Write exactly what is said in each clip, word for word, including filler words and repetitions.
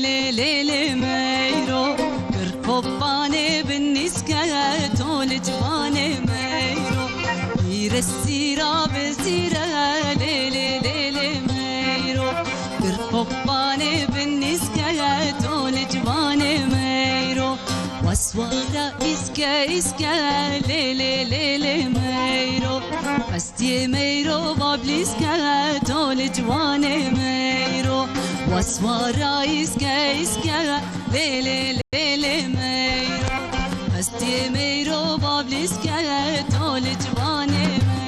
lê lê lê meyro. Kir kopanê bin nîske tol ciwanê meyro. Hîre sîra bi sîre lê lê lê lê meyro. Kir kopanê bin nîske tol ciwanê meyro. Waswara îske îske lê lê lê lê meyro. Hestiyê meyro bablîske tol ciwanê meyro. Waswara îske îske lê lê lê lê meyro. Hestiyê meyro bablîske tol ciwanê meyro.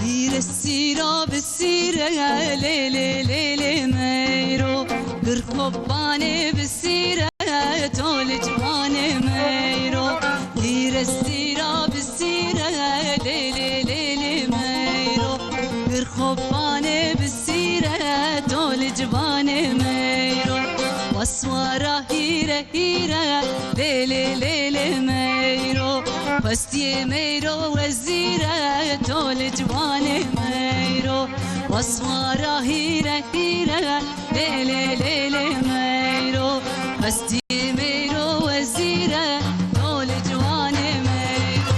Hîre sîra bi sîre lê lê lê lê meyro. Kir kopanê bi sîre tol ciwanê meyro. Hîre sîra bi sîre lê lê lê lê meyro. Kir kopanê bi sîre tol ciwanê meyro. Waswara hîre hîre lê lê lê lê meyro. Hestiyê meyro wezîre tol ciwanê meyro. Waswara hîre hîre lê lê lê lê meyro. Hestiyê meyro wezîre tol ciwanê meyro.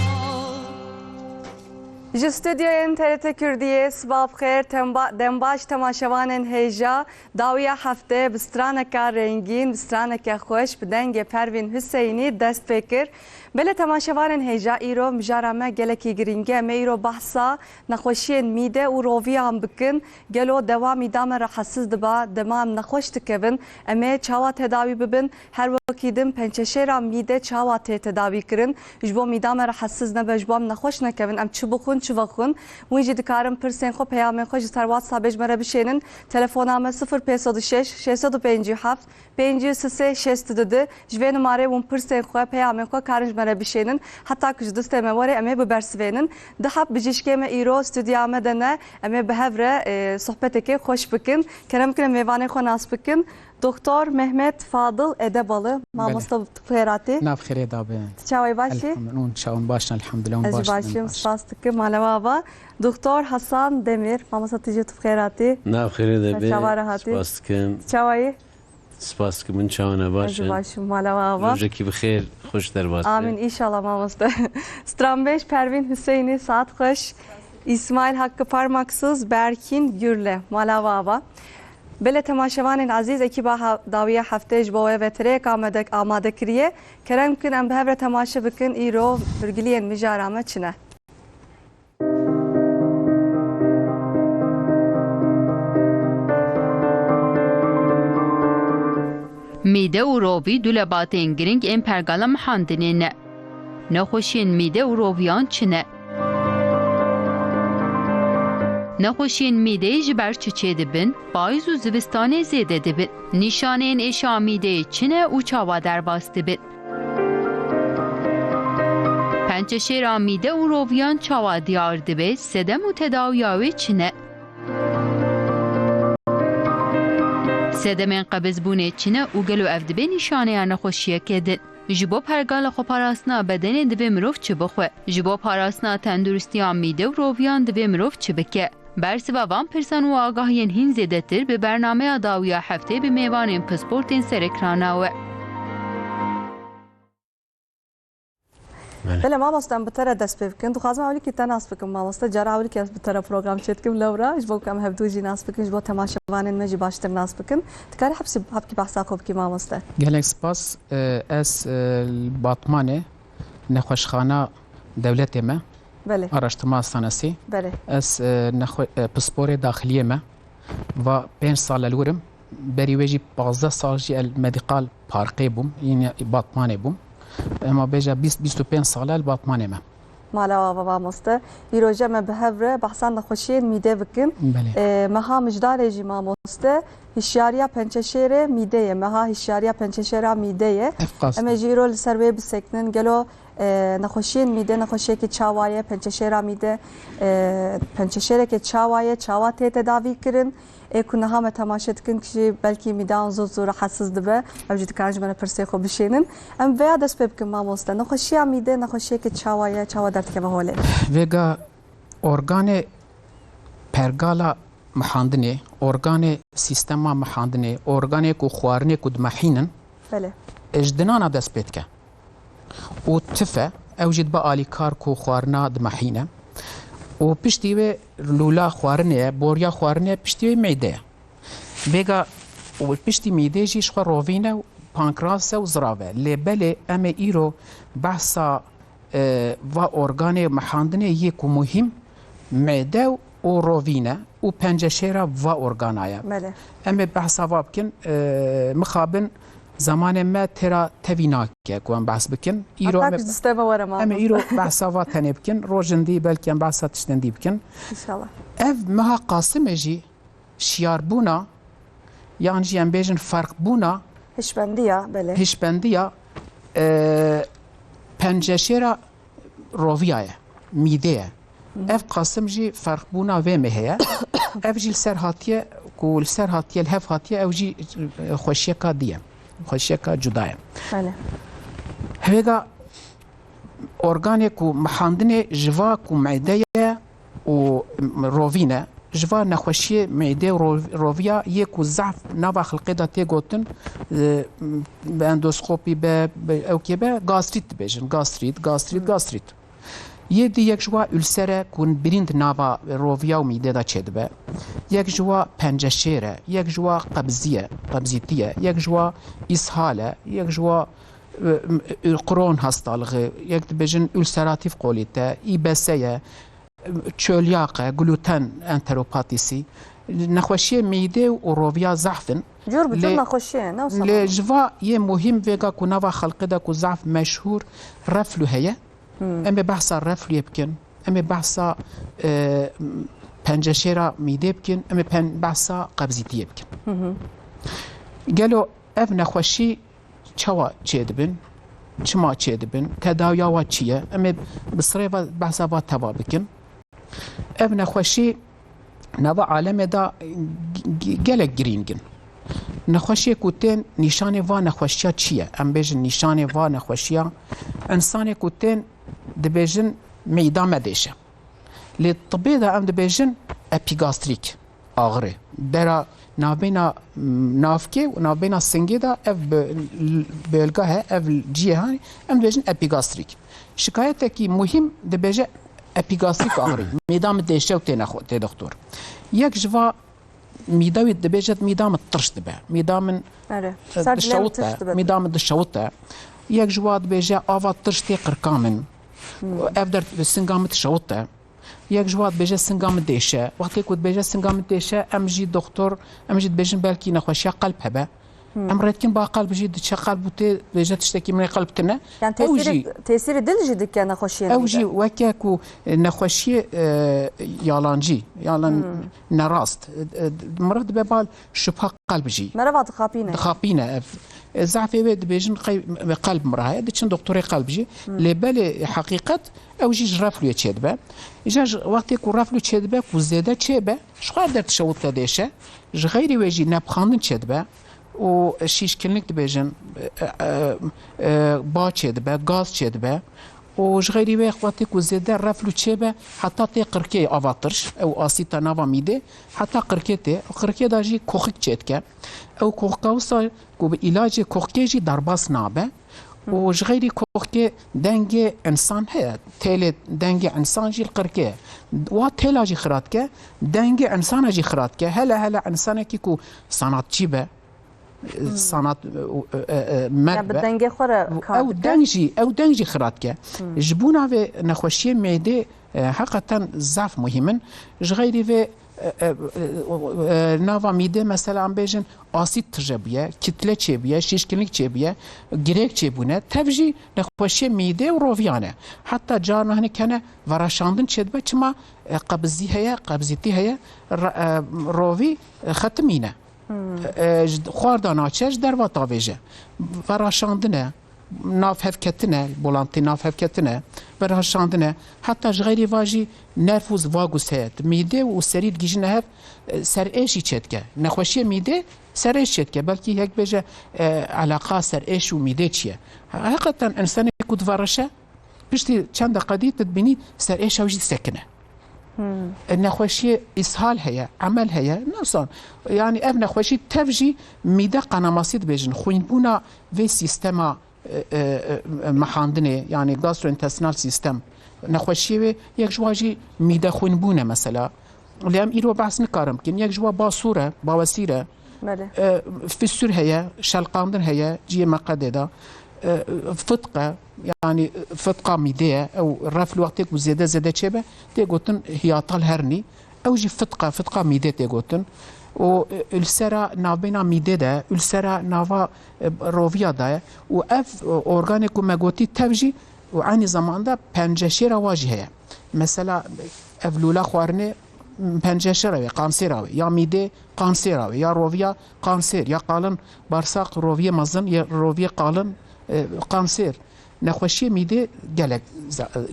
Ji stûdyoyên T R T Kurdiyê, siba bi xêr, temba-, dembaş temaşevanên hêja. Dawiya hefte bi straneke rengîn, bi straneke xweş, bi dengê Pervîn Huseyinî dest pê kir. Belê temaşevanên hêja, îro mijara me gelekî girîng e. Em ê îro behsa nexweşiyên mîde û roviyan bikin. Gelo dewa mîda me rahatsiz diba, dema em nexweş dikevin, em ê çawa tedawî bibin? Her wekî din pençeşêra mîde çawa tê tedawî kirin? Ji bo mîda me rahatsiz nebe, ji bo em nexweş nekevin, em çi bixwin, çi vexwin? Wî jî dikarin pirsên xwe, peyamên xwe ji ser WhatsAppê ji me re bişênin. Telefona me sifir pênc sed û şeş, şeş sed û pêncî û heft, pêncî û sê, şêst û du. Ji vê numarê hûn pirsên xwe, peyamên xwe karin ji me re bişênin. Heta ku ji distê me were, em ê bibersivênin. Du heb bijîşkê me îro stûdyoya me de ne. Em ê bi hev re, e, sohbetekê xweş bikin. Kerem bikin, em mêvanê xwe nas bikin. Doktor Mehmet Fadil Edebalı, Belê. Mamoste, tu bi xêr hatî. Nav xêrê da be. Tu çawa yî, baş î? Elhamdülillah, hûn çawan baş in, elhamdülillah, hûn Ez jî baş in, baş im, baş. Spas dikim, mala we ava. Doktor Hasan Demir, mamoste, tu jî tu bi xêr hatî. Nav xêrê de be. Çawa re hatî? Spas dikim. Tu çawa yî? Spas dikim, hûn çawa ne, baş in? Ez jî baş im, mala we ava. Rojekî bi xêr, xweş derbas be. Amîn, înşallah mamoste. Stranbêj Pervîn Huseyinî, saet xweş. Îsmaîl Hakkı Parmaksız, Berkin Gürle, mala we ava. Belê temaşevanên ezîz, ekîba ha-, dawiya heftê ji bo we vetirêyek amade, amade kiriye. Kerem bikin em bi hev re temaşe bikin, îro hûrgiliyên mijara me çi ne? Mîde û rovî du lebatên girîng ên pergala mihandinê ne. Nexweşiyên mîde û roviyan çi ne? Nexweşiyên mîdeyê ji ber çi çêdibin? Payîz û zivistanê zêde dibin. Nîşaneyên êşa mîdeyê çi ne û çawa derbas dibin? Pençeşêra mîde û roviyan çawa diyar dibe? Sedem û tedawiya wê çi ne? Sedemên qebizbûnê çi ne û gelo ev dibe nîşaneya nexweşiyeke din? Ji bo pergala xweparastina bedenê divê mirov çi bixwe? Ji bo parastina tenduristiya mîde û roviyan divê mirov çi bike? Bersiva van pirsan û agahiyên hîn zêdetir bi bernameya dawiya heftê bi mêvanên pisportên ser ekrana we. Belê. Belê mamoste, em bi te re dest pê bikin. Dixwazim ewilîkî te nas bikim mamoste. Cara ewilîkî ez bi te re program çêdikim lewra. Ji bo ku em hevdû jî nas bikin, ji bo temaşevanên me jî baştir nas bikin. Dikarî hepsî, hepkî behsa xwe bikî mamoste. Gelek spas. E, ez, e, li Batmanê nexweşxana dewletê me. Belê. Araştırma Hastanesi. Belê. Ez, e, nexwe-, e, pisporê daxiliyê me. Va pênc sal el wir im. Berî wê jî pazdeh sal jî el Medikal Parkê bûm, yine Batmanê bûm. Ema bêje bîst, bîst û pênc sal el Batmanê me. Mala we ava mamoste. Îroje me bi hev re behsa nexweşiyên mîde bikin. Belê. E, meha mijdarê jî mamoste, hişyariya pençeşêrê mîde ye. Meha hişyariya pençeşêra mîde ye. Ev qas Em ê e. jî îro li ser wê bisekinin. Gelo E, nexweşiyên mîde, nexweşiyekê çawa ye, pençeşêra mîde, e, pençeşêrekê çawa ye, çawa tê tedavî kirin? Ê ku niha me temaşe dikin jî belkî mîdeyan zû zû rahetsiz dibe. Ew jî dikarin ji me re pirsê xwe bişênin. Em vêya dest pê bikin mamoste. Nexweşiya mîde, nexweşiyekê çawa ye, çawa derdikeve holê? Vêga organê pergala mihandinê, organê sîstema mihandinê, organê ku xwarinê ku dimehînin, Belê. ji dinana dest pê dike. Û tif e, ew jî dibe alîkar ku xwarina dimehîne. Û piştî wê lûla xwarinê ye, boriya xwarinê ye, piştî wê mîde ye. Vêga û piştî mîdê jî ji xwe rovîn e û pankreas e û zirav e. Lê belê em ê îro behsa, e, va organê mihandinê yê ku muhîm mîde û rovîn e û penceşêra va organa ye. Belê. Em ê behsa va bikin, e, mixabin zamanê me têra tevî nake ku em behs bikin. Îro Heta em ê, ku ji destê me were em ê mamoste. îro behsa va tenê bikin. Rojin dî belkî em behsa tiştên dî bikin. Înşallah. Ev meha Qasimê jî şiyarbûna, yan jî em bêjin ferqbûna, Hişbendiya, belê. hişbendiya, e, penceşêra roviya ye, mîdê ye. Ev Qasim jî ferqbûna vê mehê ye. Ev jî li ser hatiye, ku li ser hatiye, li hev hatiye, ew jî, e, xweşiyeka dî ye. Xweşiyeka cuda ye. Belê. Hêga organê ku mihandinê ji va ku meyde ye û rovîn e, ji va nexweşiyê meyde û ro-, roviya yê ku zehf nava xilqê de tê gotin, e, bi endoskopî be, bi ewkê be, gastrit dibêjin. Gastrit, gastrit, gastrit. Yê dî yek ji wa ulser e ku birînd nava roviya û mîdê de çêdibe. Yek ji wa penceşêr e, yek ji wa qebzî ye, qebzîtî ye, yek ji wa îshal e, yek ji wa, e, e, Crohn hastalığı, yek dibêjin ulceratif kolît e, î B S ye, çölyaq e, gluten enteropatisi, nexweşiyê mîdê û roviya zehf in. Cur bi cur Lê, nexweşiyê ne wisa lê mama? Ji va yê muhîm vêga ku nava xelkê de ku zehf meşhûr reflû heye. Hmm. Em ê behsa reflûyê bikin. Em ê behsa, e, penceşêra mîdê bikin. Em ê pen-, behsa qebzîtiyê bikin. Hı hı. Gelo ev nexweşî çawa çêdibin, çima çêdibin, tedawiya wa çi ye? Em ê bi sirê ve behsa va teva bikin. Ev nexweşî nava alemê de g-, g-, gelek girîng in. Nexweşiyê ku tên, nîşanê va nexweşiya çi ye? Em bêjin nîşanê va nexweşiya, insanê ku tên dibêjin meyda me dêşe. Lê tibê de em dibêjin epîgastrîk, axirê. Dera navbêna, m, navkê û navbêna singê de ev bö-, bölge he, ev cihê hanî, em dibêjin epîgastrîk. Şikayetekî muhîm dibêje epîgastrîk axirî. Mîda min dêşe û têne xwe, tê doktor. Yek ji va mîda wî dibêje mîda min tirş dibe. Mîda min, Erê. e, Ser dilê min dişewite. tirş dibe. Mîda min dişewite. Yek ji wa dibêje ava tirş tê qirka min. Hmm. Ev der singa min dişewite. Yek ji wa dibêje singa min dêşe. Wextê ku dibêje singa min dêşe, em jî doktor, em jî dibêjin belkî nexweşiya qelb hebe. Hmm. Em rê dikin ba qelb jî diçe qelb û tê dibêje tiştekî min ê qelb tine. Yani Ew tesîrê, jî tesîrê dil jî dike nexweşiyê Ew mîde. jî weke ku, e, nexweşiyê, e, yalancî, yalan Hmm. nerast. E, e, miriv dibe bal şubha qelb jî. Mereva dixapîne. Dixapîne ev. E, zehfê wê dibêjin qey-, qelb mira heye, diçin doktorê qelb jî. Hmm. Lê belê heqîqet ew jî ji reflûyê çêdibe. Îja ji wextê ku reflû çêdibe, ku zêde çêbe, ji xwe der dişewite dêşe, ji xeyrî wê jî nepixandin çêdibe û şîşkinlik dibêjin, e, e, e, ba çêdibe, gaz çêdibe û ji xeyrî wê wextê ku zêde reflû çêbe, heta tê qirkê ava tirş, ew asîta nava mîdê, heta qirkê tê, qirkê de jî koxik çêdike. Ew koxika wisa ku bi îlacê koxikê jî derbas nabe. Û ji xeyrî koxikê dengê insan heye. Têlê dengê insan jî li qirkê ye. Wa têla jî xira dike, dengê insana jî xira dike. Hele hele insanekî ku sanatçî be, sanat, e, e, e, mer Ya bi be. dengê xwe re kar Ew dike. deng jî, ew deng jî xira dike. Ji bona vê nexweşiyê mêdê, e, heqeten zaf muhîm in. Ji xeyrî vê, e, e, e, e, nava mîdê mesela em bêjin asîd tije bûye, kitle çêbûye, şîşkinlik çêbûye, girêk çêbûne. Tev jî nexweşiyê mîdê û roviyan e. Heta carna hinek hene veraşandin çêdibe, çima, e, qebizî heye, qebzîtî heye, re-, e, rovî, e, xetimîne. E, ji xwarda naçe, ji derva tavêje. Veraşandin e. nav hev ketine, bolantî nav hev ketine, berhaşandine, heta ji xeyrî va jî nerv û vagus heye. Mîde û serî digihîjine hev, e, serêş jî çêdike. Nexweşiyê mîde serêş çêdike. Belkî yek bêje, e, eleqa serêş û mîde çi ye? Heqeten însanê ku divereşe, piştî çend deqe dî tu dibînî serêşa wî jî disekine. E, nexweşiyê îshal heye, emel heye, ne wisa. Yanî ev nexweşî tev jî mîde qenamasî dibêjin. Xwînbûna vê sîstema, e, e, e, mehandinê, yanî gastrointestinal system. Nexweşiyê wê yek ji wan jî mîde xwînbûn e mesela. Lê em îro behs nikarin bikin. Yek ji wan basûr e, bawesîr e. Belê. E, fîsûr heye, şelqandin heye, cihê meqedê de. E, fitq e, yanî fitqa mîdê ye. Ew reflû wextê ku zêde zêde çêbe, tê gotin hiyatal hernî. Ew jî fitq e, fitqa mîdê tê gotin. Û, e, ulsera navbêna mîdê de, ulsera nava, e, roviya de ye. Û ev, e, organê ku me gotî tev jî û eynî zamanda penceşêra wa jî heye. Mesela, ev lûla xwarinê penceşêra wê, kansêra wê, ya mîdê kansêra wê, ya roviya kansêr, ya qalin barsaq, roviyê mezin, ya roviyê qalin, e, kansêr. Nexweşiyê mîdê gelek,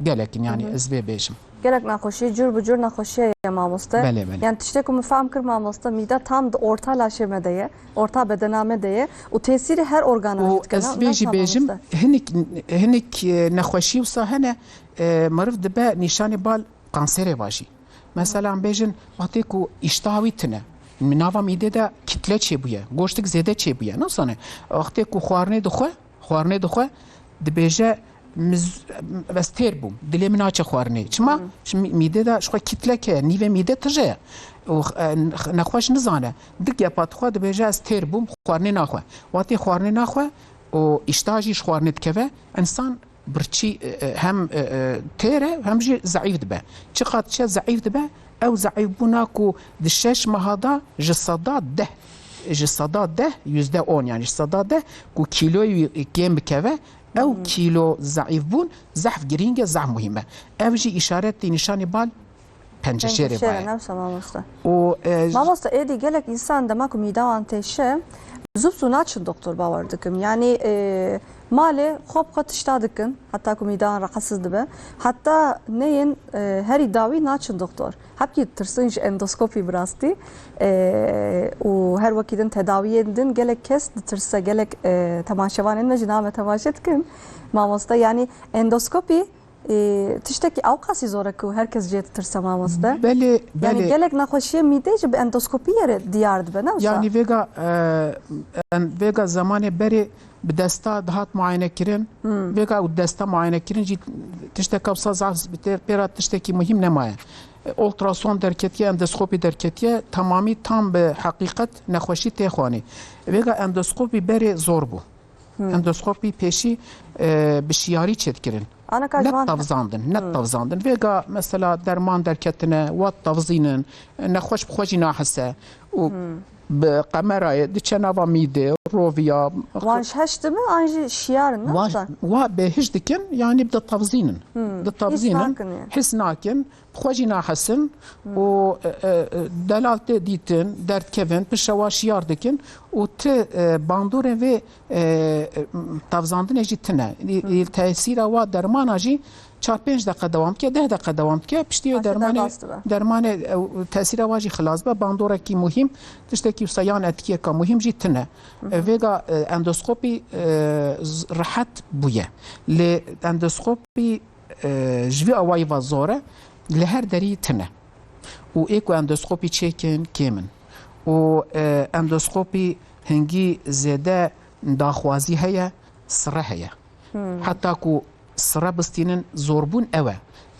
gelek in, yanî ez vê bêjim. Gelek nexweşî, cur bi cur nexweşiye ye mamoste. Belê, belê. Yani tiştê ku min fehm kir mamoste, mîde tam di orta laşê me de ye, orta bedena me de ye û tesîrê her organa jî dike. Û ez vê jî bêjim, hinik, hinik, e, nexweşî wisa hene, e, meriv dibe nîşanê bal kanserê va jî. Mesela em bêjin, wextê ku îştaha wî tune, nava mîdê de kitle çêbûye, goştik zêde çêbûye. Nasane? Wextê ku xwarinê dixwe, xwarinê dixwe, dibêje, "Min z-, ez têr bûm, dilê min naçe xwarinê." Çima? Çi mî-, mîdê de ji xwe kitlek heye, nîvê mîdê tije ye. Û, e, nexweş nizane. Di gepa dixwe dibêje, "Ez têr bûm, xwarinê naxwe." Wextê xwarinê naxwe û îştaha jî ji xwarinê dikeve, însan birçî, e, e, hem, e, e, têr e, hem jî zeîf dibe. Çiqas diçe zeîf dibe, ew zeîfbûna ku di şeş meha de ji seda deh, ji seda deh, yüzde on, yani ji seda deh ku kîloyê wî kêm bikeve, ew kîlo zeîfbûn zehf girîng e, zehf muhîm e. Ev jî îşaretî nîşanî bal penceşêrê Penceşêrê, baye. Ne wisa mamoste. Û, e, Mamoste, êdî gelek însan dema ku mîda wan têşe, zû bi zû naçin doktor, bawer dikim. Yanî, e, malê xwe bi xwe tişta dikin, heta ku mîda wan rahatsiz dibe. Heta neyên, e, herî dawî naçin doktor. Hepkî ditirsin ji endoskopî bi rastî. E, û her wekî din tedawiyên din gelek kes ditirse, gelek, e, temaşevanên me jî name temaşe dikin. Mamoste, yanî endoskopî Ê, tiştekî ewqasî zor e ku her kes jê ditirse, mamoste. Belê, Yani belê. Gelek nexweşiyê mîdê jî bi endoskopiyê re diyar dibe, ne wisa? Yani vêga, e, en-, vêga zemanê berê bi desta dihat muayene kirin. Hmm. Vêga û desta muayene kirin jî tişteka wisa zaf bi tê-, pêra tiştekî muhîm nemaye. E, ultrason derketiye, endoskopî derketiye, temamî tam bi heqîqet nexweşî tê xwanê. Vêga endoskopî berê zor bû. Hmm. Endoskopî pêşî, e, bi şiyarî çêdikirin. Ana ka Ne ji wan tavzandin, ne Hmm. tavzandin. Vêga mesela derman derketine, wat tavzînin, nexweş bi xwe jî nahise û Hmm. bi kamerayê diçe nava mîdê, roviya. Wan ji heş dibe, an jî şiyar in, ne Wan, wisa? Wa bêhiş dikin, yani bi tavzînin. Hmm. Di Hîs tavzînin, nakin yani. His nakin. Bi xwe jî nahesin û, e, e, e, delal tê dîtin, derdkevin, pişewa şiyar dikin û ti, e, bandorên vê, e, e, tavzandinê jî tine. Hı. Tesîra wa dermana jî çar pênc deqe dewam dike, deh deqe dewam dike. Piştî wê Paşê dermanê, derbas dibe. dermanê, e, tesîra wa jî xilas be. Bandorekî muhîm, tiştekî wisa yan etkiyeka muhîm jî tine. Hı hı. E, vêga, e, endoskopî, e, z-, rehet bûye. Lê endoskopî e, ji vî awayî ve zor e, li her derî tune. Û ê ku endoskopî çêkin kêm in. Û, e, endoskopî hingî zêde daxwazî heye, sire heye. Hmm. Heta ku sire bistînin zorbûn ew e.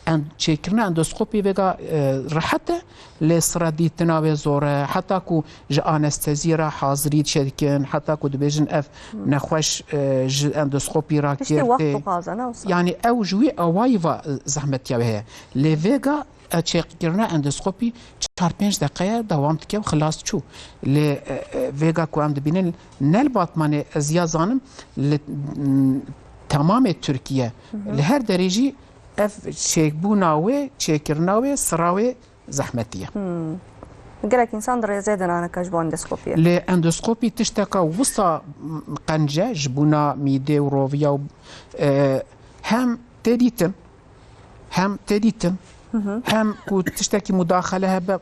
En-, çêkirina endoskopî vêga, e, rehet e, lê sire dîtina wê zor e. Heta ku ji anesteziyê re hazirî çêdikin, heta ku dibêjin ev Hmm. nexweş, e, ji endoskopî ra Piştî kêr wext tê. dixwaze, ne wisa? Yani ew ji wî awayî va, e, zehmetiya wê heye. Lê vêga, e, çêkirina endoskopî çar pênc deqeye dewam dike û xilas çû. Lê, e, e, vêga ku em dibînin ne li Batmanê, ez ya zanim li, m, temamê Tirkiye, Hı hı. li her derê jî ev çêkbûna wê, çêkirina wê, sira wê zehmetî ye. Hmm. Gelek însan dirêzê dinane ka ji bo endoskopiyê. Lê endoskopî tişteka wisa qenc e ji bona mîdê û roviya û, e, hem tê dîtin, hem tê dîtin, hem ku tiştekî mudaxele hebe,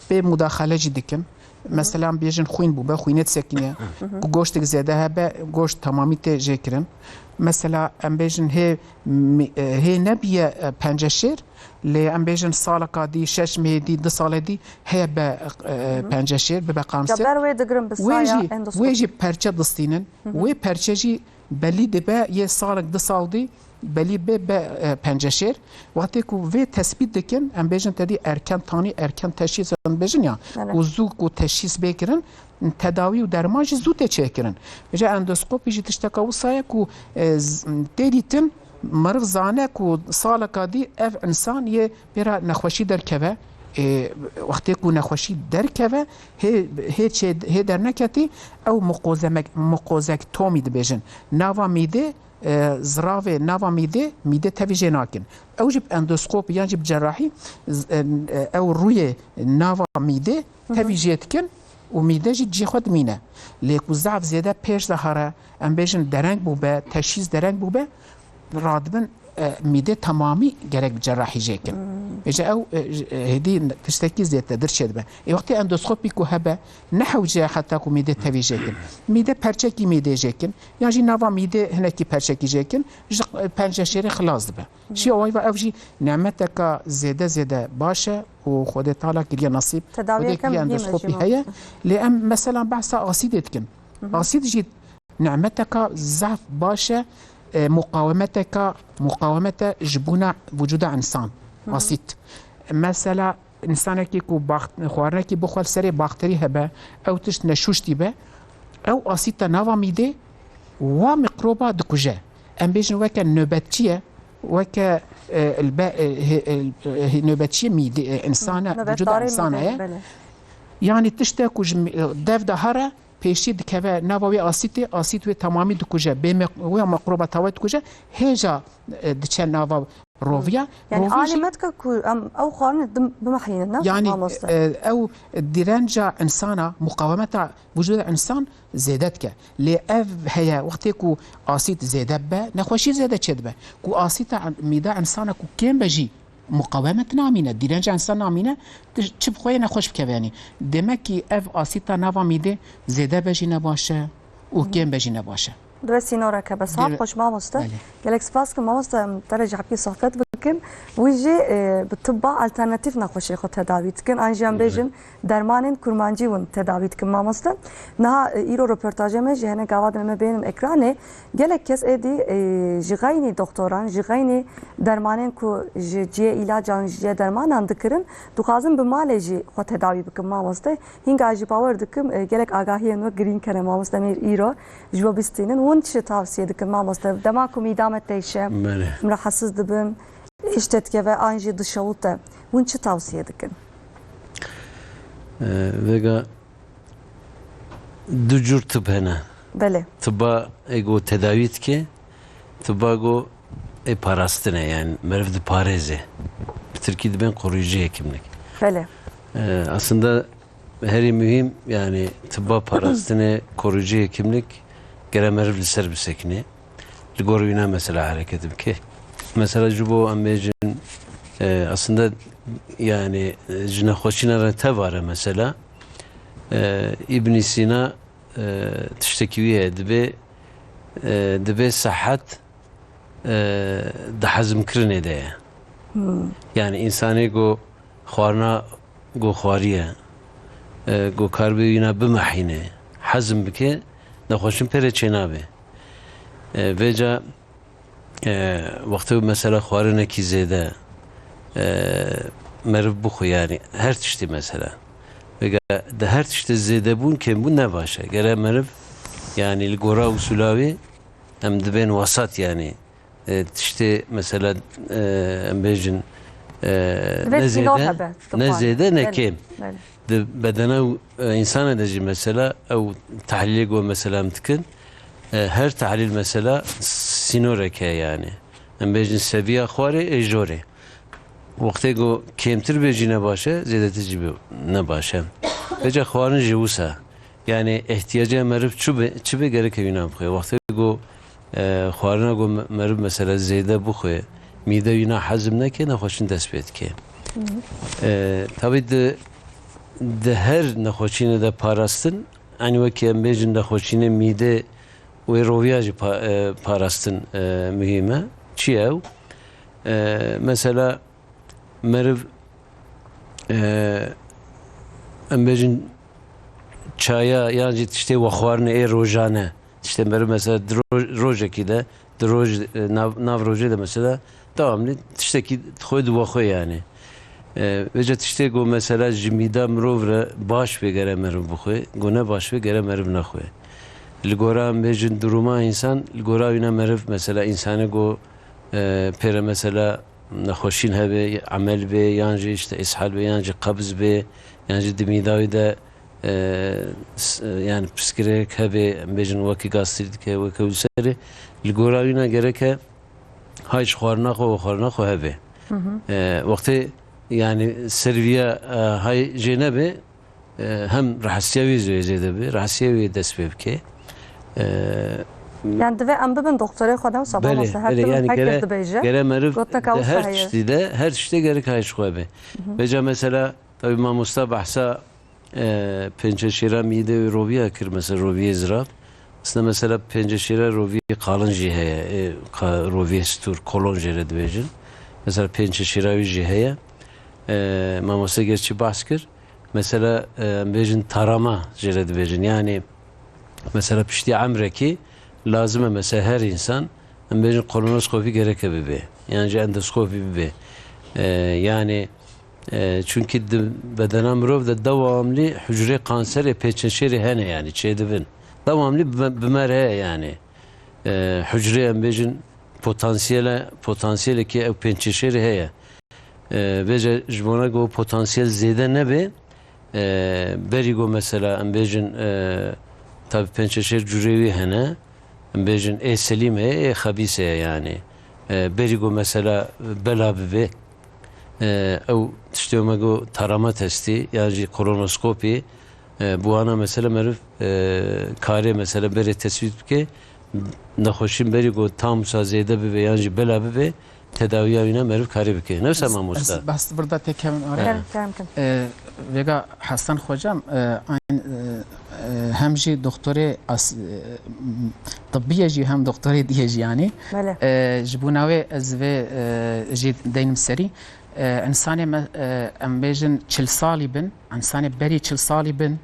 pê mudaxele jî dikin. Mesela em bêjin xwîn bûbe, xwînê disekîne. Ku goştek zêde hebe, goşt temamî tê jêkirin. Mesela em bêjin hê mi-, e, hê nebiye, e, penceşêr, lê em bêjin saleka dî, şeş mehê dî, du salê dî heye be, e, penceşêr, bibe kanser. Ber wê digirin bi saya endoskopî. Wê jî perçe distînin. Wê perçe jî belî dibe yê salek du sal dî belî bê be, e, penceşêr. Wextê ku vê tespît dikin, em bêjin te dî erken tanî, erken teşhîs em bêjin ya, ku zû ku teşhîs bê kirin, tedawî û derman jî zû tê çêkirin. Vêca endoskopî jî tişteka wisa ye ku, e, z-, tê dîtin, meriv zane ku saleka dî ev însan yê pêra nexweşî derkeve. E, wextê ku nexweşî derkeve, hê, hê çê, hê derneketî, ew muqozemek-, muqozektomî dibêjin. Nava mîdê, e, ziravê nava mîdê, mîdê tevî jê nakin. Ew jî bi endoskop yan jî bi cerahî, z-, e, e, ew rûyê nava mîdê tevî jê dikin û mîde jî cihê xwe dimîne. Lê ku zaf zêde pêş de here, em bêjin dereng bûbe, teşhîs dereng bûbe, radibin, e, mîdê temamî gerek bi cerahî jê kin. Vêca ew, e, j-, e, hêdî tiştekî zêdetir çêdibe. Ê wextê endoskopî ku hebe, ne hewce ye heta ku mîdê tevî jê kin. Mîde perçekî mîdê jê kin, yan jî nava mîdê hinekî perçekî jê kin, ji, e, penceşêrê xilas dibe. Çi awayî ve ev jî nemeteka zêde zêde baş e û Xwedê Teala kiriye nesîb. Tedawiyeke Xwedê kiriye mihîm e jî endoskopî heye. Lê em mesela behsa asîdê dikin. Asîd jî nemeteka zaf baş e, e, muqawemeteka, muqawemete ji bona vücuda însan. Asîd. Mesela, însanekî ku baxt-, xwarinekî bixwe li serê bakterî hebe, ew tişt neşûştî be, ew asîd te nava mîdê wa mîkroba dikuje. Em bêjin weke nobetçî ye, weke, e, li be-, e, he-, e, he-, nobetçî mîdê, e, însana, vücuda însana ye. Yanî tişte ku ji mî-, dev de here, pêşî dikeve nava wê asîtê, asît wê temamî dikuje, bê me-, wê mîkroba tawa dikuje, hêja, e, diçe nava roviya. Yani alî me dike ku em ew xwarin dim-, bimehînin, ne mamoste? Yani, e, ew direnca insana, muqawemeta vücuda insan zêde dike. Lê ev heye, wextê ku asît zêde bibe, nexweşî zêde çêdibe. Ku asîta mîda insana ku kêm be jî, muqawemet namîne, direnca insan namîne, ti-, çi bi xwe yê nexweş bikeve yanî. Demek ki ev asîta nava mîdê zêde be jî ne baş e û kêm be jî ne baş e. Divê sînoreke be. Sağ ol, xoş mamoste. Belê. Gelek spas kim mamoste, em te re ji hepkî sohbet bikin. Wî jî, e, bi tibba alternatîf nexweşiyê xwe tedawî dikin. An jî em bêjin dermanên kurmancî hûn tedawî dikin mamoste. Niha, e, îro röportajê me jî hene gava din em ê bênin ekranê. Gelek kes êdî, e, ji xeynî doktoran, ji xeynî dermanên ku ji cihê îlacan, ji cihê dermanan dikirin, dixwazin bi malê jî xwe tedawî bikin mamoste. Hînga jî bawer dikim, e, gelek agahiyên we girîng kene mamoste, em ê îro ji bo bistînin. Hûn çi tavsiye dikin mamoste? Dema ku mîda me têşe, Belê. em rahatsiz dibin, êş te dikeve an jî dişewite. Hûn çi tavsiye dikin? E, vêga du cur tib hene. Belê. Tiba ê ku tedawî dike, tiba ku ê parastine, yani meriv diparêze. Bi tirkî dibên koruyucu hekimlik. Belê. E, aslında herî muhîm, yani tiba parastine, koruyucu hekimlik gere meriv li ser bisekine. Li gor wîna mesela hereket bike. Mesela ji bo em bêjin, e, aslında yani, e, ji nexweşîna re tevare mesela, e, Îbnî Sîna, e, tiştekî wî heye, dibê, e, dibê sehet, e, di hezmkirinê de ye. Yani însanê ku xwarina ku xwariye, e, ku kar bê wîna bimehîne, hezm bike, nexweşin pê re çênabe. E, vêca, e, wextê mesela xwarinekî zêde, e, meriv bixwe, yani her tiştî mesela. Vêga di her tiştê zêdebûn, kêmbûn ne baş e. Gere meriv, yani li gora usûla wê em dibên wesat, yani, e, tiştê mesela, e, em bêjin, e, Divê ne sînor zêde, hebe, ne zêde, ne Belê, kêm. belê. Di bedena, e, însana de jî mesela ew tehlîlê ku mesela em dikin, e, her tehlîl mesela sînorek heye yani. Em bêjin seviya xwarê ê jorê. Wextê ku kêmtir bê jî ne baş e, zêdetir jî bê ne baş e. Vêca xwarin jî wisa. Yani ihtiyaca meriv çi be, çi be gereke wîna bixwe. Wextê ku, e, xwarina ku me-, meriv mesela zêde bixwe, mîde wîna hezm neke, nexweşin dest pê dike. E, tabi di, di her nexweşîne de parastin, yani wekî em bêjin nexweşînê mîde wê roviya jî pa-, e, parastin, e, muhîm e. Çi ye ew? E, mesela meriv, e, em bêjin çaya yan jî tiştê wexwarinê ê rojane. Tiştê meriv mesela di roj-, rojekî de, di roj, e, nav, nav rojê de mesela dewamlî tiştekî xwe diwexwe yani. E, vêca tiştê ku mesela ji mîda mirov re baş bê gere meriv bixwe, ku ne baş bê gere meriv nexwe. Li gora em bêjin duruma însan, li gora wîna meriv mesela însanê ku, e, pêre mesela nexweşîn hebe, emel bê, yan jî işte îshal bê, yan jî qebz bê, yan jî di mîda wî de, e, s-, yani pirsgirêk hebe, em bêjin wekî gastrît dike, weke ulserê, li gora wîna gereke hay ji xwarina xwe û xwarina xwe hebe. E, wextê yani ser viya, e, hay jê nebe, e, hem rehesiya wî zê-, zêde be, rehesiya wî dest pê bike. E, Yani divê em bibin doktorê xwe de wisa belê, mamoste, her belê, tim yani heke gere, dibêje. Gere meriv gotinek di wisa her heye. Tiştî de, her tiştê gerek hay ji xwe be. Vêca mesela, tabi mamosta behsa, e, pençeşêra mîde û roviya kir, mesela roviyê zirav. Aslında mesela pençeşêra roviyê qalin jî heye, e, ka-, roviyê stûr, kolon jê re dibêjin. Mesela pençeşêra wî jî heye. E, mamoste gerçi bahs kir. Mesela, e, em bêjin tarama jê re dibêjin. Yani mesela piştî emrekî lazim e mesela her însan, em bêjin kolonoskopî gereke bibe. Yan jî endoskopî bibe. E, yani, e, çünkü di bedena mirov de dewamlî hucrê kanserê pêçeşêrê hene yani çêdibin. Dewamlî bi, bi me re heye yani. E, hucrê em bêjin potansiyele, potansiyelekî ew pêçeşêrê heye. E, vêce ji bona ku potansiyel zêde nebe, e, berî ku mesela em bêjin, e, tabi pênçeşêr cûrê wî hene, em bêjin ê selîm heye, ê xebîs heye yani. E, berî ku mesela bela bibe, e, ew tiştê me ku tarama testî yan jî kolonoskopî, e, bi wana mesela meriv, e, karê mesela berê tesbît bike, nexweşîn berî ku tam wisa zêde bibe yan jî bela bibe, tedawiya wîna meriv karê bike. Ne wisa mamosta? Ez behs vir de têkevim are. Kerem, kerem, kerem. E, vêga Hesen Xocam, e, aynı, e, e, hem jî doktorê as-, e, tıbbiye jî hem doktorê diye jî yani. Belê. E, ji bona wê ez vê, e, jî deynim serî. E, insanê me, e, em bêjin çil salî bin, insanê berî çil salî bin,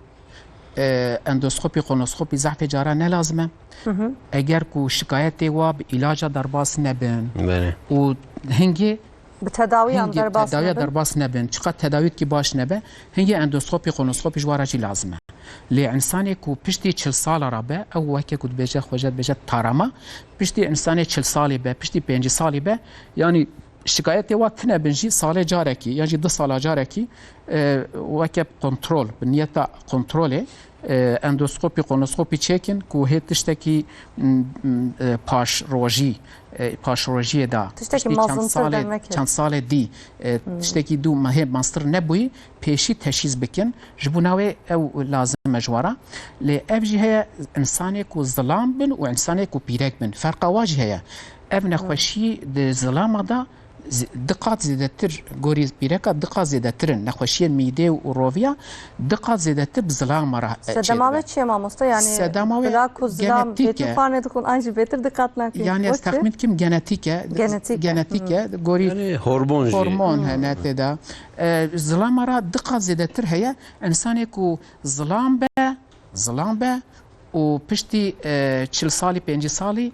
e, endoskopî, kolonoskopî zehfê cara ne lazim e. Hı hı. Eger ku şikayetê wa bi îlaca derbas nebin Belê. Û hingê Bi tedawiyan hingê derbas tedawiya nebin. Derbas nebin, çiqa tedawîtkî baş nebe, hingê endoskopî, kolonoskopî ji wa re jî lazim e. Lê insanê ku piştî çil sala re be, ew weke ku dibêje, xwe jê dibêje tarama, piştî insanê çil salî be, piştî pêncî salî be, yanî şikayetê wa tine bin jî salê carekî yan jî du sala carekî, e, weke kontrol, bi niyeta kontrolê, e, endoskopî, kolonoskopî çêkin ku hê tiştekî, m, m, e, paşrojî, e, paşrojiyê da. Tiştekî piştî çend mezintir salê, dernek e. Çend salê dî, e, Hmm. tiştekî dû mehê mestir nebûyî, pêşî teşhîs bikin. Ji bona wê ew lazim e ji we re. Lê ev jî heye, insanê ku zilam bin û insanê ku pîrek bin. Ferqa wa jî heye. Ev nexweşî di zilama de zi-, di qat zêdetir, gorî pîreka di qat zêdetir in. Nexweşiyên mîdê û roviya di qat zêdetir bi zilama re, e, Sedema çêdibe. Wê çi ye mamoste? Yani Sedema wê bila ku zilam genetîk e. Bêtir panê dixwin an jî bêtir di qat nakî. Yani ez Wek çi? Texmîn dikim genetîk e. Genetîk e. Genetîk e. Gorî Yani hormon jî. Hormon hene tê de. E, zilama re di qat zêdetir heye. Însanê ku zilam be, zilam be û piştî, e, çil salî, pêncî salî,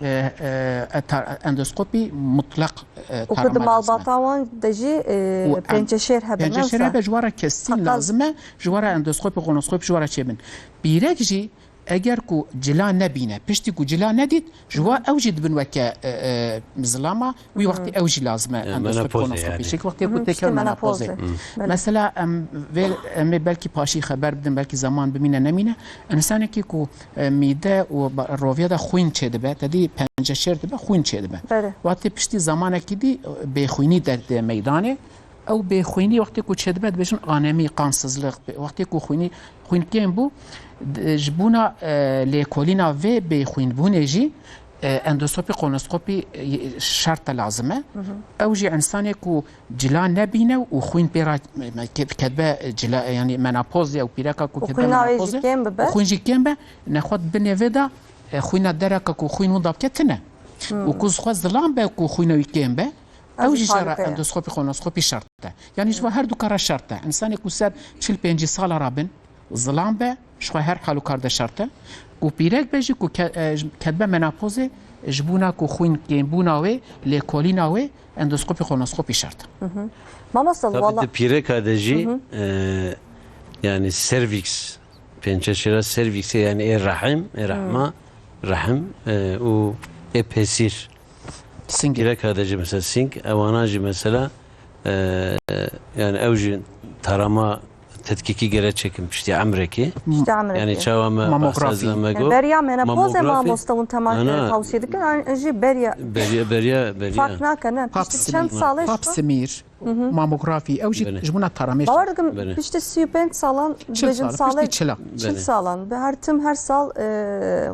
e, e, e, ta-, endoskopî mutlaq, e, Û ku di tarama lazim e. Malbata wan de jî, e, Û em-, pênceşêr hebe, ne pênceşêr wisa? Hebe ji we re kesîn Heqel. Lazim e, ji we re endoskopî, kolonoskopî ji we re çêbin. Pîrek jî eger ku cila nebîne, piştî ku cila nedît, ji we ew jî dibin weke, e, e, zilama, wî wextî ew jî lazim e, E, endoskopî, menopoz e kolonoskopî. Yani. Çik wextê ku Hı, têkevin işte menopozê. Menopozê. Hı. Mesela em vê, em ê belkî paşî xeber bidin, belkî zaman bimîne nemîne. Însanekî ku, e, mîde û ba-, roviya de xwîn çêdibe, te dî penceşêr dibe, xwîn çêdibe. Belê. Wextê piştî zamanekî dî, e, bêxwînî derdiye meydanê. Ew bêxwînî wextê ku çêdibe dibêjin anemî, qansizlik. Wextê ku xwînî, xwîn kêm bû, d-, ji bona, e, lêkolîna vê bêxwînbûnê jî, e, endoskopî, kolonoskopî, e, şert e, lazim e. Hı hı. Ew jî însanê ku cila nebîne û xwîn pê re, me, me, ke-, kedibe cila, yanî menopozê, ew pîreka ku Û kedibe xwîna wê jî menopozê, kêm bibe. Û xwîn jî kêm be, nexwe binê vê de, e, xwîna dereka ku xwîn winda bike tune. Hmm. Û ku xwe zilam be ku xwîna wî kêm be, Ew ew jî jî jara xarîte ye. Endoskopî, kolonoskopî şert e. Yanî ji bo her du kara şert e. Însanê ku ser çil pêncî sala re bin, zilam be, ji xwe her hal û kar de şert e. Û pîrek be jî ku ke-, e, ji-, kedibe menopozê, ji bona ku xwîn kêmbûna wê, lêkolîna wê, endoskopî, kolonoskopî şert e. Hı hı. Mamosta, Tabii wala- de pîreka de jî, Hı hı. e, yani serviks, pençeşêra serviksê yani ê rehim, ê rehma, rehim, e, û ê pesîr. Singê. Pîreka de jî mesela sing, ewana jî mesela, e, yani ew jî tarama tetkîkî gere çekin piştî emrekê. Piştî emrekê. Yani çawa me Mamografî. behsa me Yani got, beriya menopozê mamografî. mamoste hûn tema Ana, tavsiye dikin, an jî beriya beriya, beriya, beriya. fark nake, ne? Pap Piştî smear. çend salê Pap smear, mamografî, ew jî Belê. ji bona taramê. Bawer dikim Belê. piştî sî û pênc salan, Çil bêjin sal, salê piştî çila. çil Belê. salan. Bi her tim her sal, e,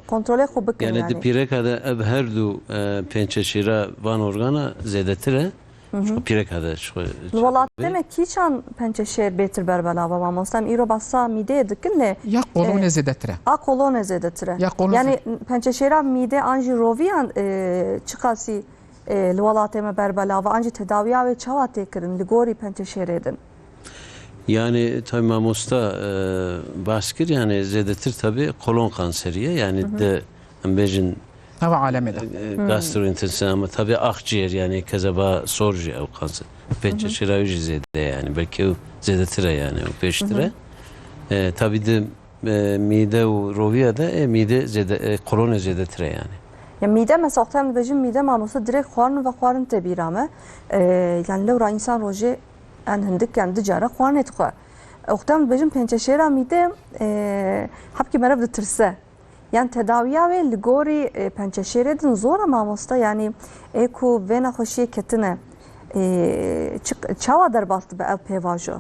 kontrolê xwe bikin Yani yani. di pîreka de ev her du, e, pençeşêra van organa zêdetir e. Hı hı. Ji xwe pîreka de ji xwe Li welatê me kîçan pençeşêr bêtir ber belava mamosta? Em îro behsa mîdeyê dikin lê, Ya kolonê e, zêdetir e. a kolonê zêdetir e. Ya kolonê Yani zê- pençeşêra mîde an jî roviyan, e, çiqasî, e, li welatê me ber belava an jî tedawiya wê çawa tê kirin li gorî pençeşêrê din? Yani tabii mamosta, e, bahs kir yani zêdetir tabii kolon kanseriye yani Hı hı. de em bêjin Nava alemê de. e, gastrointestin ama tabii akciğer yani kezeba sor jî ew kanser. Pençe Hı hı. şêra wî jî zêde yani belkî ew zêdetir e yani ew pêştir e. Hı hı. E, tabii de, e, mîde û roviya de, e, mîde zêde, e, kolonê zêdetir e yani. Ya mîde mesela wexta em dibêjin mîde mamoste direkt xwarin ve xwarin tê bîra me. E, yani lewra însan rojê en hindik yani du cara xwarinê dixwe. Wexta em dibêjin pençeşêra mîde, e, hebkî meriv ditirse. Yan tedawiya wê li gorî, e, pençeşêrê din zor e mamoste? Yanî ê ku vê nexweşiyê ketine, e, çi, çawa derbas dibe ev pêvajo?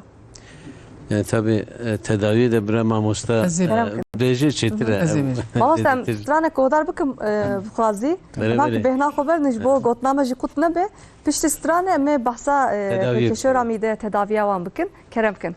Yani tabii, e, tedawiyê de bira mamosta, Ez ê e, Kerem kin. bêje çêtir e. Ez ê bêjim. Mamoste, em Çêtir. stranek guhdar bikim, e, bixwazî. Belê, Em belê. bêhna xwe berin ji bo gotina me jî qut nebe. Piştî strane em ê behsa, e, Tedawiyê pençeşêra bikin. mîde tedawiya wan bikin. Kerem kin.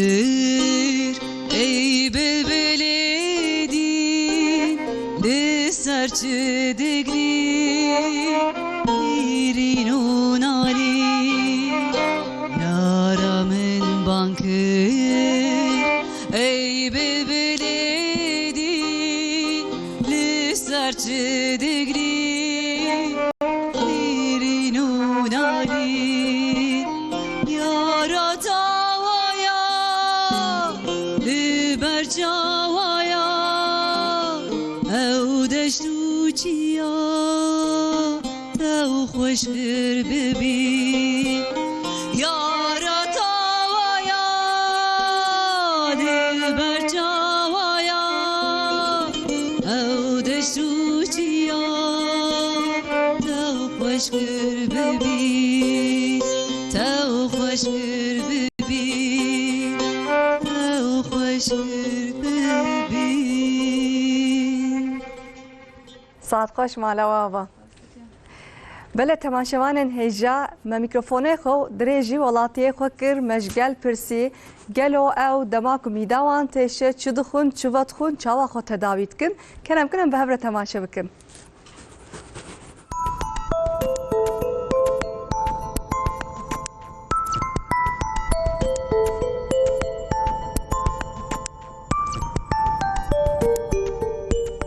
Ey bilbilê dîn, li ser çi digrî, hîrîn û nalî, yara min bang kir. Ey bilbilê dîn, li ser çi digrî, hîrîn û nalî, yara tawaya, li ber çawaya, ew deşt û çiya, tew xweş kir bibî. Yara tawaya, li ber çawaya, ew deşt û çiya, tew xweş kir bibî, tew xweş kir bibî, tew xweş kir bibî. Saet xweş mala we ava. Belê temaşevanên hêja, me mîkrofonê xwe dirêjî welatiyê xwe kir, me ji gel pirsî, gelo ew dema ku mîda wan têşe, çi dixwin, çi vedixwin, çawa xwe tedawî dikin? Kerem kin em bi hev re temaşe bikin.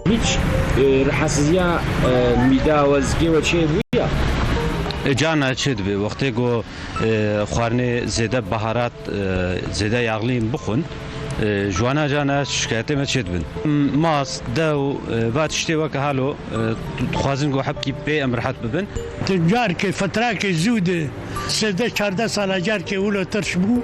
Hiç, e, rahatsızlığa, e, mide ve zikê ve çê bûya? E, cana çê dibe, wextê ku, e, xwarinê zêde baharat, e, zêde yağlî bixwin, e, ji wana cana şikayetê me çê dibin. Mas, dew, e, va tiştê weke halo, e, dixwazin ku hebkî pê em rehet bibin. Di carkê, fetrakê zû de, sêzdeh çardeh sala carkê wilo tirş bû.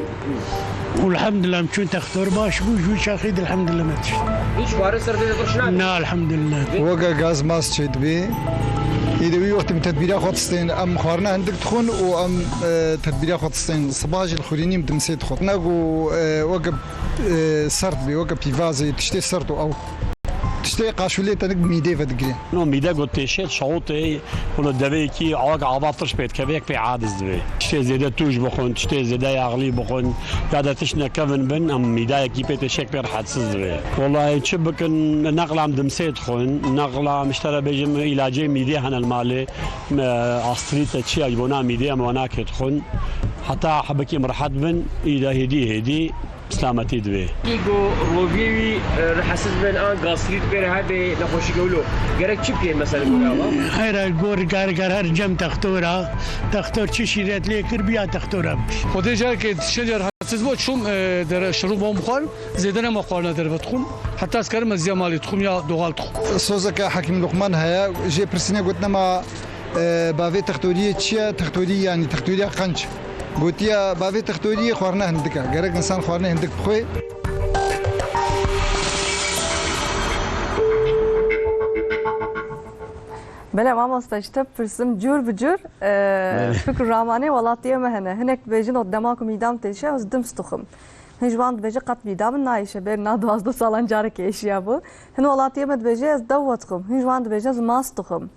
Û elhamdulillah, em çûn textor baş bû, ji wî çaxê de elhamdulillah me tişt. Hiç xwarin ser vê de tirş nabe? Na, elhamdulillah. Weke gaz mas çê dibê. Îdî wî wextê em tedbîra xwe distên, em xwarina hindik dixwin û em, e, tedbîra xwe distên. Siba jî li xwirînî em dimsê dixwin. Ne ku, e, weke, e, serd bê, weke pîvazê, tiştê serd û ew. Tiştê qaşûlê tenik mîdê vedigire. No mîde got têşet, şawitê, wilo deveyekî awak ava tirş pê dikeve, yek pê adiz dibe. Tiştê zêde tûj bixwin, tiştê zêde yağlî bixwin, ya de tişt nekevin bin, em mîdayekî pê têşek pê rehetsiz dibe. Wallahî çi bikin, neqla em dimsê dixwin, neqla em ji te re bêjim, îlacê mîdê hene li malê, me astrîte çi ya ji bona mîdê em wanakê dixwin. Heta hebekî em rehet bin, î de hêdî hêdî, Silametî divê. Î ku roviyê wî, e, rehetsiz bin an gastrît pê re hebe, nexweşî gewlo. Gerek çi bikê mesela gora ava? Heyra gor gar gar her cem textora. Textor çi şîret lê kir biya textora bikir. Xwedê carkê şênce rehetsiz bû, çûm, e, dere şirû bom xwar, zêde nema xwarina derve dixwim. Heta ez karim ez ya malê dixwim ya doğal dixwim. Sozeke Hekîm Luqman heye, jê pirsîne got nema E, bavê textoriyê çi ye? Textorî, yanî textoriya qenc. Gotiye, bavê textoriyê xwarina hindik e. Gerek însan xwarinê hindik bixwe. Belê mamoste, ji te bipirsim, cûr bi cûr, e, Belê. fikr û ramanê welatiyê me hene. Hinek dibêjin, o dema ku mîda min têşe, ez dims dixwim. Hin ji wan dibêje, qet mîda min nayêşe, bêrina duwazdeh salan carekê êşiya bû. Hin welatiyê me dibêje, ez dew vedixwim. Hin ji wan dibêje, ez mas dixwim.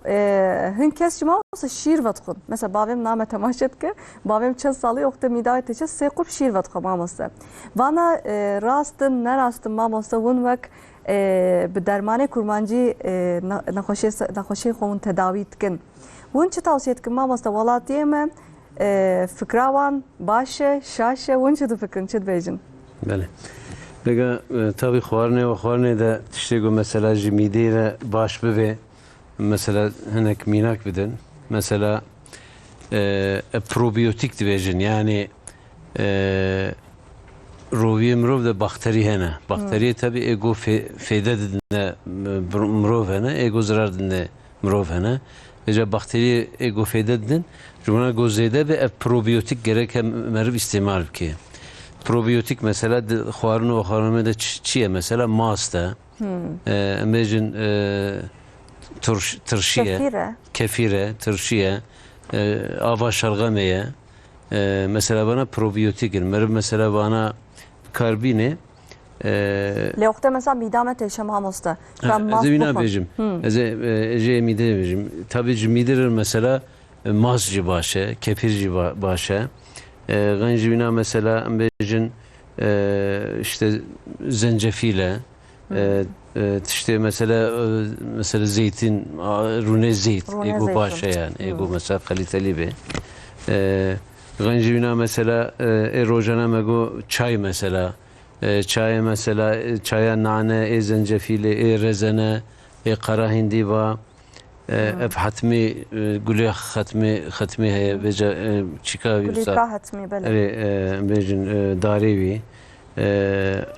E, hin kes jî mamoste şîr vedixwin. Mesela bavê min name temaşe dike. Bavê min çend salî wextê mîda wê têşe sê qurp şîr vedixwe mamoste. Vana, e, rast in, ne rast in mamoste, hûn wek, e, bi dermanê kurmancî, e, ne-, nexweşê se-, nexweşiyên xwe hûn tedawî dikin. Hûn çi tawsiye dikin mamoste? Welatiyê me, e, fikra wan baş e, şaş e, hûn çi difikirin, çi dibêjin? Belê. Pêka, e, tabî xwarinê û xwarinê de tiştê ku mesela ji mîdeyê re baş bibe, mesela hinek mînak bidin. Mesela, e, e, probiyotik dibêjin, yanî, e, roviyê mirov de bakterî hene. Bakteriyê Hmm. tabî ê ku fê-, fêde didine, e, bir-, mirov hene, ê ku zirar didine mirov hene. Vêca bakteriyê ê ku fêde didin, ji bona ku zêde be, ev probiyotik gerek he meriv îstêmal bike. Probiyotik mesela di xwarin û xwarinê de çi, çi ye? Mesela mast e. Hmm. E, em bêjin, e, turş-, tirşî ye. Kefîr e. Kefîr e, tirşî ye. E, ava şerxemê ye. E, mesela vana probiyotik in. Meriv mesela vana bi kar bîne. E, Lê wextê mesela mîda me têşe mamoste. Ha, Ka ez ê wîna bêjim. Hmm. Ez ê, e, jê mîde bêjim. Tabî ji mîde re mesela, e, mas jî baş e, kefîr jî ba-, baş e. E, xeyn ji wîna mesela em bêjin, e, işte zencefîl e, e, e, tiştê mesela, e, mesela zeytin, a, rûnê zeyt, Rûnê ê ku zeytun. Baş e yani, ê ku mesela kalîtelî be. E, Xencî wîna mesela, e, ê rojane me got çay mesela. E, çayê mesela, e, çaya nane, ê zencefîlê, ê rezene, ê qera hindî va. E, ev hetmî, e, gulê xetmî, xetmî heye, vêca, e, çîka wî wisa. Gulîka hetmî, belê. Erê, e, bêjin, e, darê wî. E,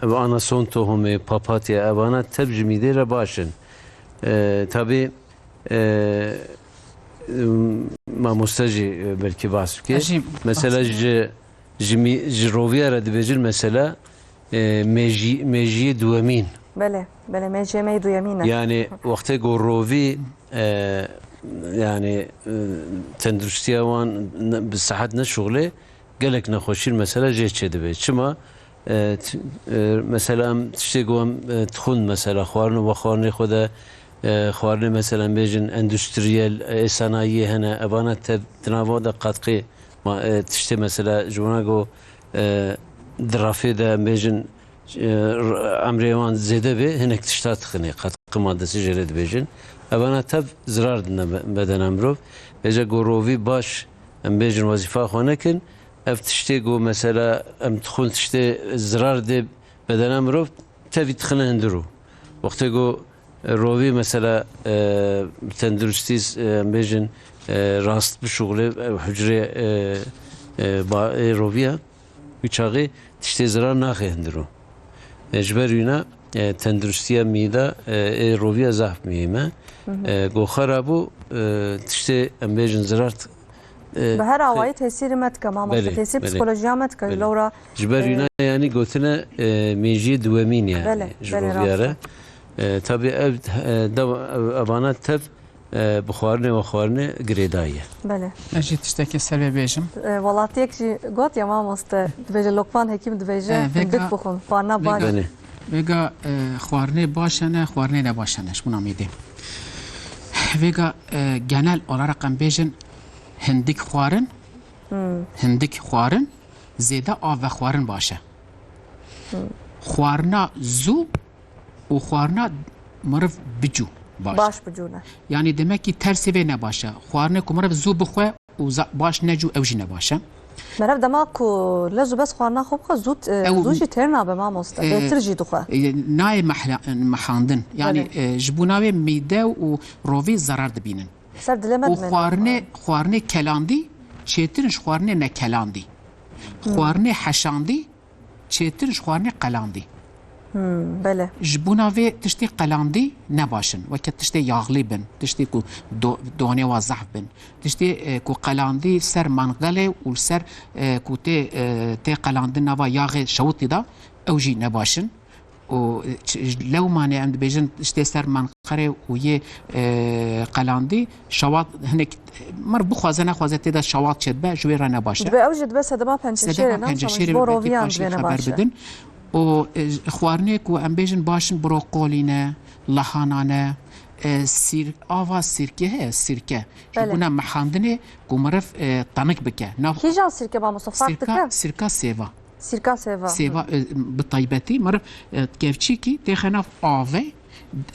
ev anason tohumê, papatya, evana tev ji mîdê re baş in. E, tabî, e, mamoste jî, e, belkî bahs bike. Mesela ji, ji mî-, ji roviya re dibêjin mesela, e, mêjî-, mêjiyê duwemîn. Belê, belê, mêjiyê me yê duyemîn e. Yani wextê ku rovî, e, yani, e, tenduristiya wan ne, bi sihet neşuxlê, gelek nexweşî mesela jê çêdibe. Çima? E, t-, e, mesela em tiştê ku em, e, dixwin mesela xwarin û vexwarinê xwe de, e, xwarinê mesela em bêjin endustriyel, e, sanayiyê hene, evana tev di nava de qatqê ma-, e, tiştê mesela ji wana ku, e, di rafê de em bêjin, e, r-, emrê wan zêde be, hinek tişta dixinê, qatqê maddesi jê re dibêjin. Evana tev zirar dine be-, bedena mirov. Vêca ku rovî baş, em bêjin wezîfa xwe nekin, ev tiştê ku mesela em dixwin tiştê zirar dê bedena mirov, tevî dixine hundir û. Wextê ku rovî mesela, e, tenduristî, e, em bêjin, e, rast bişuxulê, ev hucrê, e, e, ba-, ê roviya, wî çaxê tiştê zirar naxê hundir û. E, ji ber wîna, e, tenduristiya mîda, e, ê roviya zaf muhîm e. E, ku xera bû, e, tiştê em bêjin zirar t-, e, Bi her awayî tesîrî me dike, mamoste. Belê, tesîr belê. Psikolojiya me dike. Belê. Lewra, Ji ber e, wîna yani gotine, e, mêjiyê duwemîn yani. Belê, ji belê, roviya re. Rast e. E, tabî ev, e, dev-, ev, evana tev, e, bi xwarinê ve xwarinê girêdayî ye. Belê. Ez jî tiştekê ser vê bêjim. E, welatiyek jî got ya mamoste, dibêje Lokman Hekîm dibêje, e, vêga, hindik bixwin, xwarina baş. Belê. Vêga, e, xwarinê baş hene, xwarinê ne baş hene, ji bona mîdê. Vêga, e, genel olarak em bêjin hindik xwarin, hindik xwarin, zêde av vexwarin baş e. Xwarina zû û xwarina meriv bicû baş e. Baş bicû ne. Yani demek ki tersê vê ne baş e. Xwarinê ku meriv zû bixwe û za-, baş necû ew jî ne baş e. Meriv dema ku lez û bez xwarina xwe bixwe zû, e, Ew, zû jî têr nabe mamoste. E, Bêtir jî dixwe. E, nayê mehla-, mehandin. Yani, Belê. E, ji bona wê mîde û rovî zerar dibînin. Ser dilê me Û dimêne. Xwarinê, xwarinê kelandî çêtir in ji xwarinê nekelandî. Xwarinê heşandî çêtir ji xwarinê qelandî. Hmm, belê. Ji bona vê tiştê qelandî ne baş in. Weke tiştê yaxlî bin, tiştê ku do-, donê wa zehf bin, tiştê, e, ku qelandî ser manqelê û li ser, e, ku tê, e, tê qelandin nava yaxê şewitî de, ew jî ne baş in. Û, e, ç-, lewmanê em dibêjin tiştê ser manqerê û yê, e, qelandî, şewat hinek, meriv bixwaze nexwaze tê de şewat çêdibe, ji wê re ne baş e. Dibe ew jî dibe sedema penceşêrê, Sedema ne penceşêrê ji bo ve belkî roviyan paşê dibe ne xeber baş e. Bidin. Û, e, xwarinê ku em bêjin baş in, brokolî ne, lahana ne, e, sîr-, ava sîrke heye, sîrke. Ji Belê. Bona mehandinê ku meriv, e, tanik bike. Nav Kîjan sîrke mamoste, fark Sîrka, dike? Sîrka sêva. Sîrka sêva. Sêva, e, bi taybetî meriv, e, kevçîkî têxe nav avê,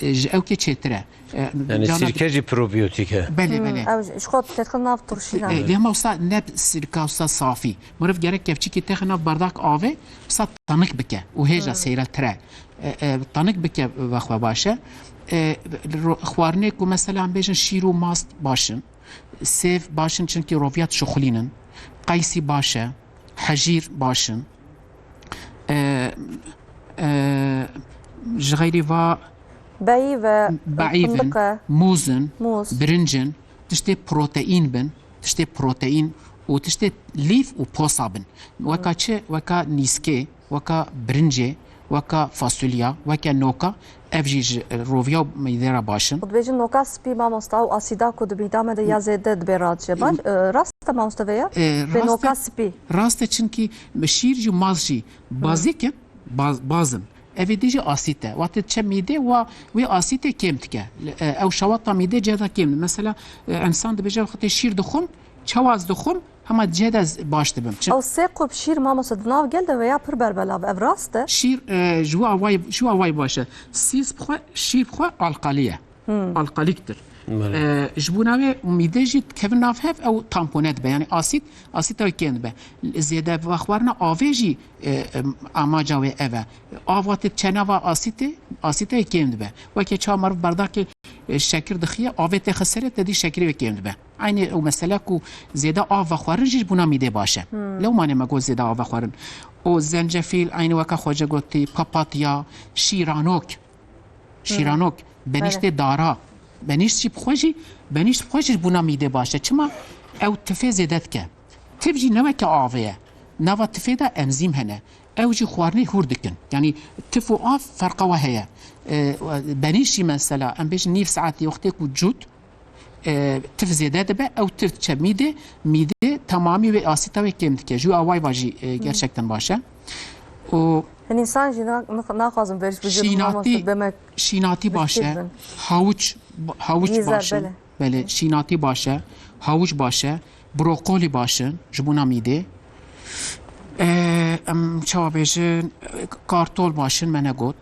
e, ji ewkê çêtir e. E, Yani cana sîrke jî probiyotîk e. Belê, Hmm, belê. Ew ji xwe têdixin nav turşî de. E, lê ma wisa ne sîrka wisa safî. Meriv gerek kevçîkî têxe nav bardak avê, wisa tanik bike û hêja Hmm. seyreltir e. E, e, tanik bike vexwe baş e. E, ro-, xwarinê ku mesela em bêjin şîr û mast baş in. Sêv baş in çimkî roviya dişuxulînin. Qeysî baş e. Hejîr baş in. E, e, ji xeyrî va Beyî ve beîv in, findiq e. Mûz in, Mûz. Birinc in, tiştê proteîn bin, tiştê proteîn û tiştê lîf û posa bin. Weka çi? Weka nîskê, weka birincê, weka fasulya, weke noka, ev jî ji roviya û mîdê re baş in. Xwe dibêjin noka spî mamosta û asîda ku di mîda me de ya zêde dibê radiçe. Baş, e, rast e mamosta vê ya? E, Vê rast e, noka spî. Rast e, çimkî şîr jî maz jî bazîk in, baz, baz in. Evê dî jî asît e. Wextê diçe mîdê wa wê asîtê kêm dike. E, ew şewata mîdê cihê de kêm dike. Mesela, e, însan dibêje wextê şîr dixwim, çawa ez dixwim, Ama cihê de ez baş dibim. Çi- Ew sê qurp şîr, mamoste, di nav gel de veya pir berbelav, ev rast e? Şîr, e, ji wî awayî, ji wî awayî baş e. Sîz bi xwe, şîr bi xwe alqalî ye. Hmm. Alkalîktir. Belê. E, ji bona wê mîde jî dikevin nav hev, ew tampone dibe. Yani asît, asîta wê kêm dibe. Zêde vexwarina avê jî, e, e, amaca wê ev e. Av wextê diçe nava asîtê, asîta wê kêm dibe. Weke çawa meriv berdakê, e, şekir dixiye, avê têxe serê, te dî şekirê wê kêm dibe. Eynî ew mesele ku zêde av vexwarin jî ji bona mîdê baş e. Hmm. Lewmanê me got zêde av vexwarin. O zencefîl, eynî weke xwece gotî, papatya, şîranok. Şîranok, benîştê dara. Benîşt jî bi xwe jî, benîşt bi xwe jî ji bona mîdê baş e. Çima? Ew tifê zêde dike. Tif jî ne weke avê ye. Nava tifê de enzîm hene. Ew jî xwarinê hûr dikin. Yanî tif û av ferqa we heye. E, benîşt jî mesela, em bêjin nîv saetî wextê ku cût, e, tif zêde dibe, ew tif diçe mîdê, mîdê temamî wê asîta wê kêm dike. Ji wî awayî va jî, e, gerçekten baş e. Û Hin însan jî na-, nix-, naxwazin berş bigrin, şînatî, mamoste, beme şînatî baş e, bişkî bin. Hawuç, hawuç Gîzer, baş e. Belê. Belê, şînatî baş e, hawuç baş e, brokolî baş in ji bona mîdê. E, em çawa bêjin, kartol baş in, me negot.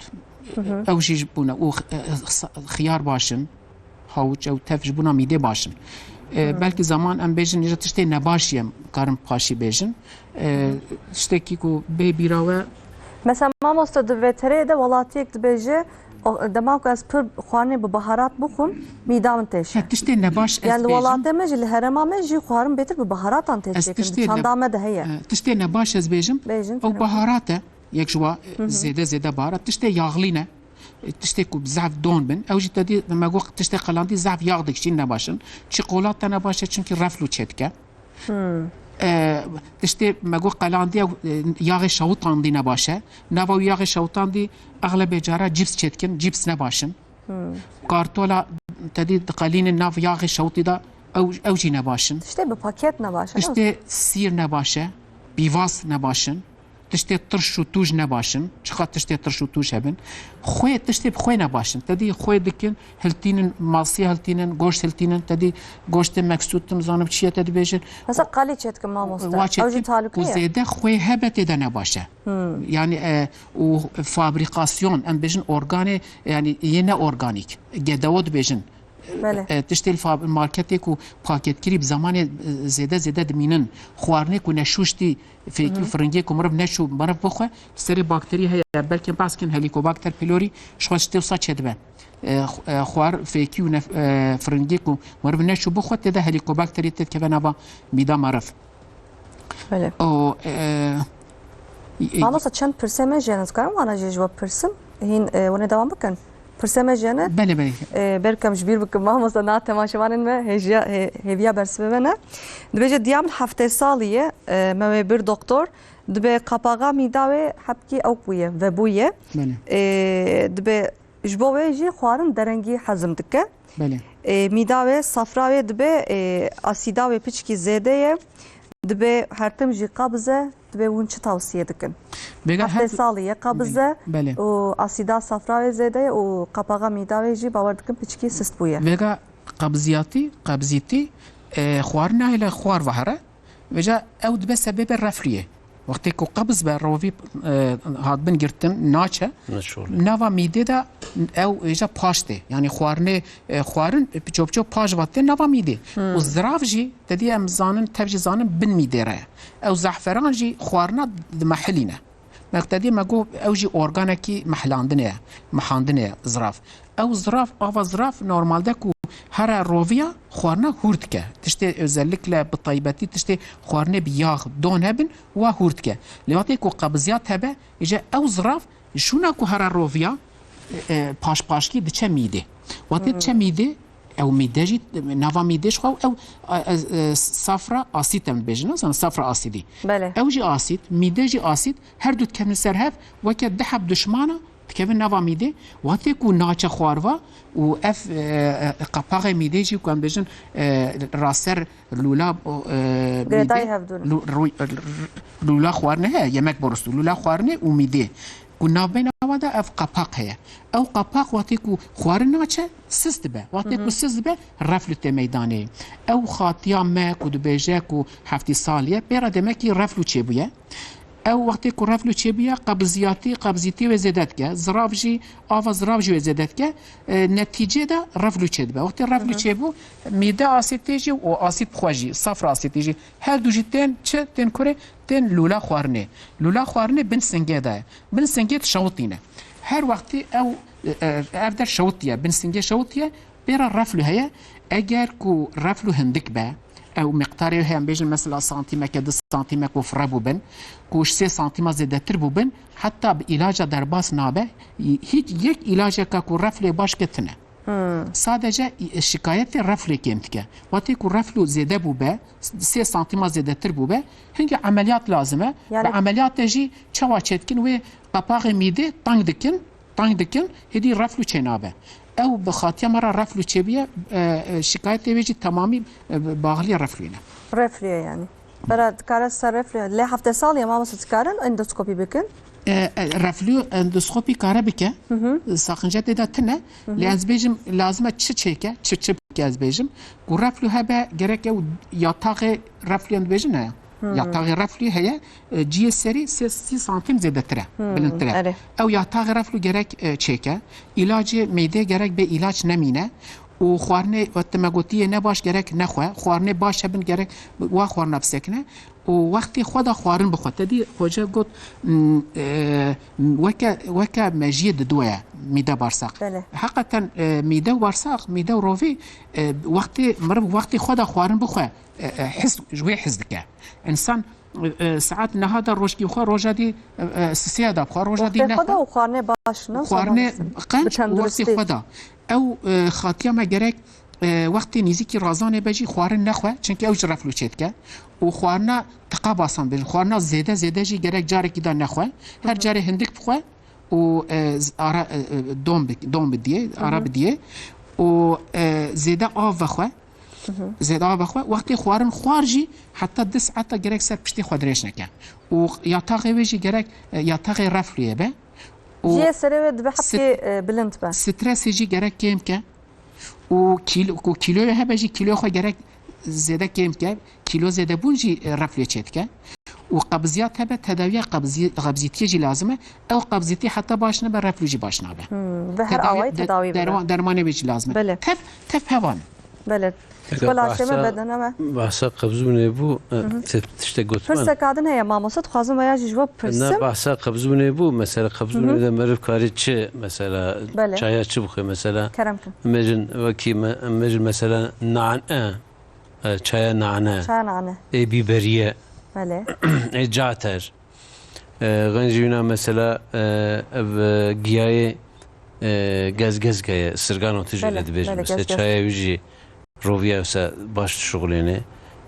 Hı hı. Ew jî ji bona, û x-, e, x-, xiyar baş in. Hawuç ew tev ji bona mîdê baş in. E, Hmm. Belkî zaman em bêjin, ji tiştê nebaş jî em karin paşî bêjin. E, tiştekî ku bê bîra we. Mesela mamoste, di veterê de welatiyek dibêje, o, dema ku ez pir xwarinê bi baharat bixwim, mîda min têşe. He, tiştê nebaş ez Yani li bêjim. Welatê me jî, li herêma me jî xwarin bêtir bi baharatan têşe kirin. Di çanda me de heye. E, tiştê nebaş ez bêjim, Bêjin, ew kerem. Baharat e. Yek ji wa, e, Hı hı. Zêde, zêde baharat. Tiştê yağlî ne. E, tiştê ku zehf don bin. Ew jî te dî me got tiştê qelandî zehf yağ dikişîn ne baş in. Çikolata ne baş e, çimkî reflû çêdike. Hmm. E, tiştê me got qelandî ew, e, yaxê şewitandî ne baş e. Nava wî yaxê şewitandî exlebê cara cîps çêdikin, cîps ne baş in. Hmm. Kartola te dî diqelînin nav yaxê şewitî de, ew, ew jî ne baş in. Tiştê bi paket ne baş e, ne? Tiştê sîr ne baş e, pîvaz ne baş in. Tiştê tirş û tûj ne baş in. Çiqa tiştê tirş û tûj hebin. Xwê, tiştê bi xwê ne baş in. Te dî xwê dikin, hiltînin, masiya hiltînin, goşt hiltînin. Te dî goştê meksût, nizanim çi ye te dibêjin. Mesela qalî çêdikin mamoste. Wa çêdikin, ew jî talûke ye. Ku zêde xwê hebe tê de ne baş e. Hmm. Yani, e, û fabrîkasyon, em bêjin organê, yani yê ne organîk. G D O dibêjin. Belê. E, tiştê li fab-, marketê ku paketkirî bi zamanê, e, zêde zêde dimînin. Xwarinê ku neşûştî, fêkî û Hı hı. firingê ku miriv neşû, miriv bixwe, serê bakterî heye. Belkî behs kin Helicobacter pylori, ji xwe tiştê wisa çêdibe. E, xw-, e, xwar, fêkî û nef-, e, firingê ku miriv neşû bixwe, tê de Helicobacterê tê dikeve nava mîda meriv. Belê. O, e, e, Mamosta, çend pirsê me jî hene, ez karim wana jî ji we pirsim? Hîn, e, hûn ê dewam bikin. Pirsê me jî hene. Belê, belê. E, belkem ji bîr bikim, mamosta, na temaşevanên me hêjiya, hê-, hêviya bersivê me ne. Dibêje, diya min heftê salî ye, e, me wê bir doktor. Dibe qapaxa mîda wê hebkî ew bûye, vebûye. Belê. E, dibe Ji bo wê jî xwarin derengî hezm dike. Belê. E, mîda wê, safra wê dibe, e, asîda wê piçkî zêde ye. Dibe her tim jî qabiz e, dibe hûn çi tavsiye dikin? Vêga Heftê her salî ye qabiz e Belê. Û asîda safra wê zêde ye û qapaxa mîda wê jî bawer dikim piçkî sist bûye. Vêga qebziyatî, qebzîtî, e, xwarin nahêle xwar vehere. Vêca ew dibe sebebê reflûyê. Wextê ku qebz be, rovî, e, hatibin girtin, naçe. Neçû. Nava mîdê de ew vêca paş tê. Yani xwarinê, e, xwarin, e, piço piço paş va tê nava mîdê. Hmm. Û zirav jî, te dî em zanin, tev jî zanin, bin mîdê re ye. Ew zehferan jî xwarina dimehilîne. Meqtedî me got, ew jî organekî mehlandinê ye, mehandinê ye zirav. Ew zirav, ava zirav normalde ku here roviya xwarina hûr dike. Tiştê özellikle bi taybetî tiştê xwarinê bi yağ don hebin, wa hûr dike. Lê wextê ku qebziyat hebe, îje ew zirav şûna ku here roviya, e, e, paşpaşkî diçe mîdê. Wextê diçe mîdê, ew mîde jî, nava mîdê ji xwe ew, e, e, e, safra asît em dibêjin, ne zanin safra asîdî. Belê. Ew jî asît, mîde jî asît, her du dikevin ser hev, weke du heb duşmana dikevin nava mîdê. Wextê ku naçe xwarva û ev, e, e, qapaxê mîdê jî ku em bêjin, e, raser lûla, e, Girêdayî mîdê, hevdû ne. lû-, rû-, r-, r-, lûla xwarinê heye, yemek borusu, lûla xwarinê û mîdê. Ku navbeyna wa de ev qepak heye. Ew qepak wextê ku xwarin naçe, sis dibe. Wextê ku sis dibe, reflû tê meydanê. Ew xatiya me ku dibêje ku heftî salî ye, pê re demekî reflû çêbûye. Ew wextê ku reflû çêbûye, qebziyatî, qebzîtî wê zêde dike. Zirav jî, ava zirav jî wê zêde dike. E, netîcê de reflû çêdibe. Wextê reflû çêbû, mîde asê tê jî û asî bi xwe jî, safra asê tê jî. Her du jî tên çi? Tên kurê, tên lûla xwarinê. Lûla xwarinê bin singê de ye. Bin singê dişewitîne. Her wextî ew, e, e, ev der şewitiye, bin singê şewitiye, pê re reflû heye. Eger ku reflû hindik be, ew miqdarê heye, em bêjin mesela santîmeke, du santîmek û fire bûbin, ku ji sê santîma zêdetir bûbin, heta bi îlaca derbas nabe, hîç yek îlaceka ku reflê baş ke tine. Sadece şikayetê reflê kêm dike. Wextê ku reflû zêde bûbe, sê santîma zêdetir bûbe, hingî emeliyat lazim e. Yani bi emeliyatê jî çawa çêdikin? Wê qepaxê mîdê teng dikin, teng dikin, hêdî reflû çênabe. Ew bi xatiya me re reflû çêbûye, e, e, şikayetê wê jî temamî, e, baxilî reflûyê ne. Reflûyê yani. Bera dikare ser reflû. Lê heftê salî ye mamoste dikarin endoskopî bikin? E, e, reflû endoskopî kare bike. Saqince tê de tine. Lê ez bêjim lazim e çi çêke, çi çi bike ez bêjim. Ku reflû hebe gerek ew yataxê reflû em dibêjin heye. Yataxê reflû heye, e, cihê serî sê santîm zêdetir e, bilindtir e. Erê. Ew yataxê reflû gerek, e, çêke. Îlacê mîdê gerek bê îlac nemîne. Û xwarinê, wek te me gotiye, ne baş gerek nexwe. Xwarinê baş hebin gerek wa xwarina bisekine. Û wextê xwe de xwarin bixwe. Te dî xoce got, m, e, weke, weke mejiyê didoye mîde barsaq. Belê. Heqeten, e, mîde û barsaq, mîde û rovî, e, wextê, meriv wextê xwe de xwarin bixwe, e, e, his, ji wê his dike. Însan, e, e, saet neha de rojkî xwe, roja dî, e, e, sisêya de bixwe, roja dî nexwe. Wextê xwe de û xwarinê baş, ne? Xwarinê qenc û wextê xwe de. Ew, e, xatiya me gerek, e, wextê nîzîkî razanê be jî xwarin nexwe, çimkî ew ji reflû çêdike. Û xwarina tiqa basan bêjin. Xwarina zêde, zêde jî gerek carekî de nexwe. Her carê hindik bixwe û, e, z-, ara, e, e, dom bi-, dom bidiyê, ara bidiyê. Û, e, zêde av vexwe. Zêde av vexwe. Wextê xwarin xwar jî heta du saeta gerek ser piştê xwe dirêj neke. Û yataxê wê jî gerek, e, yataxê reflûyê be. Û cihê serê wê dibe hebkê, e, bilind be. Stresê jî gerek kêm ke. Û kîl-, ku kîloyê hebe jî kîloyê xwe gerek zêde kêm ke. Kîlo zêdebûn jî, e, reflê çêdike. Û qebziyat hebe, tedawiya qebzî-, qebzîtiyê jî lazim e. Ew qebzîtî heta baş nebe, reflû jî baş nabe. Hmm, ve her awayî tedawî bibe. Derman, dermanê wê jî lazim e. Belê. Tev, tev hevan. Belê. Eke Wela bahsa, çême bedene me. Bahsa qebzûnê bû, e, te tiştek gotiman. Pirseka din heye mamoste, dixwazim veya jî ji we pirsim. Ne, bahsa qebzûnê bû, mesela qebzûnê de meriv karê çi, mesela çaya çi bixwe, mesela. Kerem kin. Mejin, wekî me-, mejin mesela nane, e, çaya nane. Çaya nane. Ê bîberiye. Belê. Ê cater. E, xencî wîna mesela, e, ev, e, giyayê, e, gezgezge ye, sirgano tijê lê dibêjin. Mesela çaya wî jî roviya wisa baş dişuxulêne.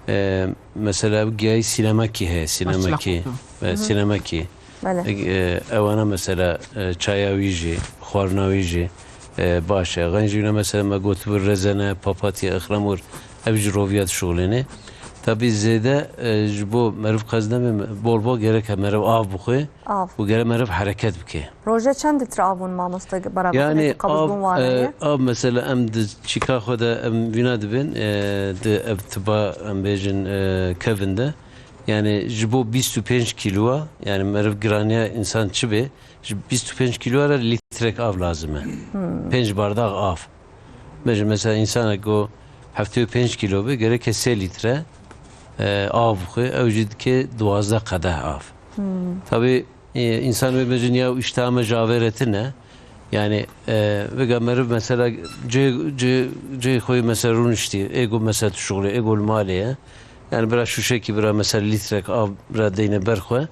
E, mesela ev giyayê sînemekî heye, sînemekî. E, sînemekî. E, ewana mesela, e, çaya wî jî, xwarina wî jî, e, baş e. Xencî wîna mesela me gotibû rezene, papatya, ixremûr, ev jî roviya dişuxulêne. Tabî zêde, e, ji bo meriv qez nebe, bol bol gerek e meriv av bixwe û gerek meriv hereket bike. Rojê çend lître av hûn mamoste beraber? Yani av, e, av mesela em di çîka xwe de em vîna dibin, e, di ev tiba em bêjin, e, kevin de. Yani ji bo bîst û pênc kîloa, yani meriv giraniya însan çi bê, ji bîst û pênc kîloa re lîtrek av lazim e. Pênc bardax av. Bêjin mesela însanek ku heftê û pênc kîlo be, gereke sê lître, e, av bixwe, ew jî dike duwazdeh qedeh av. Tabî, e, însan wê bêjin ya îşteha me ji avê re tune. Yani, e, vêga meriv mesela cê, cê, cê xwe mesela rûniştî, ê ku mesela tu şixulê, ê ku li malê ye. Yani bira şûşekî bira mesela lîtrek av bira deyne ber xwe.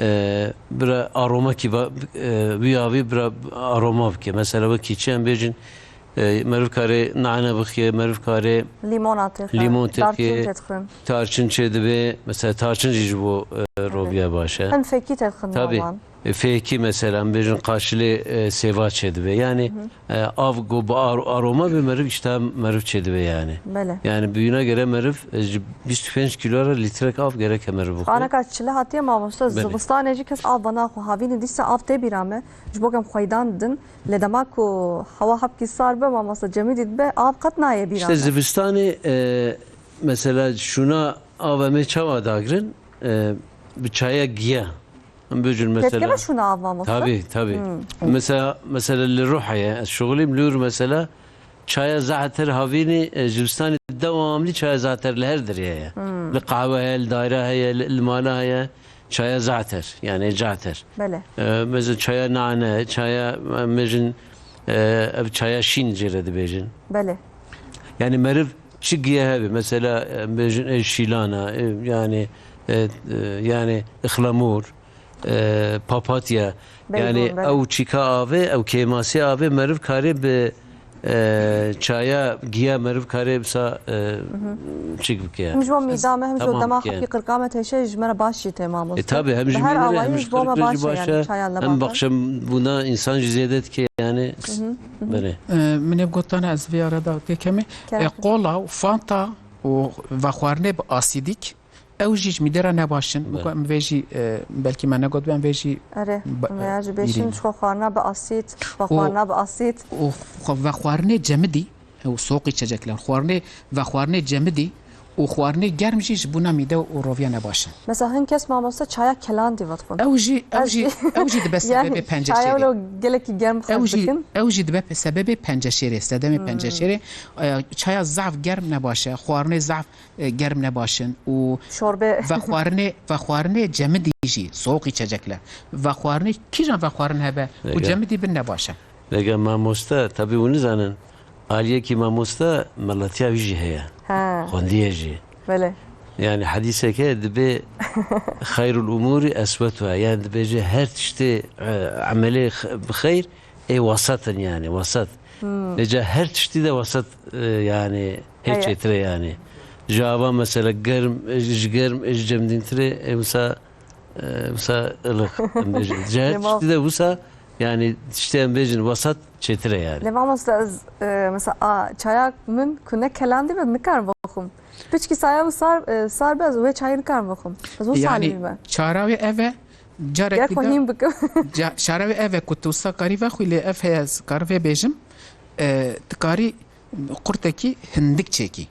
E, bira aromekî ba-, e, wî avî bira aroma bike. Mesela wekî çi em bêjin, e, meriv karê nane bixye, meriv karê lîmona têxe, lîmon têxe, tarçin têdixin. Tarçin çê dibe, mesela tarçin jî ji bo, e, roviya baş e. Hin fekî têdixin. Tabî. e, fêkî mesela, em bêjin qaşilê, e, sêva çêdibe. Yani, e, av ku bi ar-, aroma be meriv, îşteha meriv çêdibe yani. Belê. Yani biyûna gere meriv, e, ji bîst û pênc kilo re lîtrek av gereke meriv bixwe. Aneka çile hatiye mamoste, Belê. zivistanê jî kes av venaxwe. Havînê dîsa av tê bîra me. Ji bo ku em xweydan didin. Lê dema ku hewa hepkî sar be, mamoste Cemîdî dibe, av qet nayê bîra İşte me. zivistanê, e, mesela şûna av em ê çawa dagirin? E, bi çaya giya. Em bêjin mesela. Têdikeve şûna av mamoste? Tabii, tabii. Hmm. Mesela, mesela li Ruh heye, ez şixulîm li wir mesela, çaya ze'eter havînî, e, zivistanê dewamlî çaya ze'eter li her derê heye. Hmm. Li qehwe heye, li daîre heye, li, li mala heye. Çaya ze'eter, yani ze'eter. Belê. E, mesela çaya nane, çaya, e, mejin, e, ev çaya şîn jê re dibêjin. Belê. Yani meriv çi giye hebe, mesela, e, mejin, e, şîlana, e, yani, e, e, yani ıhlamur, e, papatya, Beygon, yani belê. ew çîka avê, ew kêmasê avê meriv karê bi, e, çaya giya meriv karê bisa, e, çik bike. Min ji bo mîda me hem ji bo Tamam dema bike. Hepkî qirqa me têşe ji me re baş jî tê mamoste. E, tabi, hem Bi ji her mîda re, hem awayî ji ji bo me qirqê baş jî e baş yani e. çaya Hem levanta. baxşe bûna insan jî zêde dike yani. Belê. E, min ê gotana ez vê arada têkemê. Kerem. E, kola û fanta û vexwarine bi asîdîk Ew jî ji mîdê re ne baş in. Belê. Em vê jî, e, belkî me negot, em vê jî Erê, ba-, em ê ji bêşin bîrîn. Ji xwe xwarina bi asîd, xwe Û, xwarina bi asîd. û xwe vexwarinê cemidî, ew soqî çecekler, xwarinê, vexwarinê cemidî û xwarinê germ jî ji bona mîde û roviya ne baş in. Mesela hin kes mamoste çaya kelandî vedixwin. Ew jî, ew Ez jî, jî ew jî dibe Yani sebebê çaya penceşêrê. wilo gelekî germ Ew xerc jî, dikin. ew jî dibe pe-, sebebê penceşêrê, sedemê Hmm. penceşêrê. E, çaya zaf germ ne baş e, xwarinê zaf e, germ ne baş in û Şorbe. vexwarinê, vexwarinê cemidî jî, soğuk içecekler, vexwarinê kîjan vexwarin hebe û Ege. cemidî bin ne baş e. Ege mamoste, tabi hûn nizanin, aliyekî mamoste melatiya wî jî heye. Ha. Xwendiye jî. Belê. Yani hadîseke dibe xeyrul umuri eswetuha. Yani dibêje her tiştê, e, emelê x-, bi xeyr ê wasat in yani, wasat. Hmm. Lê ca her tiştî de wasat, e, yani hê Heye. çêtir e yani. Ji ava mesela germ, e, ji germ, e, ji cemdîntir e, e, wisa, e, wisa ılık, em bêjin. Ji her Lê ma- tiştî de wisa yani tiştê em bêjin wasat çêtir e yani. Lê mamoste ez, e, mesela a, çaya min ku ne kelandî be nikarim vexwim. Piçkî saya wî sar, e, sar be ez wê çayê nikarim vexwim. Ez wisa Yani lî me. çara wê ev e, Gerek carekî xwe de hîn bikim. ca-, çara wê ev e ku tu wisa karî vexwî lê ev heye ez karim vê bêjim. E, tu karî qurtekî hindik çêkî.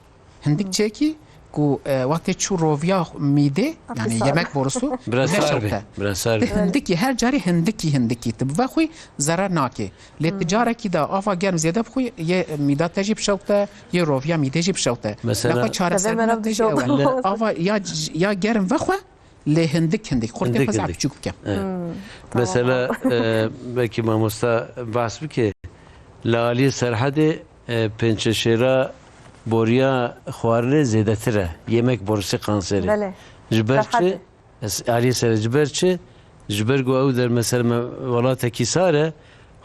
Hindik Hmm. çêkî ku, e, wextê çû roviya mîdê, Hafif yani sar. yemek borusu, Biraz sar be, neşewte. biraz sar be. Hindikî, her carî hindikî, hindikî. Tu bivexwî, zerar nake. Lê Hmm. tu carekî de ava germ zêde bixwî, yê mîda te jî bişewte, yê roviya mîdê jî bişewte. Mesela Lexwe çareser Tevê me bûna re te jî ew e. bişewte. Ava ya, ya germ vexwe, lê hindik hindik. Qurtê Hindik xwe zaf hindik. biçûk bike. Evet. Hmm. Tamam. Mesela, e, belkî mamosta behs bike, li aliyê Serhedê, e, pençeşêra boriya xwarinê zêdetir e. Yemek borusu kanseri. Belê. Ji ber Serhedê. çi? Ez aliyê Serhedê ji ber çi? Ji ber ku ew der mesela me welatekî sar e,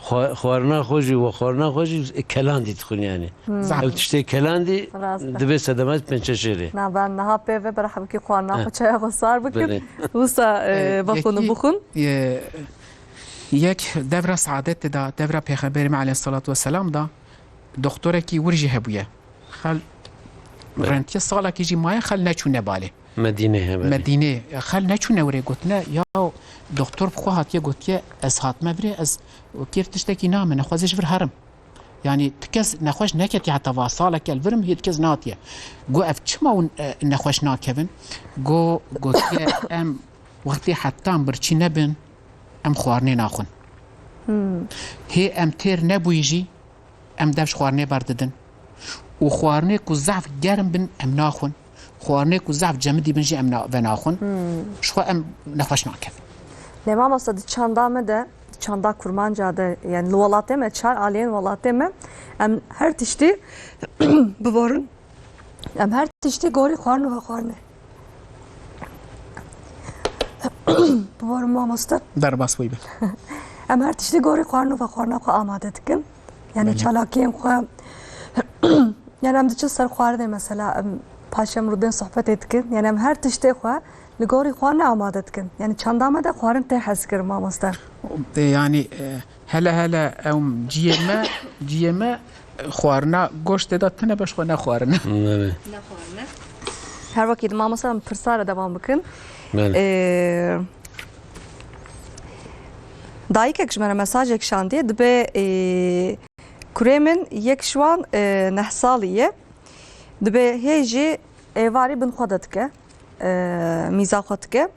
xwa-, xwarina xwe jî, we xwarina xwe jî, e, kelandî dixwin yani. Hmm. Zaf. Ew tiştê kelandî Rast e. dibe sedemet pençeşêrê. Na ben niha pê ve bera hevkî xwarina Eh. xwe çaya xwe sar bikim. Belê. Wisa, e, E, vexwin û yekî, bixwin. e, yek devra saadetê de, devra Pêxemberê me aleyhissalatu vesselam de, doktorekî wir jî hebûye. Xel Belê. rentiye salekî jî maye, xel neçûne balê. Medînê he, belê. Medînê. Xel neçûne wirê gotine, ya doktor bi xwe hatiye gotiye, ez hatime virê, ez kêr tiştekî name, nexwazê ji vir herim. Yani ti kes nexweş neketiye heta va saleke li virim hê ti kes natiye. Go ev çima hûn, e, nexweş nakevin? Go gotiye em wextê hetan birçî nebin, em xwarinê naxwin. Hmm. Hê em têr nebûyî jî, em dev ji xwarinê berdidin. Û xwarinê ku zehf germ bin, em naxwin. Xwarinê ku zehf cemidî bin jî em na-, venaxwin. Hmm. Ji xwe em nexweş nakevin. Lê mamosta di çanda me de, di çanda kurmanca de, yani li welatê me, çar aliyên welatê me, em her tiştî biborin. Em her tiştî gorî xwarin û vexwarine. Biborin mamoste. Derbas bûyî be. Em her tiştî gorî xwarin û vexwarina xwe amade dikin. Yani Belê. çalakiyên xwe. Yani em diçin ser xwarinê mesela, em paşê em rûdên sohbetê dikin. Yani em her tiştê xwe Li gorî xwarine amade dikin. Yani çanda me de xwarin tê hezkirin mamoste. E, yani, e, hele hele ew ciyê me, ciyê me, e, xwarina goştê de tune be ji xwe nexwarine. Belê. Nexwarine. Her wekî di mamoste em pirsa re devam bikin. Belê. E, dayikek ji me re mesajek şandiye, dibe, e, kurê min yek ji wan, e, neh salî ye. Dibe hê jî êvarî bin xwe de dike, e, mîza xwe dike.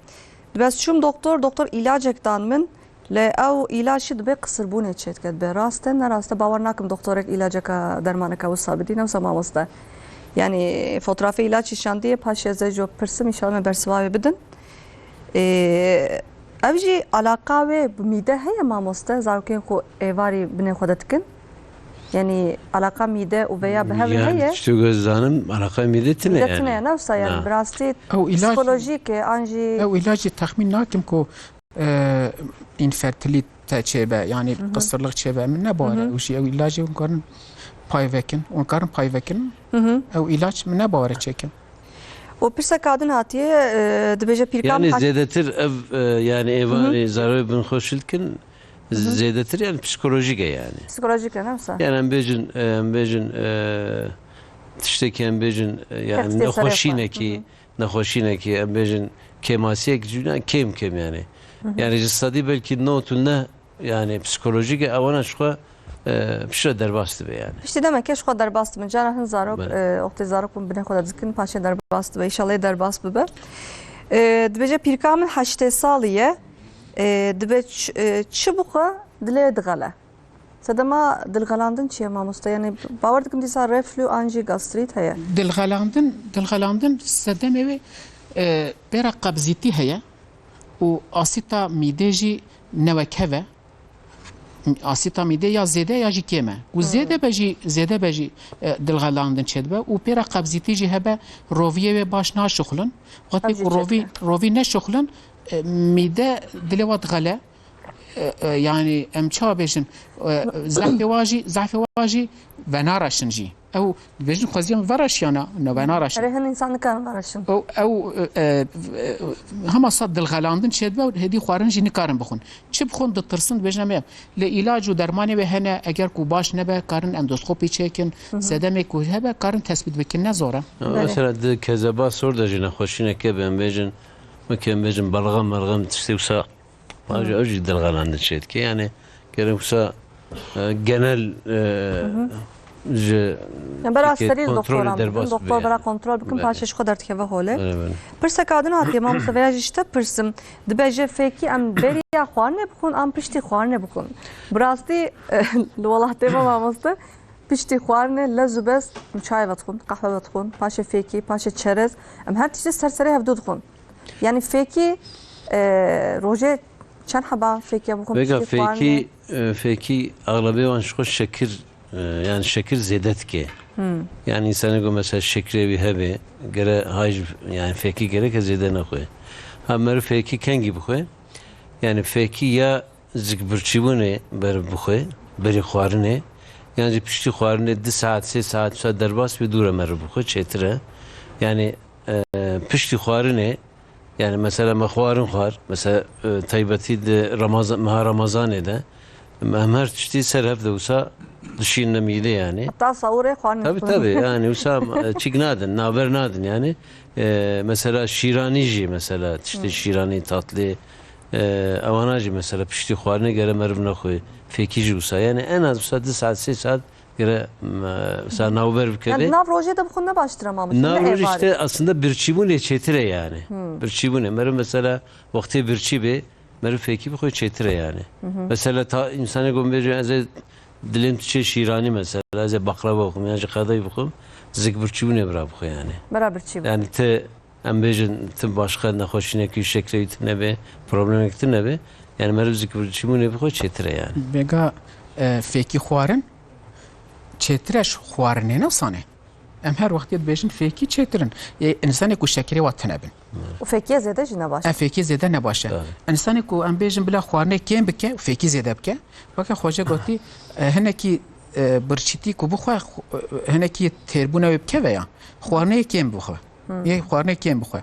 Dibe ez çûm doktor, doktor îlacek dan min, lê ew îlaç jî dibe qisirbûnê çêdike. Dibe rast e, ne rast e, bawer nakim doktorek îlaceka dermaneka wisa bidî, ne wisa mamoste. Yani fotoğrafê îlaç jî şandiye, paşê ez ê jo pirsim, înşallah me bersiva wê bidin. E, ev jî alaqa wê bi mîde heye mamoste, zarokên xwe êvarî binê xwe de dikin? Yanî alaqa mîde û veya bi hev Yani heye? Tiştê ku ez zanim, alaqa mîde tine Mîde yani. Tine ye, ne wisa yani, Na. Bi rastî Ew îlac psikolojîk e, an jî Ew îlacê texmîn nakim ku, e, înfertilîte çêbe, yani Hı hı. qisirlik çêbe, min ne bawer e. Hı hı. Ew jî ew îlacê hûn karin pay vekin, hûn karin pay vekin. Hı hı. Ew îlac min ne bawer e çêkin. Û pirseka din hatiye, e, dibêje pîrka Yani min hat- zêdetir ev, e, yani êvarê zarokê bin xwe şil dikin, Hı hı. Zêdetir yani psikolojik e yani. Psikolojik e, ne wisa? Yani em bêjin, e, em bêjin, e, tiştekî em bêjin, e, yani Keftiye serê xwe. nexweşînekî, Hı hı. nexweşînekî, em bêjin kêmasiyek cûna kêm kêm yani. Hı hı. Yani ji sedî belkî nod û neh yani psikolojik e, ewana ji xwe, e, piştre derbas dibe yani. Piştî demekê ji xwe derbas dibin. Cara hin zarok, Belê. e, wextê zarok bin binê xwe de dikin, paşê derbas dibe. Înşallah derbas bibe. E, dibêje pîrka min heştê salî ye. E, dibe ç-, e, çi bixwe dilê dixele. Sedema dilxelandin çi ye mamoste? Yani bawer dikim dîsa reflü an jî gastrît heye. Dilxelandin, dilxelandin sedemê wê, e, pêra qebzîtî heye û asîta mîdê jî newekhev e. Asîta mîdê ya zêde ya jî kêm e. Ku Hmm. zêde be jî, zêde be jî, e, dilxelandin çêdibe û pêra qebzîtî jî hebe, roviyê wê baş naşuxulin. Wextê Ev jî ku rovî, çêdibe. rovî neşuxulin, e, mîde dilê we dixele. E, e, yani em çawa bêjin? E, zehfê wa jî, zehfê wa jî venareşin jî. Ew dibêjin xweziyê min vereşiyana, ne venareşin. Erê, hin însan nikarin vereşin. Ew, ew, e, e, hema sed dilxelandin çêdibe û hêdî xwarin jî nikarin bixwin. Çi bixwin ditirsin, dibêjin em ê. Lê îlac û dermanê wê hene, eger ku baş nebe, karin endoskopî çêkin, Hı hı. sedemê ku hebe, karin tespît bikin, ne zor e. Ya, Belê. mesela di kezeba sor de jî nexweşîneke be, em bêjin, weke em bêjin belxem, melxem tiştê wisa Paşê ew jî dilxelandin çêdike. Yani gerek wisa, e, genel, e, ji Ya, bera Tirkiyê sterîl kontrolê doktora min derbas bikin, bibe doktor bera yani. kontrol bikin, Belê. paşê ji xwe derdikeve holê. Belê, belê. Pirseka din hatiye, mamoste, veya jî ji te pirsim, dibe ji fêkî em beriya xwarinê bixwin, an piştî xwarinê bixwin? Bi rastî, e, li welatê me, mamoste, piştî xwarinê lez û bez em çayê vedixwin, qehwe vedixwin, paşê fêkî, paşê çerez, em her tiştî ser serê hevdû dixwin. Yani fêkî, e, rojê çend heba fêkiya bixwin Vêga piştî xwarinê? fêkî, e, fêkî axlebê wan ji xwe şekir, e, yani şekir zêde dike. Hmm. Yani însanê ku mesela şekirê wî hebe, gere hay ji, yani fêkî gereke zêde nexwe. Ha meriv fêkî kengî bixwe? Yani fêkî ya zik birçîbûnê ber bixwe, berî xwarinê, yan jî piştî xwarinê du saet, sê saet, wisa derbas be dûre meriv bixwe, çêtir e. Yani, e, piştî xwarinê, yani mesela me xwarin xwar, mesela, e, taybetî di Ramaza-, meha Ramazanê de, em her tiştî ser hev de wisa dişînine mîdê yani. Heta sahurê xwarin Tabii, dixwin. tabii, yani wisa, e, çîk nadin, navber nadin yani. E, mesela şîranî jî, mesela tiştê Hmm. şîranî, tatlî, e, ewana jî mesela piştî xwarinê gere meriv nexwe, fêkî jî wisa. Yani en az wisa du saet, sê saet gere, m, e, wisa navber bikeve. Yani nav rojê de bixwin ne baştir e, mamoste, Nav ne rojê êvarê? işte aslında birçîbûnê çêtir e yani. Hmm. Birçîbûnê. Meriv mesela wextê birçî bê, meriv fêkî bixwe çêtir e yani. Hı hı. Mesela ta, însanê ku bêje ez ê dilêm tu çê şîranî mesela, ez ê baklava bixwim, yan jî qedayî bixwim, zik birçîbûnê bira bixwe yani. Bira birçîbûn. Yani ti, em bêjin, ti başqa nexweşînekî, şekrê wî tune be, problemek tune be, yani meriv zik birçîbûnê bixwe çêtir e yani. Vêga, e, fêkî xwarin çêtir e ji xwarinê, ne wisa ne? Em her wextê dibêjin fêkî çêtir in. Ê, însanê ku şekerê wa tune bin. Û fêkiyê zêde jî ne baş e. Ev fêkî zêde ne baş e. Evet. Însanê ku em bêjin bila xwarinê kêm bike û fêkî zêde bike, weke xwece gotî, e, hinekî, e, birçîtî ku bixwe, xw-, e, hinekî têrbûna wê bikeve ya, xwarinê kêm bixwe. Hmm. Yê xwarinê kêm bixwe.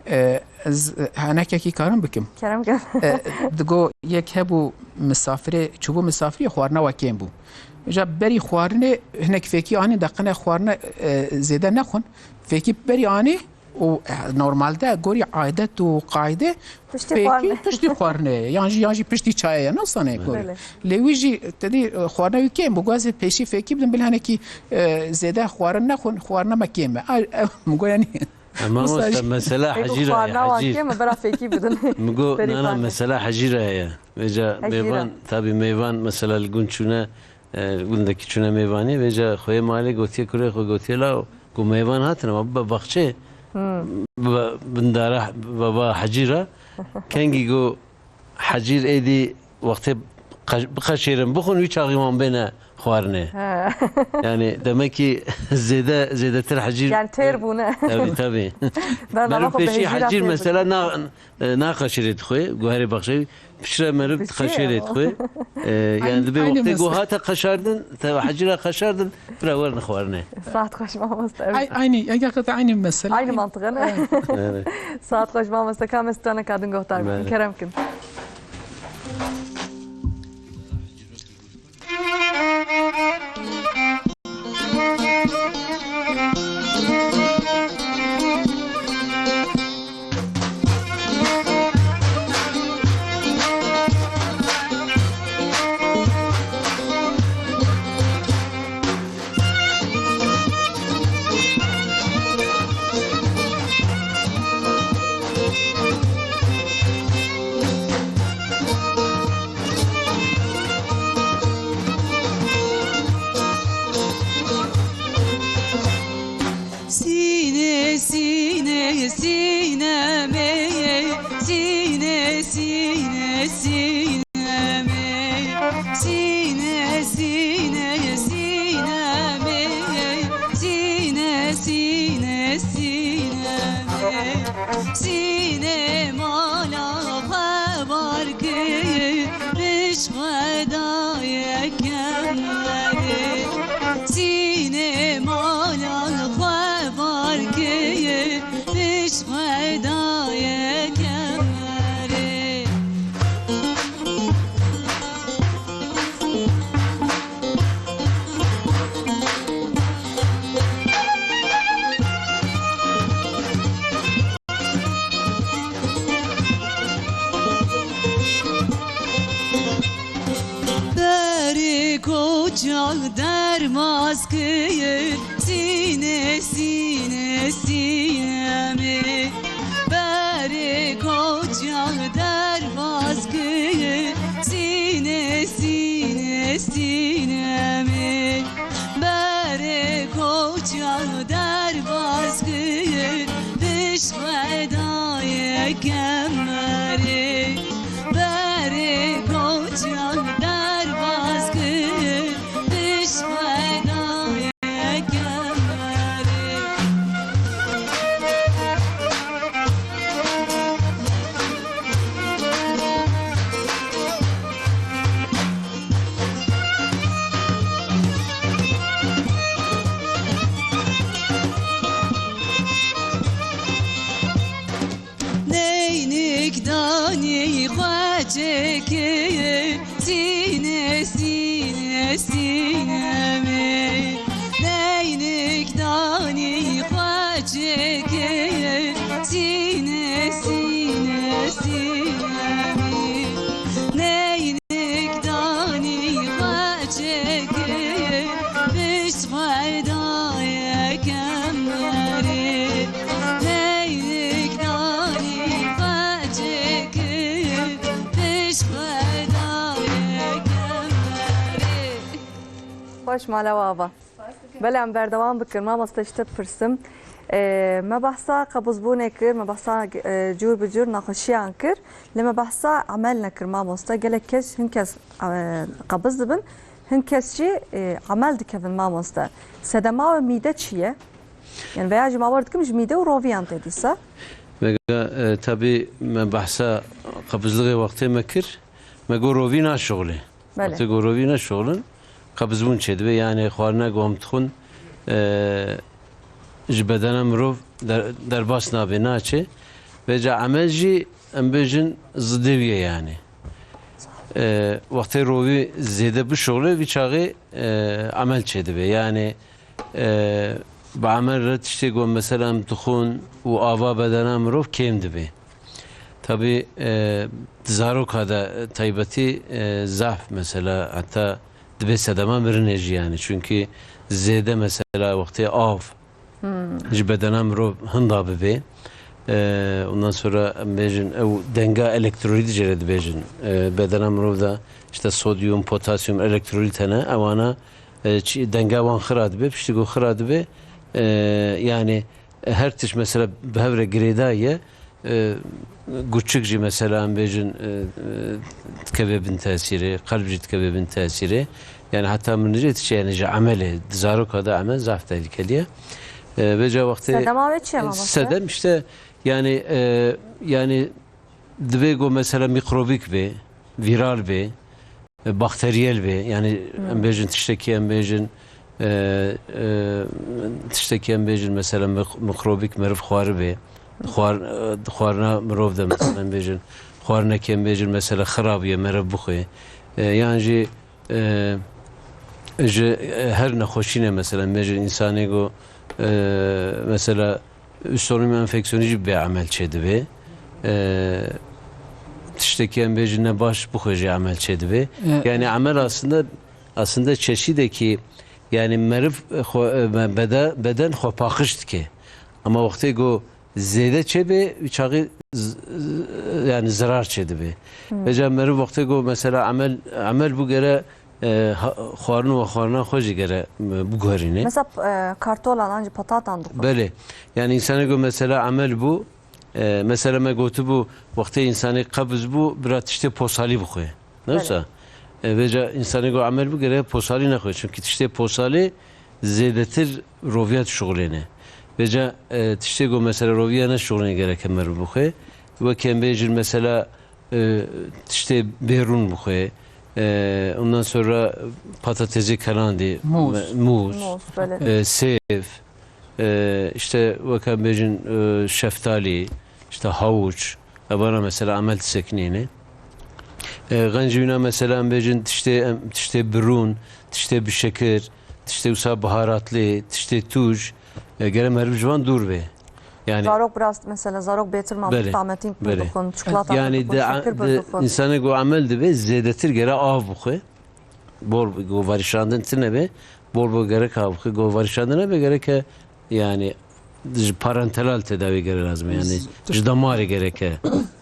E, ez, e, henekekî karim bikim. Kerem ke. E, digo yek hebû misafirê, çûbû misafirî xwarina we kêm bû. Îja berî xwarinê hinek fêkî anî deqine xwarine, e, zêde nexwin. Fêkî berî anî û, e, normalde gorî adet û qaîde Piştî fêkî xwarinê. Piştî xwarinê ye. Yan jî, yan jî piştî çayê ye. Nasane gorî. Belê. Lê wî jî te dî, e, xwarina wî kêm bû. Guazê pêşî fêkî bidin bil henekî, e, zêde xwarin nexwin, xwarina me kêm e. Ay, e, min got yanî. E, mamoste, mesela hecîra ye, hecîr. Min got, na, na, mesela hecîra ye. Vêca mêvan, tabî mêvan, mesela li gund çûne, e, gundekî çûne mêvanî, vêca xweyê malê gotiye kurê xwe, gotiye, law, ku mêvan hatine, ma bibe baxçê, bibe bindara, bibe hecîra. Kengî ku hecîr êdî wextê qe-, biqeşêrin, bixwin, wî çaxî wan bêne xwarinê. He. Yani demek ki zêde, zêdetir hecîr. Yani têr bûne. Tabii, tabii. Meriv pêşî hecîr mesela na-, e, naqeşirê dixwe, guherê baxçe, piştre meriv dixeşirê dixwe. E, yani dibê wextê ku hate qeşardin, te hecîra qeşardin, bira werin xwarinê. Saet xweş mamoste. Ay-, aynı, hakikaten aynı mesele. Aynı mantık, ne? Evet. Saet xweş mamoste, ka me straneka din guhdar bikin. Kerem kin. Sîne, sîne, sîne me, sîne, sîne, sîne me. Sîne, sîne, sîne me, sîne, sîne, sîne me. Sîne mala xwe bar kir, pişt xwe daye kemerê. Sîne mala xwe bar kir, pişt xwe daye kemerê. Berê koça derbas kir, sîne, sîne, sîne me. Berê koça derbas kir, sîne, sîne, sîne me. Berê koça derbas kir, pişt xwe daye kemerê. Berê koça derbas kir, pişt xwe daye kemerê. Neynik danî xwe çêkir, sîne, sîne, sîne me. Neynik danî xwe çêkir, sîne, sîne, sîne me. Neynik danî xwe çêkir, pişt xwe daye kemerê. Neynik danî xwe çêkir, pişt xwe daye kemerê. Xweş mala we ava. Belê, em berdewam bikin. Mamoste, ji te pirsim. Ee, me behsa qebizbûnê kir, me behsa, e, cûr bi cûr nexweşiyan kir. Lê me behsa emel nekir, mamoste. Gelek kes, hin kes, e, qebiz dibin, hin kes jî, e, emel dikevin, mamoste. Sedema wê mîde çi ye? Yani veya jî ma wer dikim ji mîde û roviyan tê dîsa. Vega, e, tabî me behsa qebizlixê wextê me kir. Me got rovî naşixulê. Belê. Wextê got rovî naşixulin, qebizbûn çêdibe. Yani xwarina ku em dixwin, e, ji bedena mirov der-, derbas nabe, naçe. Vêca emel jî em bêjin zidê wî ye yani. E, wextê rovî zêde bişuxulê, vî çaxê, e, emel çêdibe. Yani, e, bi emel re tiştê ku mesela em dixwin û ava bedena mirov kêm dibe. Tabî, e, di zaroka de taybetî, e, zaf mesela heta dibe sedema mirinê jî yani. Çünkü zêde mesela wextê av ji bedena mirov hinda bibe. Ee, ondan sonra em bêjin ew denga elektrolît jê re dibêjin. Ee, bedena mirov de işte sodyum, potasyum, elektrolît hene. Ewana, e, çi-, denga wan xira dibe. Piştî ku xira dibe, e, yani her tişt mesela bi hev re girêdayî ye. E, guçik jî mesela em bêjin, e, e, dikeve bin tesîrê, qelb jî dikeve bin tesîrê. Yani heta min jê diçe yani ji emelê, di zaroka de emel zaf tehlikeli ye. E, vêca wextê Sedema wê çi ye, e, mamoste? Sedem işte yani, e, yani divê ku mesela mikrobik be, viral be, e, bakteriyel be. Yani em bêjin tiştekî em bêjin, e, e, tiştekî em bêjin mesela mik-, mikrobik meriv xwaribe. Xwar-, e, xwarina mirov de mesela em bêjin, xwarinekî em bêjin mesela xirab ye, meriv bixwe. E, yan jî, e, ji, e, her nexweşîne mesela em bêjin însanê ku, e, mesela Üstolum enfeksiyonî jî bê emel çêdibe. Ee, tiştekî em bêjin ne baş bixwe jî emel çêdibe. Ee, Yani emel aslında, aslında çeşidekî yani meriv, e, xwe, e, be-, bede-, beden xwe paqij dike. Ama wextê ku zêde çêbe, wî çaxî z-, z-, yani zirar çêdibe. Vêca meriv wextê ku mesela emel, emel bû gere e, ha-, xwarin û xwarina xwe jî gere, e, biguherîne. Mesela, e, kartolan an jî patatan dixwe. Belê. Yani însanê ku mesela emel bû, e, mesela me gotibû, wextê însanê qebiz bû, bira tiştê posalî bixwe. Ne Belê. wisa? E, vêca însanê ku emel bû, gere posalî nexwe. Çünkü tiştê posalê zêdetir roviya dişuxulêne. Vêca, e, tiştê ku mesela roviya neşuxulêne gereke meriv bixwe. Weke em bêjin mesela e, tiştê bêrûn bixwe. E, ondan sonra patatesê kelandî, Mûz. me-, mûz, Mûz, belê. e, sêv, e, işte weke bêjin, e, şeftalî, işte hawuç, evana mesela emel disekinîne. E, xencî wîna mesela em bêjin tiştê, em, tiştê birûn, tiştê bi şekir, tiştê wisa biharatlî, tiştê tûj, e, gere meriv ji van dûr be. Yani Zarok biraz mesela zarok bêtir ma Belê, mustametîn pir belê. dixwin, çikolata Yani pir dixwin, de, şekir pir de dixwin. Însanê ku emel dibe zêdetir gere av bixwe. Bol ku varişandin tine be, bol bol gerek av bixwe. Ku varişandin nebe gereke yani ji parenteral tedavi gere lazim. Yani T- ji damarê gereke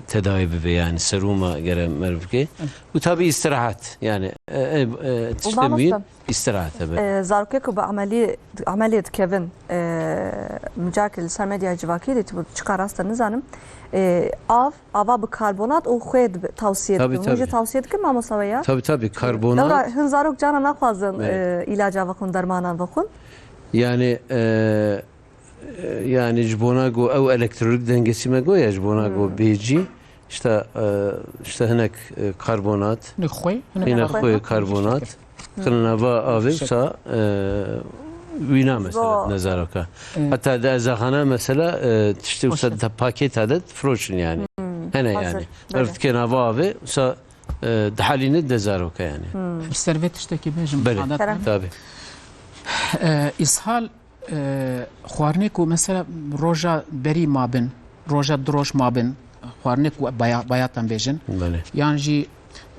tedavi bibe yani seruma gere meriv bike. Bu tabi istirahat yani, e, e, e, Û tiştê muhîm. mamoste, Îstirahat hebe. E, zarokê ku bi emelî, emelê dikevin, e, min carkê li ser medyaya civakî dîtibû, çiqa rast e nizanim. E, av, ava bi karbonat û xwê dibe, tavsiye Tabii, dikin. Hûn jî tabii. tavsiye dikin mamosta we ya? Tabii, tabii, karbonat. Lewra hin zarok cara naxwazin, Evet. e, îlaca vexwin, dermanan vexwin. Yani, e, e, yani ji bona ku ew elektrolik dengesî me goya ji bona ku Hmm. bêcî, işte, e, işte hinek, e, karbonat, Hinek xwê, hinek hinek xwê, xwê karbonat, xwê. xine nava avê Şek. wisa, e, wîna mesela Bo- dine zaroka. Evet. Hatta de ezaxana mesela, e, tiştî wisa Hoş. de paketa de firoşin yani. Hmm, Hene hazır, yani. böyle. Meriv dike nava avê wisa, e, dihalîne de zaroka yani. Hmm. Ser vê tiştekî bêjim, Belê. Sadet Kerem. Bey. Tabii. E, îshal E, xwarinê ku mesela roja berî mabin, roja du roj mabin, xwarinê ku baya-, bayatan bêjin, Belê. yan jî,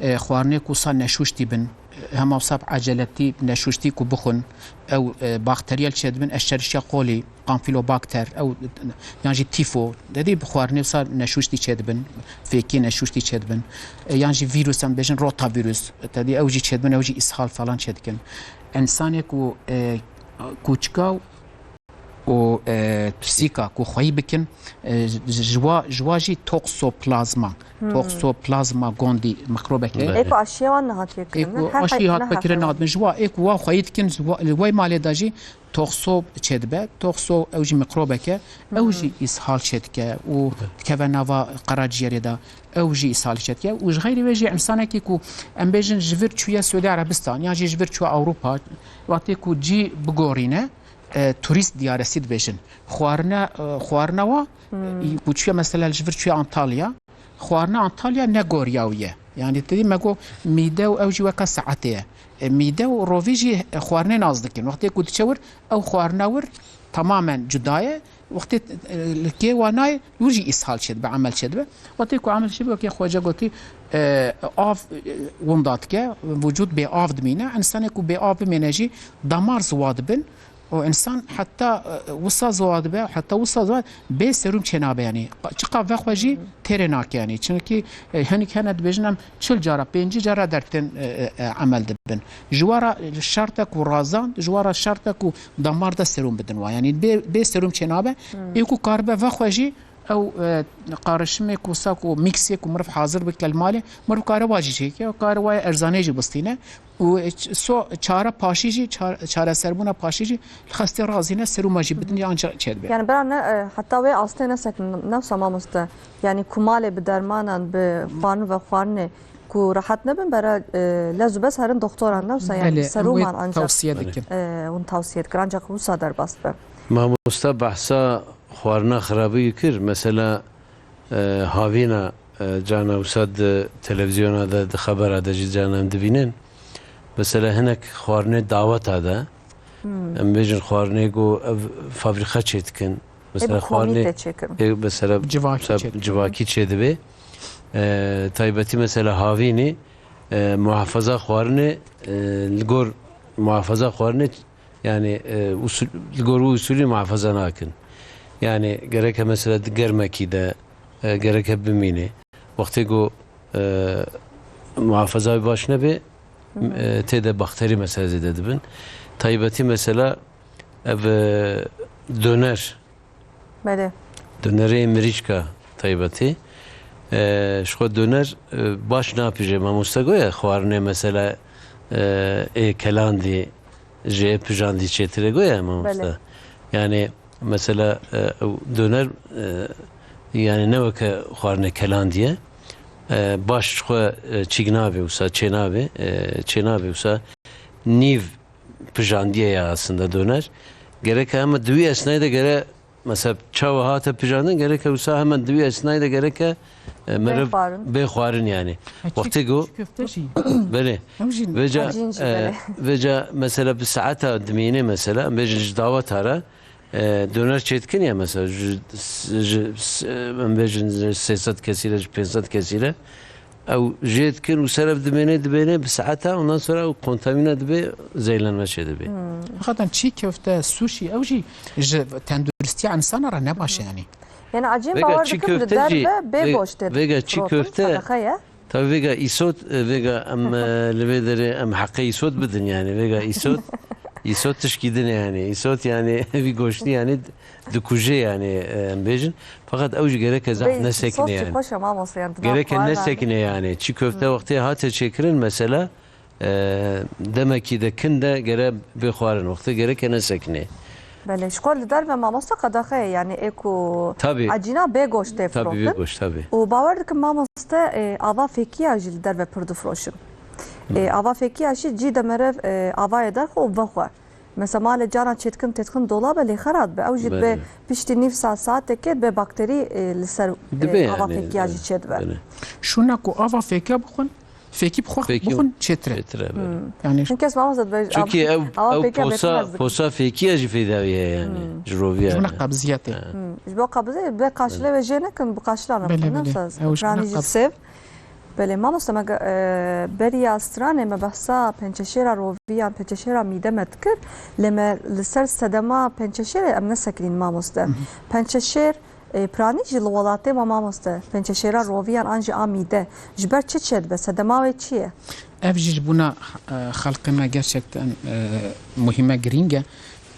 e, xwarinê ku sa neşûştî bin, hema wisa bi eceletî neşûştî ku bixwin, ew, e, bakteriyel çêdibin, eşerişya qolî, kampîlobakter, ew, yan jî tîfo, dedî bi xwarinê wisa neşûştî çêdibin, fêkî neşûştî çêdibin, e, yan jî vîrus, em bêjin rotavîrus, dedî ew jî çêdibin, ew jî îshal falan çêdikin. Însanê ku, e, Kûçika û, e, pisîka ku xweyî bikin, e, ji wa, ji wa jî toxoplazma. Hmm. Toxoplazma gondî mikrobeke. Ê ku aşiyê wan nehatiye Ê kirin, ku ne? Her aşî hey-, hat ne pekire her nehatiye. Ji wa, ê ku wa xweyî dikin, ji wa, li wey malê de jî toxo çêdibe. Toxo ew jî mikrobeke. Ew jî Hmm. îshal çêdike û dikeve nava qeraciyerê de. Ew jî îshal çêdike. Û ji xeyrî wê jî însanekî ku em bêjin ji vir çûye Siûdî Erebistan, yan jî ji vir çûye Ewropa, wextê ku cî bigorîne, e, turîst diyaresi dibêjin. Xwarine, e, xwarine wa, e, ku çûye mesela ji vir çûye Antalya. Xwarine Antalya ne goriya wî ye. Yanî te dî me got mîde û ew jî weka saetê ye. E, mîde û rovî jî, e, xwarinê nas dikin. Wextê ku diçe wir, ew xwarine wir tamamen cuda ye. Wextê, e, li kê wa nayê, wir jî îshal çêdibe, emel çêdibe. Wextê ku emel çêdibe, wekî Xwece gotî, e, av, e, winda dike, wicûd bê av dimîne. Însanê ku bê av bimêne jî damar ziwa dibin. Û însan heta, e, wisa ziwa dibe, heta wisa ziwa bê serûm çênabe, yanî çiqa vexwe jî têrê nake, yanî çimkî, e, hinek hene dibêjin em çil cara, pêncî cara dertên, e, e, e, emel dibin. Ji wa re şert e ku razand, ji wa re şert e ku damar de serûm bidin wa. Yanî bê, bê serûm çênabe, ê ku karibe vexwe jî ew, e, qarişimê ku wisa ku mîksê ku miriv hazir bike li malê, miriv kare wa jî çêke, kare wa erzanê jî bistîne. Û, e, ç-, so-, çare paşî jî, çar-, çareserbûna paşî jî li xestê razîne serûma jî bidin ya anca çêdibe. Yani bera ne, e, heta wê astê nesekin nefsa mamoste. Yani ku malê bi dermanan, bi xwarin ve xwarinê ku rehet nebin, bera, e, lez û bes herin doktoran nefsa, yani Belê, em wê serûman ancak, tavsiye dikin. E, hûn tavsiye dikin. Ancak wisa derbas be. Mamoste behsa xwarina xirabî kir. Mesela, e, havîna, e, cana wisa di televîzyona de, di xebera de jî cana em dibînin. Mesela hinek xwarinê daweta de, em bêjin xwarinê ku ev fabrîka çê dikin. Mesela xwarinê, ê, mesela civakî çê dibe. E, taybetî mesela havînî, e, muhafaza xwarinê, e, li gor muhafaza xwarinê Yani, e, usul, li gor wî usulî muhafaza nakin. Yani gereke mesela di germekî de, e, gereke bimîne. Wextê ku, e, muhafaza wî baş nebe, e, tê de bakterî mesela zêde dibin. Taybetî mesela ev, e, doner Belê. Donerê mirîşka taybetî. E, ji xwe doner, e, baş napije. Mamoste goye xwarinê mesela, e, ê kelandî, ji ê pijandî çêtir e goye mamoste. Belê. Yani mesela, e, ew doner, e, yani ne weke xwarinê kelandî ye. E, baş ji xwe, e, çîk nabê wisa, çênabê, e, çênabê wisa nîv pijandiye ya aslında doner. Gerek heme di wî esnayê de gere, mesela çawa hate pijandin, gerek wisa hemen di wî esnayê de gereke, e, meriv bê xwarin yani. Wextê ku çi köfte jî. Belê. Veca, e, veca mesela bi saeta dimîne mesela, em bêjin ji daweta re, e, doner çêdikin ya mesela, ji, ji, em bêjin ji sê sed kesî re, ji pênc sed kesî re, Ew jê dikin û ser ev dimêne, dimêne bi saeta, ondan sonra ew kontamîne dibe, zehirlenme çê dibe. Hakikaten çiğ köfte, sushi, ew jî ji tenduristiya insana re ne baş e yani. Yani acîn bawer dikim li derve bê goştê. Vega çiğ köfte, tabii vega îsot, e, vega em, e, li vê derê em heqê îsot bidin yani. Vega îsot, îsot tişkî din e yani. Îsot yani vî goştî yani dikuje yani, e, em bêjin. Fakat ew jî gereke zaf nesekine yani. Gereke nesekine yani. Çi köfte wextê hate çêkirin mesela, e, demekî de kin de gere bê xwarin. Wextê gereke nesekine. Belê, ji xwe li derve mamoste qedexe ye, yani ê ku ecîna bê goşt tê firotin. Tabii, bê goşt, tabii. Û bawer dikim mamoste, e, ava fêkiya jî li derve pir difroşin. E, ava fêkiya jî cî de meriv, e, avayê derxwe û vexwe. Mesela malê caran çêdikin têdixin dolabê lê xera dibe. Ew jî dibe piştî nîv saet saetekê dibe bakterî, e, li ser, e, ava fêkiya jî çêdibe. Şûna ku ava fêkiya bixwin, fêkî bixwe bixwin çêtir e. Çêtir e, belê. Yani hin kes mamoste dibe. Çünkü ew, ew posa, posa fêkiya jî feyda wî heye yani. Ji roviya. Ji bona qebziyetê. Ji bo qebziyetê, be qaşilê ve jê nekin, bi qaşilan re bixwin. Belê, belê. Ew ji bona qebz- Belê, mamoste me ge-, e, beriya stranê me behsa pençeşêra roviyan, pençeşêra mîde me dikir. Lê me li ser sedema pençeşêrê em nesekinîn mamoste. Pençeşêr, e, piranî jî li welatê me mamoste. Pençeşêra roviyan an jî a mîde. Ji ber çi çêdibe? Sedema wê çi ye? Ev jî ji bona, e, xelkê me gerçekten, e, muhîme girîng e.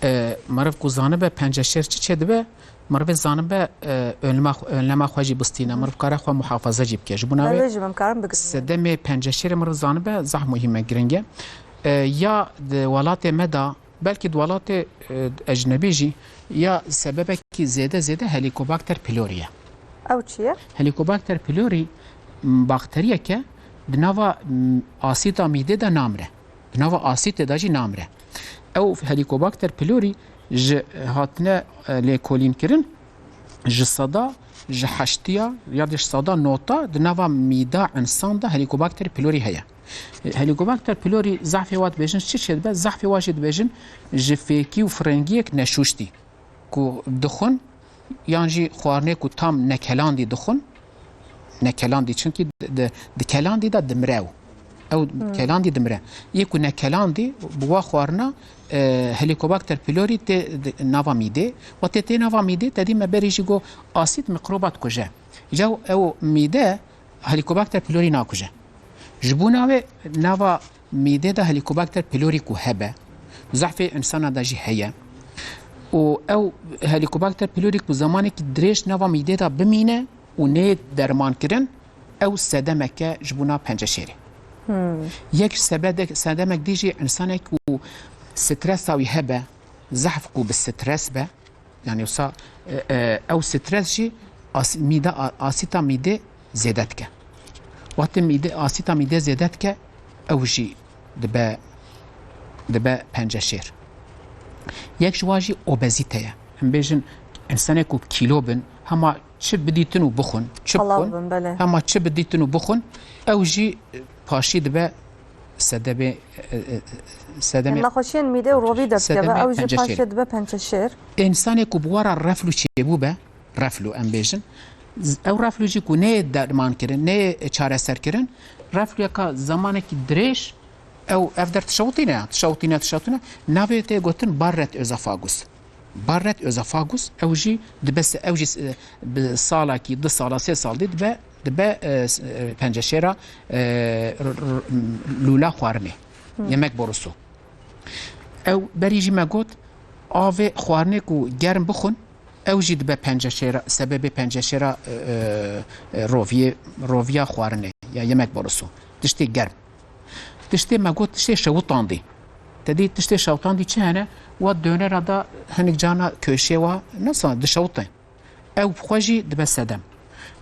E, meriv ku zanibe penceşêr çi çêdibe, Mirov ê zanibe, e, önlema xwe, önlema xwe jî bistîne. Mirov kare xwe muhafaza jî bike. Ji bona wê sedemê penceşêrê mirov zanibe zaf muhîm e, giring e. E, ya di welatê me de, belkî di welatê, e, ecnebî jî, ya sebebekî zêde zêde Helicobacter pylori ye. Ew çi ye? Helicobacter pylori, m, bakteriyek e, di nava, m, asîda mîdê de namire. Di nava asîdê de jî namire. Ew Helicobacter pylori Ji hatine, e, lêkolînkirin, ji seda, ji heştiya ya ji seda nota di nava mîda însan de Helicobacter pylori heye. E, Helicobacter pylori zehfê wa dibêjin çi çêdibe? Zehfê wa jî dibêjin ji fêkî û firengiyek neşûştî ku dixwin yan jî xwarinê ku tam nekelandî dixwin, nekelandî, çunkî di, di, di kelandî de dimire ew. Ew Hmm. kelandî dimire. Yê ku nekelandî bi wa xwarina, e, Helicobacter pylori tê di nava mîdê. Wa tê tê nava mîdê, te dî me berî jî got asîd mikroba dikuje. Îca ew mîde Helicobacter pylori nakuje. Ji bona wê nava mîdê de Helicobacter pylori ku hebe, zehfê însana de jî heye. Û ew Helicobacter pylori ku zemanekî dirêj nava mîdê de bimîne û neyê dermankirin, ew sedemeke ji bona penceşêrê. Hmm. Yek sebede-, sedemek dî jî însanek ku stresa wî hebe, zehf ku bi stres be, yani wisa, e, e, ew stres jî as-, mîde, a-, asîta mîdê zêde dike. Wextê mîde, asîta mîdê zêde dike, ew jî dibe, dibe penceşêr. Yek ji wan jî obezîte ye. Em bêjin, însanê ku kîlo bin, hema çi bidîtin û bixwin, çi Qalav bixwin, bin, belê. hema çi bidîtin û bixwin, ew jî paşî dibe sedemê, e, e, sedemê Nexweşiyên mîdê û rovî de dikeve, sedemê ew jî penceşêrê. paşê dibe penceşêr. Însanê ku bi wara reflû çêbû be, reflû em bêjin, z-, ew reflû jî ku neyê derman kirin, neyê çareser kirin, reflûyeka zemanekî dirêj, ew, ev der tişewitîne, tişewitîne, tişewitîne, navê tê gotin Barrett özefagus. Barrett özefagus, ew jî dibe se-, ew jî, e, bi salekî, du sala, sê sal dî dibe, dibe, e, s-, e, penceşêra, e, r-, r-, lûla xwarinê. Hı. Yemek borusu. Ew berî jî me got, avê xwarinê ku germ bixwin, ew jî dibe penceşêra, sebebê penceşêra, e, e, e, roviyê, roviya xwarinê ya yemek borusu. Tiştê germ. Tiştê me got, tiştê şewitandî. Te dî tiştê şewitandî çi hene? Wa dönera da hinik cana köşê wa, nasıl dişewite. Ew bi xwe jî dibe sedem.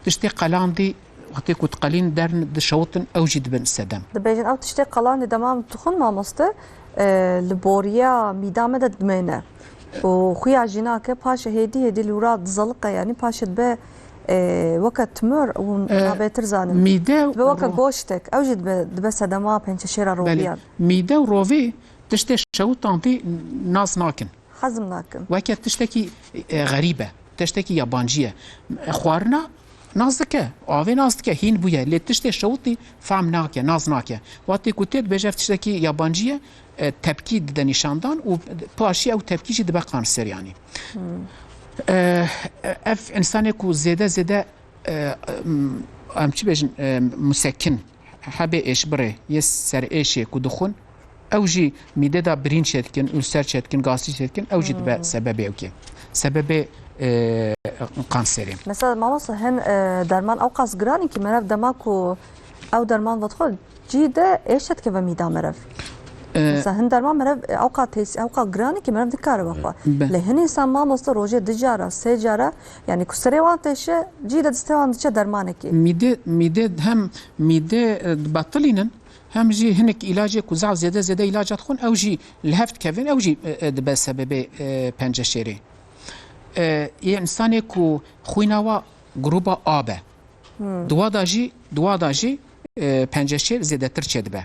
Tiştê qelandî, wextê ku diqelîn derin dişewitin, ew jî dibin sedem. Dibêjin ew tiştê qelandî dema em dixwin mamoste, e, li boriya mîda me de dimêne. Û xuya jî nake, paşê hêdî hêdî li wira dizeliqe, yanî paşê dibe, e, weke timur û E, nabêtir zanin. mîde Dibe weke ro- goştek, ew jî dibe, dibe sedema penceşêra Belê. roviyan. Mîde û rovî tiştê şewitandî nas nakin. Hezm nakin. Weke tiştekî, e, xerîb e, tiştekî yabancî ye. Xwarina nas dike, avê nas dike, hîn bûye. Lê tiştê şewitî fehm nake, nas nake. Wextê ku tê dibêje ev tiştekî yabancî ye, e, tepkî dide nîşandan û paşî ew tepkî jî dibe kanser yanî. Hmm. E, ev însanê ku zêde zêde, e, em çi bêjin, e, musekin, hebê êşbirê yê ser êşê ku dixwin, ew jî mîdê de birîn çêdikin, ulser çêdikin, gastrî çêdikin, ew jî dibe Hmm. sebebê ewkê. Sebebê, e, kanserê. Mesela, mamoste, hin, e, derman ew qas giran in ki merev dema ku ew derman vedixwe, cî de êş dikeve mîda merev. E, Mesela, hin derman merev, e, ew qas tês-, ew qas giran in ki merev nikare vexwe. Be. Lê hin însan, mamoste, rojê du cara, sê cara, yani ku serê wan têşe, cî de destê wan diçe dermanekê. Mîdê, mîdê hem mîdê, e, dibetilînin, hem jî hinek îlacê ku zaf zêde zêde îlaca dixwin, ew jî li hev dikevin, ew jî, e, e, dibe sebebê, e, penceşêrê. E, yê însanê ku xwîna wa gruba A be. Hmm. Di wa da jî, di wa da jî, e, penceşêr zêdetir çêdibe.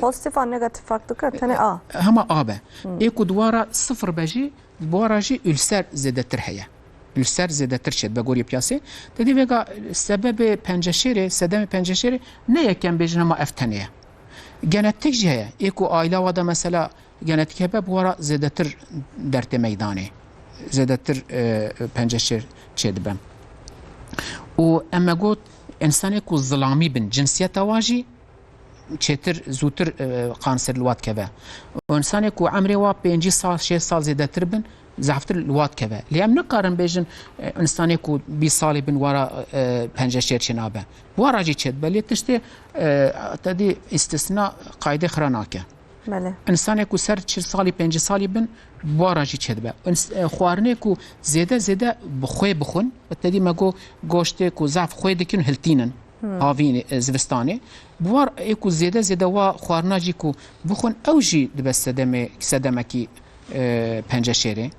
Pozitif an negatif fark dike, tenê A. Hema A be. Hmm. Ê ku di wa ra sifir be jî, bi wa ra jî ulser zêdetir heye. Ulser zêdetir çêdibe gorî piyasê. Te dî vêga sebebê penceşêrê, sedemê penceşêrê ne yekem bêjin hema ev tenê ye. Genetik jî heye. Ê ku aîla wa de mesela genetik hebe, bi wa ra zêdetir dertê meydanê. Zêdetir, e, penceşêr çêdibe. Û em me got, însanê ku zilamî bin, cinsiyeta wa jî çêtir, zûtir, e, kanser li wa dikeve. Û însanê ku emrê wa pêncî sal, şêst sal zêdetir bin, zehftir li wa dikeve. Lê em nikarin bêjin, e, însanê ku bîst salî bin wa ra, e, penceşêr çênabe. Wa ra jî çêdibe. Lê tiştê, e, te dî îstisna qaydê xira nake. Belê. Însanê ku ser çil salî, pêncî salî bin, bi wa ra jî çêdibe. Îns-, e, xwarinê ku zêde zêde bi xwê bixwin, te dî me got, goştê ku zaf xwê dikin, hiltînin, Hmm. havînê, e, zivistanê. Bi wa ra, ê ku zêde zêde wa xwarina jî ku bixwin, ew jî dibe sedemê, sedemekî e, penceşêrê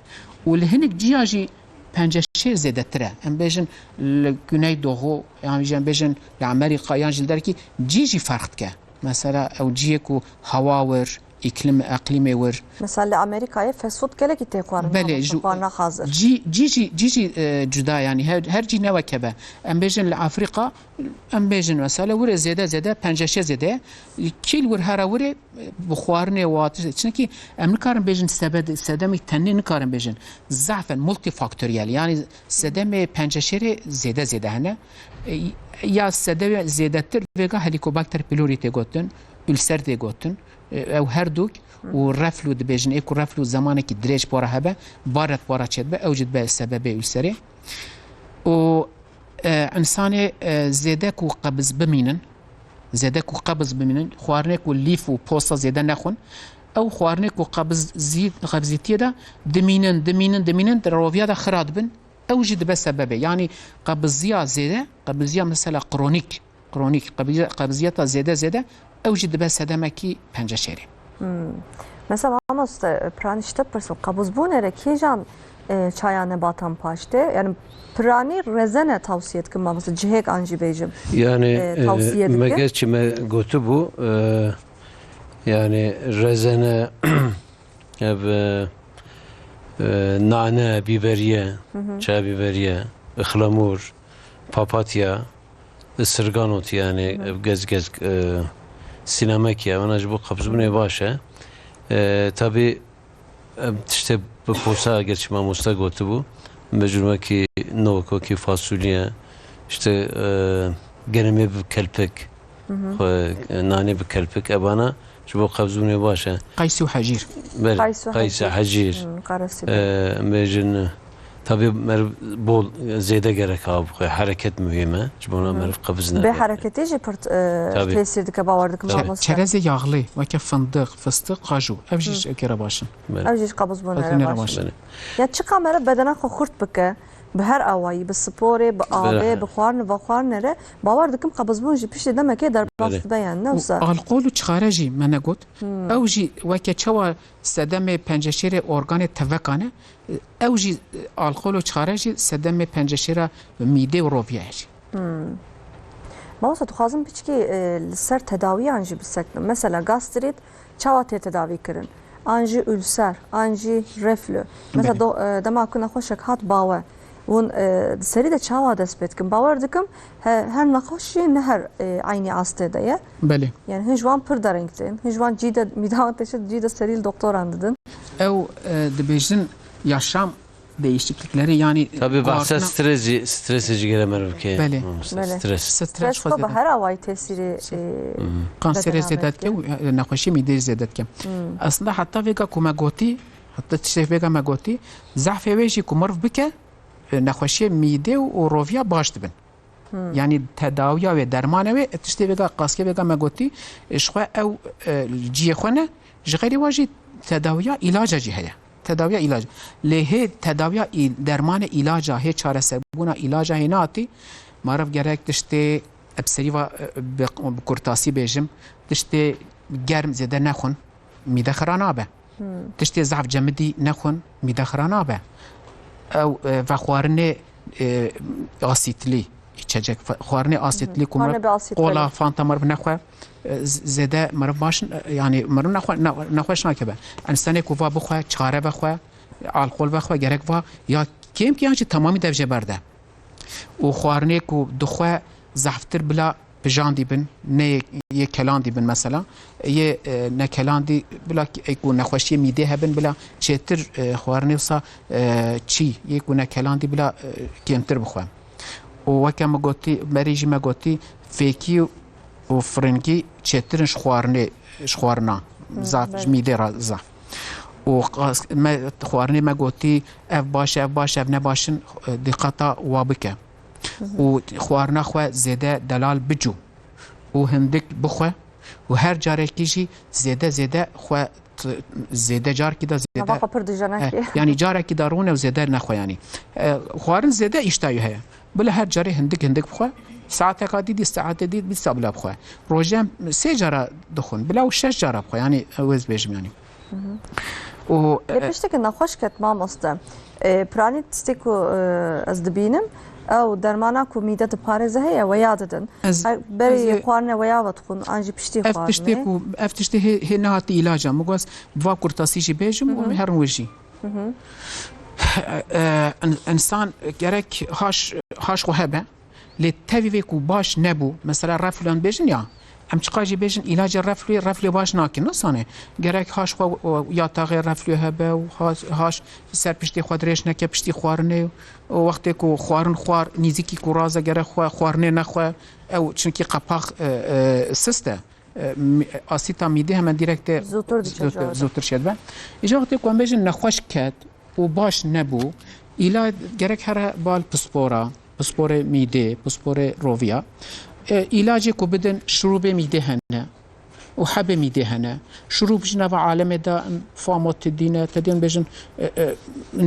û li hinek ciya jî penceşêr zêdetir e. Em bêjin li Güneydoğu, yan jî em bêjin li Amerîka, yan jî li derekî cî jî ferq dike. Mesela ew cihê ku hewa wir, îklim, eqlîmê wir. Mesela li Amerîkayê fast food gelekî tê xwarin, Belê, ama ji, xwarina hazir. Cî, cî jî, cî jî, e, cuda, yanî her, her cî ne weke be. Em bêjin li Afrîka, em bêjin mesela wirê zêde zêde, penceşê zêde, kîl wir here wirê, e, bi xwarinê û atiş, çunkî em nikarin bêjin sebed-, sedemî tenê nikarin bêjin. Zehf in, multifaktoriyel, yanî sedemê penceşêrê zêde zêde hene. E, ya sedemê zêdetir vêga Helicobacter pylori tê gotin, ulser tê gotin. E, ew her dûk û reflû dibêjin. Ê ku reflû zemanekî dirêj pora hebe, baret pora çêdibe, ew jî dibe sebebê ulserê. Û, e, însanê, e, zêde ku qebiz bimînin, zêde ku qebiz bimînin, xwarinê ku lîf û posta zêde nexwin, ew xwarinê ku qebizî-, qebzîtiyê de dimînin, dimînin, dimînin, di roviya de xira dibin, ew jî dibe sebebê. Yanî qebiziya zêde, qebiziya mesela kronîk, kronîk, qebiziya-, qebziyeta zêde zêde, ew jî dibe sedemekî penceşêrê. Hmm. Mesela mamoste, piranî ji te pirsim, qebizbûnê re kîjan, e, çaya nebatan paş tê? Yani piranî rezene tavsiye dikim mamoste, cihêk an jî bêjim. Yani, E, e, tavsiye dikim. Me gerçi me gotibû, e, yani rezene, ev, e, e, nane, biberiye, Hı hı. çaya biberiye, ixlamur, papatya, isirgan ot yani, Hı hı. ev gez gez, e, sînamek ya, ona ji bo qebzbûnê baş e. E, tabi, em tiştê bi posa, eger çi mamosta gotibû, mecrûmekî nok, wekî fasulye, işte, e, genemê bi kelpik, Hı hı. xwe, e, nanê bi kelpik, evana ji bo qebzbûnê baş e. Qeys û hecîr. Belê, Qeys û qeys û hecîr. hecîr. Hı, qarasî. E, em bêjin, tabi meriv bol, zêde gerek av bixwe. Hereket muhîm e. Ji bona Hı hı. meriv qebiz Bê nebe. hereketê jî pir, e, Tabii. tesîr dike, bawer dikim Tabii. mamoste. Çerezê yağlı, weke fındık, fıstık, kaju. Ev jî Hı. ji ewkê re baş in. Belê. Ev jî ji qebizbûnê Ew re ne re baş baş in. in. Belê. Ya çiqa meriv bedena xwe xurt bike, bi her awayî, bi sporê, bi avê, Belê. bi xwarin, vexwarinê re, bawer dikim qebizbûn jî piştî demekê derbas Belê. dibe yani. Ne Û wisa? alkol û çixare jî me negot. Hmm. Ew jî weke çawa sedemê penceşêrê organê tevekan e, ew jî, alkol û çixare jî sedemê penceşêra mîdê û roviya ye jî. Hmm. Mamosta, dixwazim piçkî, e, li ser tedawiyan jî biseknim. Mesela gastrit çawa tê tedawî kirin? An jî ulser, an jî reflü. Mesela Belê. do-, e, dema ku nexweşek hat bawe, hûn, e, di serî de çawa dest pê dikin? Bawer dikim, he-, her nexweşî ne her, e, eynî astê de ye. Belê. Yani hin ji wan pir dereng tên, hin ji wan cî de mîda wan teşe, cî de serî li doktoran didin. Ew, e, dibêjin yaşam değişiklikleri, yani Tabii bahse guartına stres jî, stres jî gere meriv ke. Belê. Mamoste, Belê. stres. Stres Stres xwe xwe bi zêde. her awayî tesîrê, e, Kanserê bedena zêde me dike dike. û, e, nexweşiyê mîdeyê zêde dike. Hmm. Aslında heta vêga ku me gotî, heta tiştê vêga me gotî, zehfê wê jî ku meriv bike, e, nexweşiyê mîdê û, û roviya baş dibin. Hmm. Yani tedawiya wê, dermanê wê, e, tiştê vêga, qaskê vêga me gotî, e, ji xwe ew, e, ciyê xwe ne, ji xeyrê wa jî tedawiya îlaca jî heye. Tedawiya îlaca. Lê hê tedawiya î-, dermanê îlaca, hê çareserbûna îlaca hê nehatî, meriv gerek tiştê, bi serî va, e, bi, bi kurtasî bêjim, tiştê germ zêde nexwin, mîde xira nabe. Hmm. Tiştê zehf cemidî nexwin, mîde xira nabe. Ew, e, vexwarinê, e, asîtlî, içecek, fe-, xwarinê asîtlî ku Xwarinê meriv bi asît, kola, belê. fanta meriv nexwe, e, z-, zêde meriv baş, e, yani meriv nexwe, ne-, nexweş nakeve. Însanê ku va bixwe, çixare vexwe, alkol vexwe, gerek va ya kêmkî yan jî temamî dev jê berde. Û xwarinê ku dixwe zehftir bila pijandî bin, ne yê, yê kelandî bin mesela. Yê, e, nekelandî bila k-, ê ku nexweşiyê mîdê hebin bila çêtir, e, xwarinê wisa, e, çî, yê ku nekelandî bila, e, kêmtir bixwe. Û weke min gotî, berî jî me gotî, fêkî û firingî çêtir in ji xwarinê, ji xwarina. Hmm, Zaf, ji belê. mîdê re zaf. Û qas-, me, xwarinê me gotî, ev baş e, ev baş e, ev ne baş in, e, dîqeta wa bike. Hı hı. Û xwarina xwe zêde delal bicû û hindik bixwe û her carekî jî zêde zêde xwe t-, zêde carkî de zêde Hava xwe pir dijene Eh, kê. yani carekî de rûne û zêde nexwe yani. Eh, xwarin zêde îştayî heye. Bila her carê hindik hindik bixwe. Saeteka dî dî saetê dî dî sabila bixwe. Rojê em sê cara dixwin. Bila û şeş cara bixwe. Yani ez bêjim yani. Hı hı. Û, Lê e, pişteke nexweş ket mamoste. E, piranî tiştê ku, e, ez dibînim, ew dermana ku mîde diparêze heye, weya didin. Ez, Her berî ez ê xwarine weya ve dixwin, an jî piştî ev xwarine. Tiştê ku, ev tiştê hê, hê nehatî îlaca. Min got, va kurtasî jî bêjim û Hı hı. herin we jî. Hı hı. E, e, in-, însan gerek haş, haş xwe hebe. Lê tevî vê ku baş nebû, mesela reflüyê em bêjin ya, em çiqa jî bêjin îlacê reflüyê, reflüyê baş nake, nasane. Gerek haş xwe, o, yataxê reflüyê hebe û haş, haş ser piştê xwe dirêj neke piştî xwarinê û wextê ku xwarin xwar nîzikî ku raze gerek xwe xwarinê nexwe, ew çunkî qepax, e, e, sist e. E, mi-, asîta mîdê hemen direkt de Zûtir diçe zûtir, cihazê. Zûtir çêdibe. Îja wextê ku em bêjin nexweş ket û baş nebû, îla gerek here bal pispora, pisporê mîdê, pisporê roviya. E, îlacê ku bidin şirûbê mîdê hene û hebê mîdê hene. Şirûb ji nava alemê de em famotidine, te diyên bêjin, e, e,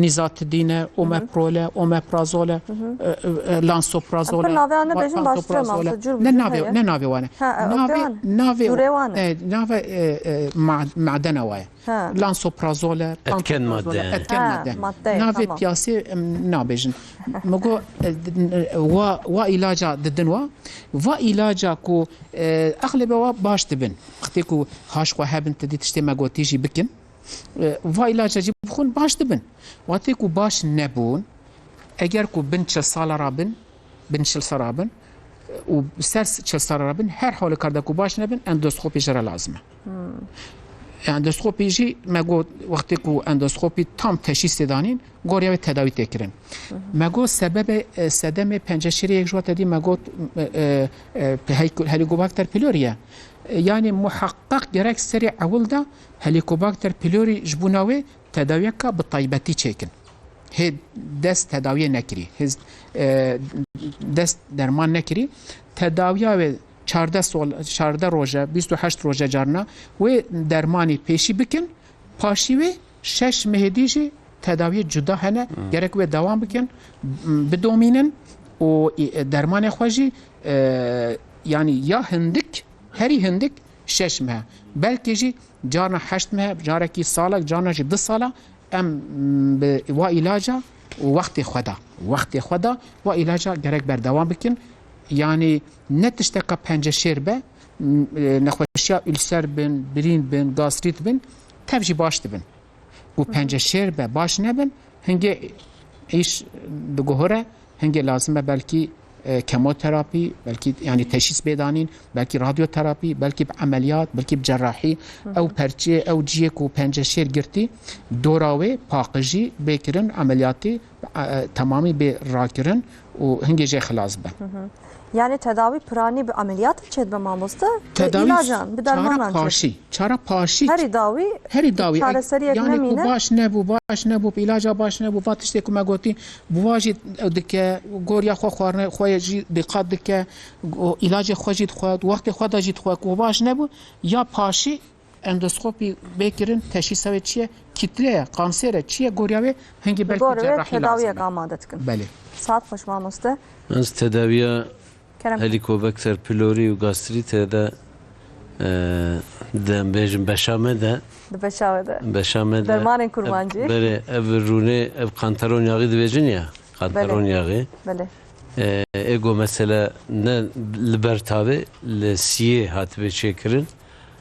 nizatidine, omeprazole, omeprazole, e, e, e, lansoprazole, Em pir navê wan nebêjin, baştir e, lansoprazole. Mamoste, cur bi Ne cur navê, heye. Ne navê wan e. Ha, e, Navê, okey. Navê, Cûrê wan e. E, navê, e, e, ma-, madena wa ye. Ha. Lansoprazole, Etken pantoprazole, madde. Etken Ha, madde. Madde, Navê tamam. Piyasê, em, nabêjin. Me got, e, din, e, wa, wa îlaca didin wa. Va îlaca ku, e, exlebe wa baş dibin. Wextê ku haş xwe hebin, te dî tiştê me gotî jî bikin. E, va îlaca jî bixwin baş dibin. Wextê ku baş nebûn, eger ku bin çil sala rabin, bin çil sala rabin, e, û ser çil sala rabin, her halükarda ku baş nebin, endoskopî jê re lazim e. Hmm. Endoskopî jî me got, wextê ku endoskopî tam teşhîs tê danîn, gorya wê tedawî tê kirin. Hı hı. Me got sebebê, e, sedemê penceşêrê yek ji wa te dî me got, e, e, e, helico-, Helicobacter pylori ye. E, yani muhaqqaq gerek serê ewil de Helicobacter pylori ji bona wê tedawiyeka bi taybetî çêkin. Hê dest tedawiyê nekirî, hê, e, dest derman nekirî. Tedawiya wê çardeh sol-, çardeh roje, bîst û heşt roje carna wê dermanî pêşî bikin, paşî wê şeş mehê dî jî tedawiyê cuda hene, Hmm. gerek wê dewam bikin, m-, bidomînin û, e, dermanê xwe jî, e, yanî ya hindik, herî hindik şeş meh. Belkî jî carna heşt meh, carekî salek, carna jî du sala em, m, bi wa îlaca û wextê xwe de, wextê xwe de wa îlaca gerek berdewam bikin. Yanî ne tişteka penceşêr be, m, e, nexweşiya ûlser bin, birîn bin, gastrît bin, tev jî baş dibin. Û Hı hı. penceşêr be, baş nebin, hingê îş diguhere, hingê lazim e belkî, e, kemoterapî, belkî, yanî teşhîs bê danîn, belkî radyoterapî, belkî bi emeliyat, belkî bi cerrahî. Hı hı. Ew perçeyê, ew cihê ku penceşêr girtî, dora wê paqijî bê kirin, emeliyatî, e, e, temamî bê rakirin û hingê jê xilas be. Hı hı. Yani tedawî piranî bi emeliyat çêdibe mamoste? Bi Tedawî îlacan, bi çare dermanan çêdibe. paşî, çare paşî. Herî dawî Herî dawî, çareseriyek yani nemîne. Ku baş nebû, baş nebû, bi îlaca baş nebû, va tiştê ku me gotî, bi wa jî dike, goriya xwe xwarine xwe jî dîqat dike, o îlacê xwe jî dixwe, wextê xwe de jî dixwe, ku baş nebû, ya paşî endoskopî bê kirin, teşhîsa wê çi ye, kîtle ye, kanser e, çi ye, goriya wê hingî belkî Gor wê cerrahî tedawiyek lazim e. amade dikin. Belê. Saet xweş mamoste. Ez tedawiya Kerem. Helicobacter pylori û gastrîtê de, e, dem bêjim beşa me de. Di beşa me de. Beşa me de. Dermanên kurmancî. Ev, belê, ev rûnê, ev kantaron yağı dibêjin ya. Kantaron Belê. yağı. Belê. E, ê go mesela ne li ber tavê, li siyê hatibe çêkirin.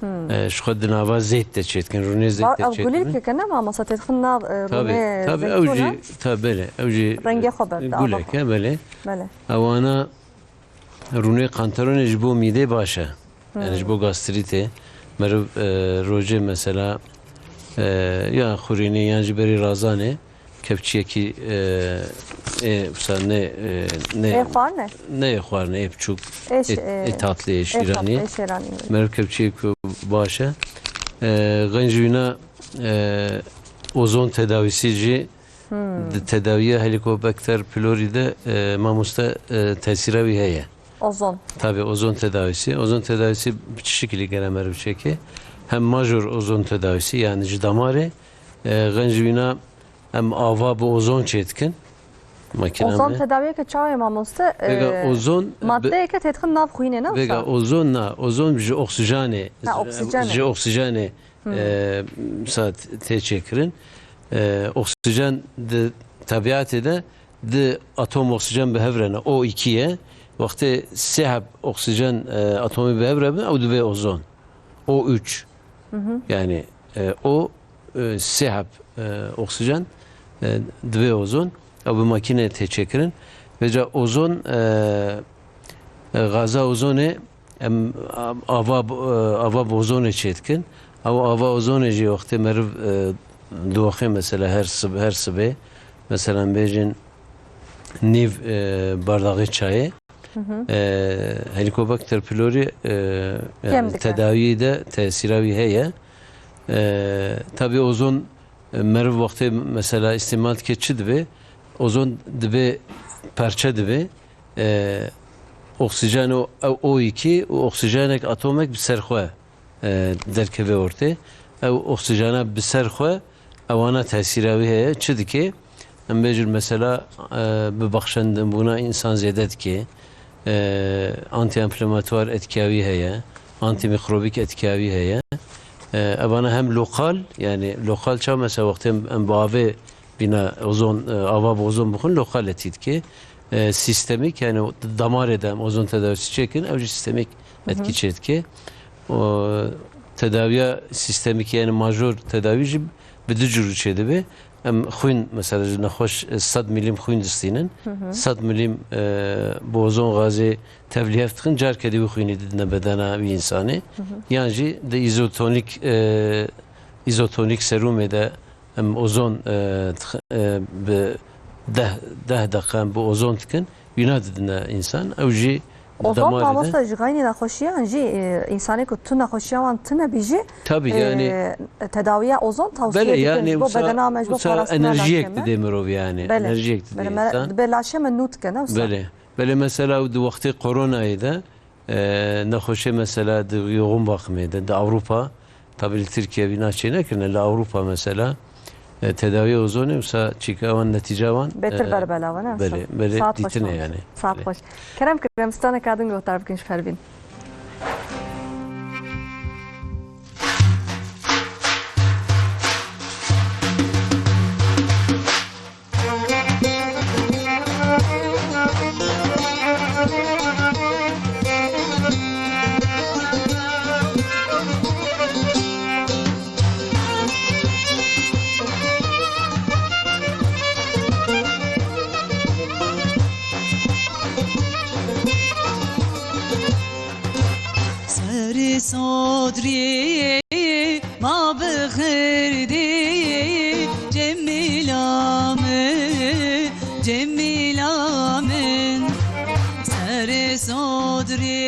Hmm. E, ji xwe di nava zeyt de çêdikin, rûnê zeyt Var, de ev çêdikin. Gulîlkeke ne mamosta têdixin nav, e, Tabii, rûnê tabii, ew zeytûna? jî, tabii, belê, ew jî Rengê xwe berde, ava gulek xwe. e, belê. Belê. Ewana rûnê kantaronê ji bo mîdê baş e. Yani ji Hmm. bo gastrîtê. Meriv, e, rojê mesela, e, ya xurînê yan jî berî razanê kepçiyekî, e, ê, wisa ne, e, ne, Ê xwarine? ne ê xwarine, ê biçûk, Ê ş-, ê, e, ê tatlî, ê ê tat-, şîranî. ê şêranî. Meriv kepçiyek ku baş e. E, xencî wîna, e, ozon tedawîsî jî Hmm. di tedawiya Helicobacter pylori de, e, mamoste, e, tesîra wî heye. Ozon. Tabii ozon tedawisi. Ozon tedawisi bi çi şekilî gere meriv çêke? Hem major ozon tedawisi, yani ji damarê, e, xencî wîna em ava bi ozon çêdikin. Makîna Ozon me. tedawiyeke çawa ye mamoste? Vega E, ozon bi- maddeyeke têdixin nav xwînê, ne Vega wisa? ozon na, ozon ji oksijanê, Ha, oksijenê. ji oksijanê e, sa tê çêkirin. E, oksîjen di tebiatê de di atom oksîjen bi hev re ne. O iki ye. Wextê sê heb oksîjen, e, atomî bi hev re bin, ew dibe ozon. O üç. Yani, e, o, e, sê heb, e, oksîjen, e, dibe ozon. Ew bi makîne tê çêkirin. Vêca ozon, e, e, gaza ozonê em ava, e, ava bi ozonê çêdikin. Ew ava ozonê jî wextê meriv, e, didoxê mesela her sib-, her sibê, mesela bêjin nîv, e, bardaxê çayê, e, Helicobacter pylori, e, yani tedawiyê de tesîra wî heye. E, tabii ozon, e, meriv wextê mesela îstîmal dike çi dibe? Ozon dibe perçe dibe. E, oksîjen û ew O iki û oksîjenek atomek bi ser xwe, e, derkeve ortê. Ew oksîjena bi ser xwe ewana tesîra wî heye. Çi dike? Em bêjin mesela, e, bi baxşandinbûna însan zêde dike. E, anti-enflamatuar etkiya wî heye. Antimikrobik etkiya wî heye. E, evana hem lokal, yani lokal çawa mesela wextê em, em bi avê bîna ozon, e, ava bi ozon bixwin, lokal etî dike. E, sîstemîk, yani damarê de em ozon tedawisi çêkin, ew jî sîstemîk etkî çêdike. O tedawiya sîstemîk, yani major tedawî jî bi du cûrû çêdibe. Em xwîn, mesela ji nexweş, e, sed milîm xwîn distînin. Sed milîm, e, bi ozon gazê tevlîhev dixin, carke dî wî xwînî didine bedena wî însanê. Yan jî di îzotonik, e, îzotonik serumê de em ozon, e, dix-, e, bi deh, deh deqa em bi ozon dikin, wîna didine însan. Ew jî Ozon damarê de. Mamoste ji xeynî nexweşiyan jî, e, însanê ku tu nexweşiya wan tune bî jî, Tabii, e, yani, tedawiya ozon tavsiye belê, dikin yani, ji bo wisa, bedena me, ji bo wisa parastina enerjiyek laşê me. Dide mirovî yani. Belê. Enerjiyek dide Belê, me, însan. Dibe laşê me nû dike, ne wisa? Belê. Belê, mesela di wextê koronayê de, e, nexweşê mesela di yoğun bakımê de, di Avrupa, tabi li Tirkiye vîna çê nekirine, li Avrupa mesela, e, tedawiya ozonê wisa çîka wan, netîca wan, Bêtir e, berbelav e, ne? Belê, belê, Saet xweş dîtine mamoste. Yani. Saet Belê. Xweş. Kerem kirin, em straneka din guhdar bikin ji Pervîn. Serê sodrê ma bi xêr dê Cemîla min, Cemîla min. Serê sodrê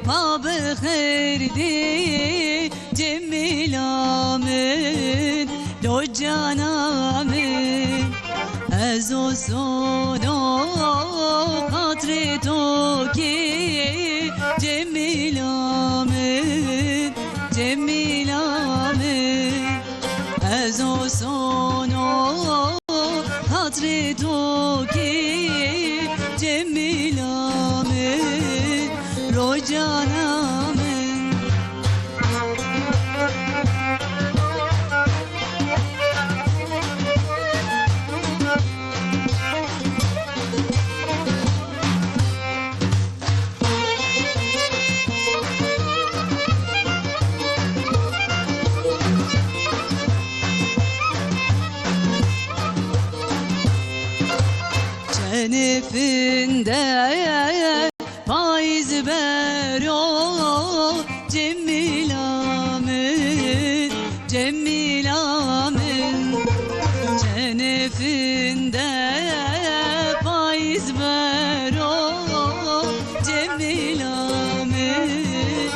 ma bi xêr dê Cemîla min, lo cana min. Ez o sono xatirê to kê Cemîla min, Cemîla min. Ez o sono xatirê to kê Cemîla min, rocana min. Çenê finde payîz bero Cemîla min, Cemîla min. Çenê finde payîz bero Cemîla min,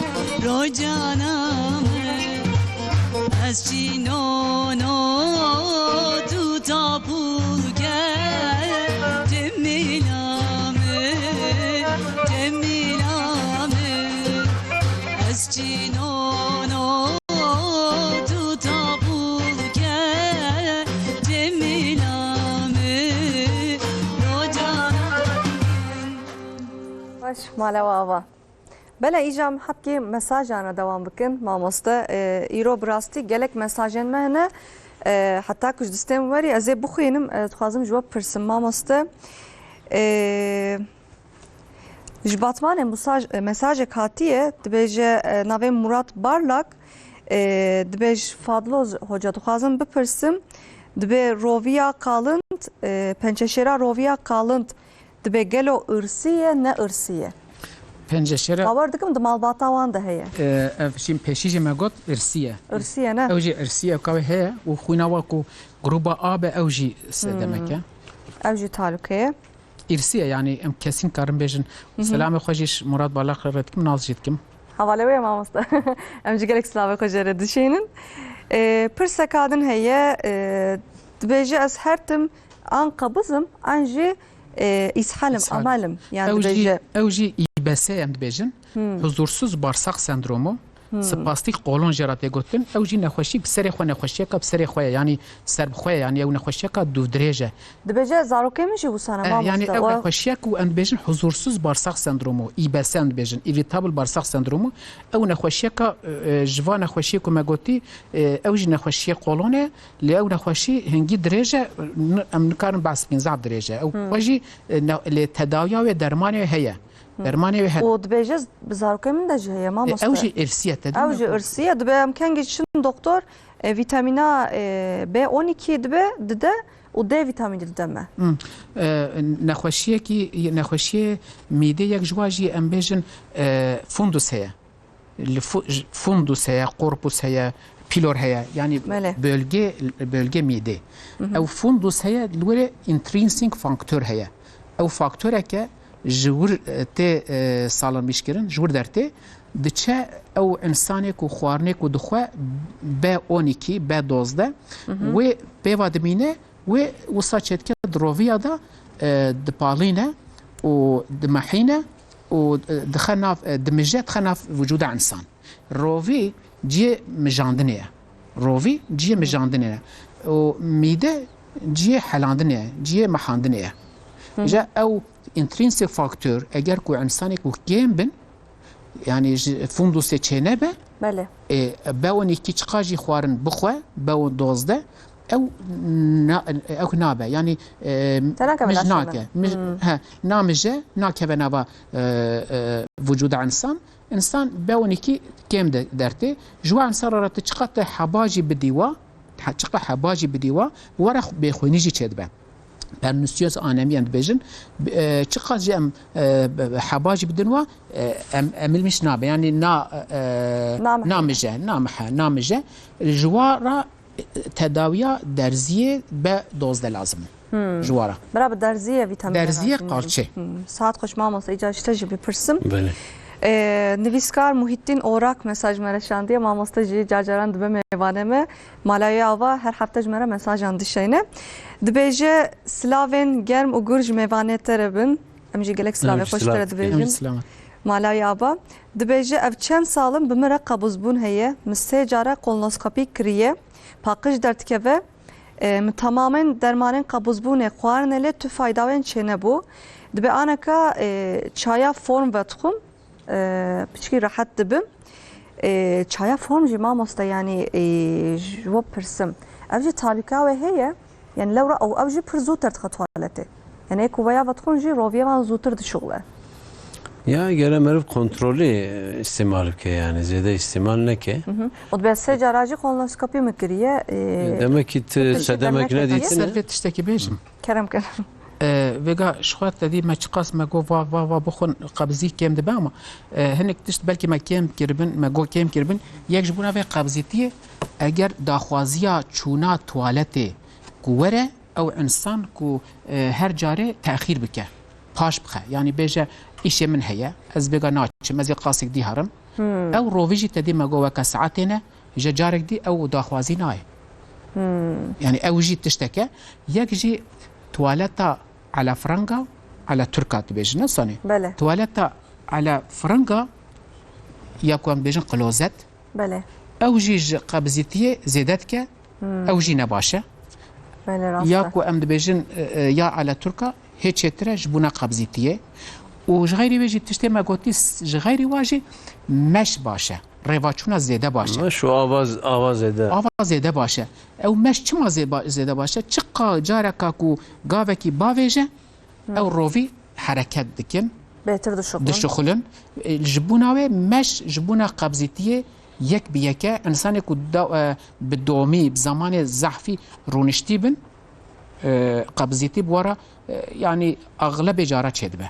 rocana min. Ez çînono tu tapûl ke Cemîla min, Cemîla min. Ez çînono tu tapûl ke Cemîla min, rocana min. Baş, mala we ava. Bele îca em hebkê mesajan re dewam bikin, mamoste. E, îro bi rastî gelek mesajên me hene. E, heta ku ji distê min werî, ez ê bixwînim, e, dixwazim ji we bipirsim, mamoste. E, ji Batmanê musaj-, e, mesajek hatiye, dibêje, e, navê Murat Barlak, e, dibêj, Fadlo hoca, dixwazim bipirsim, dibê roviya qalind, e, pençeşêra roviya qalind, dibê gelo irsî ye, ne irsî ye? Penceşêre, Bawer dikim di malbata wan de heye. E, ev jî pêşî jî me got irsî ye. Irsî ye, ne? Ew jî irsî ye, ka wê heye û xwîna wa ku gruba A be, ew jî sedemek e. Hmm. Ew jî talûke ye. Îrsî ye, yanî em kesîn karin bêjin. Hı hı. Selamê xwe jî ji Murat Barlak re dikim, nas jî dikim. Hevalê wê ye, mamoste. Em jî gelek silavê xwe jê re dişînin. E, pirseka din heye, e, dibêje, ez her tim an qebizim, an jî, e, îshal im, îshal, amel im. Yan ew jî, dibêje, ew jî îbese em dibêjin. Hmm. Huzursuz bağırsak sendromu. Hmm. Spastik kolon jê re tê gotin. Ew jî nexweşî bi serê xwe, nexweşiyeka bi serê xwe ye. Yanî serbixwe ye. Yanî ew nexweşiyeka dûvdirêj e. Dibêje zarokê min jî wisa ne, eh, mamoste. Yanî ew nexweşiye ku em dibêjin huzursuz bağırsak sendromu, îbese em dibêjin, irritable bağırsak sendromu. Ew nexweşiyeka, e, e, ji van nexweşiyê ku me gotî, e, ew jî nexweşiyê kolon e. Lê ew nexweşî hingî dirêj e, n-, em nikarin behs bikin, zaf dirêj e. Ew, hmm, xwe jî, e, ne-, lê tedawiya wê, dermanê wê heye. Hmm. Dermanê wê hene. Û dibêje z-, bi zarokê min de jî heye, e, mamoste. Ew jî irsî ye, te dî. Ew jî irsî ye. Dibe em kengî çin doktor, e, vîtamîna, e, B on iki dibe, dide û D vîtamînî dide me. Hmm. E, nexweşiyekî, nexweşiyê mîdê yek ji wa jî em bêjin, e, fundus heye. Li fu-, j-, fundus heye, korpus heye, pîlor heye. Yanî, belê, bölge, bölge mîdê. Hı hı. Ew fundus heye, li were intrinsic faktör heye. Ew faktoreke ji wir, e, tê, e, salanbîşkirin, ji wir dertê, diçe ew însanê ku xwarinê ku dixwe B on iki, B dozdeh, hı hı, wê pêva dimîne, wê wisa çêdike di roviya de, e, dipalîne û dimehîne û, e, dixe nav, e, dimije, dixe nav vücuda însan. Rovî cihê mijandinê ye. Rovî cihê mijandinê ye. Û mîde cihê helandinê ye, cihê mehandinê ye. Hı hı. Îja ew intrinsic faktör, eger ku însanê ku kêm bin, yanî ji fundusê çênebe, belê, e, B on iki çiqa jî xwarin bixwe, B dozdeh, ew na-, ew nabe. Yanî, e, te nakeve mij nake. Mij-, hmm, he, namije, nakeve nava, e, e, vücuda însan. Însan B on iki kêm de dertê. Ji wa însan re tu çiqa te heba jî bidî wa, he, çiqa heba jî bidî wa, were xu-, bêxwînî jî çêdibe. Perniciöz anemie em dibêjin. B-, e, çiqas jî em, e, b-, b-, heba jî bidin wa, e, em, emilmiş nabe. Yanî na, e, namije, namije, namije. Ji wa re, e, tedawiya derziyê B dozdeh lazim e. Hmm. Ji wa re. Bira bi derziyê vîtamînê lazim e. Derziyê qarçê. Hmm. Saet xweş mamoste, îca ji te jî bipirsim. Belê. E, nivîskar Muhittin Orak mesaj me re şandiye. Mamoste jî car caran dibe mêvanê me. Mala wê ava her hefte ji me re mesajan dişeyne. Dibêje, silavên germ û gur ji mêvanê te re bin. Em jî gelek silavê xweş te re dibêjin. Em jî silav. Mala wê ava. Dibêje, ev çend sal in bi min re qebûzbûn heye. Min sê care kolonoskopî kiriye. Paqij derdikeve. E, min temamen dermanên qebûzbûnê xwarine lê tu faydawên çênebû. Dibe aneka, e, çaya form vedixwim. E, piçkî rehet dibim. E, çaya form jî mamoste, yanî, e, ji we pirsim. Ev jî talûka wê heye? Yanî lewra ew, ew jî pir zûtir dixe tuwaletê. Yanî ê ku veya vedixwin jî roviyê wan zûtir dişuxile. Ya gere meriv kontrolî, e, îstîmal bike, yanî zêde îstîmal neke. Hı hı. Û dibe sê cara jî kolonoskopî min kiriye, e, demek ki tu sedemek nedîtine. Ser vê tiştekî bêjim. Kerem kin. E, vêga ji xwe te dî me çiqas me got va, va, va bixwin qebzî kêm dibe ama, e, hinek tişt belkî me kêm kiribin, me got kêm kiribin. Yek ji bona vê qebzîtiyê eger daxwaziya çûna tuwaletê ku were, ew însan ku, e, her carê texîr bike, paş bixe. Yanî bêje, îşê min heye, ez vêga naçim, ez ê qasek dî herim. Hmm. Ew rovî jî te dî me got weke saetê ne, ji carek dî ew daxwazî nayê. Hmm. Yanî ew jî tişteke. Yek jî tuwaleta ala firenga, ala turka dibêjin, ne sanê? Belê. Tuwaleta ala firenga ya ku em dibêjin klozet. Belê. Ew jî ji qebzîtiyê zêde dike. Hmm. Ew jî ne baş e. Belê, rast e. Ya ku em dibêjin, e, e, ya ala turka hê çêtir e ji bona qebzîtiyê. Û ji xeyrî wê jî tiştê me gotî, s-, ji xeyrî wa jî meş baş e. Rêvaçûna zêde baş e. Meş û ava z-, ava zêde. Ava zêde baş e. Ew meş çima zê-, ba-, zêde baş e? Çiqa careka ku gavekî bavêje, ew rovî hereket dikin, Bêtir dişuxulin. dişuxulin. E, ji bona wê meş, ji bona qebzîtiyê yek bi yek e. Însanê ku da, e, bi domî, bi zamanê zehfî rûniştî bin, e, qebzîtî bi we re, e, yanî axlebê cara çêdibe.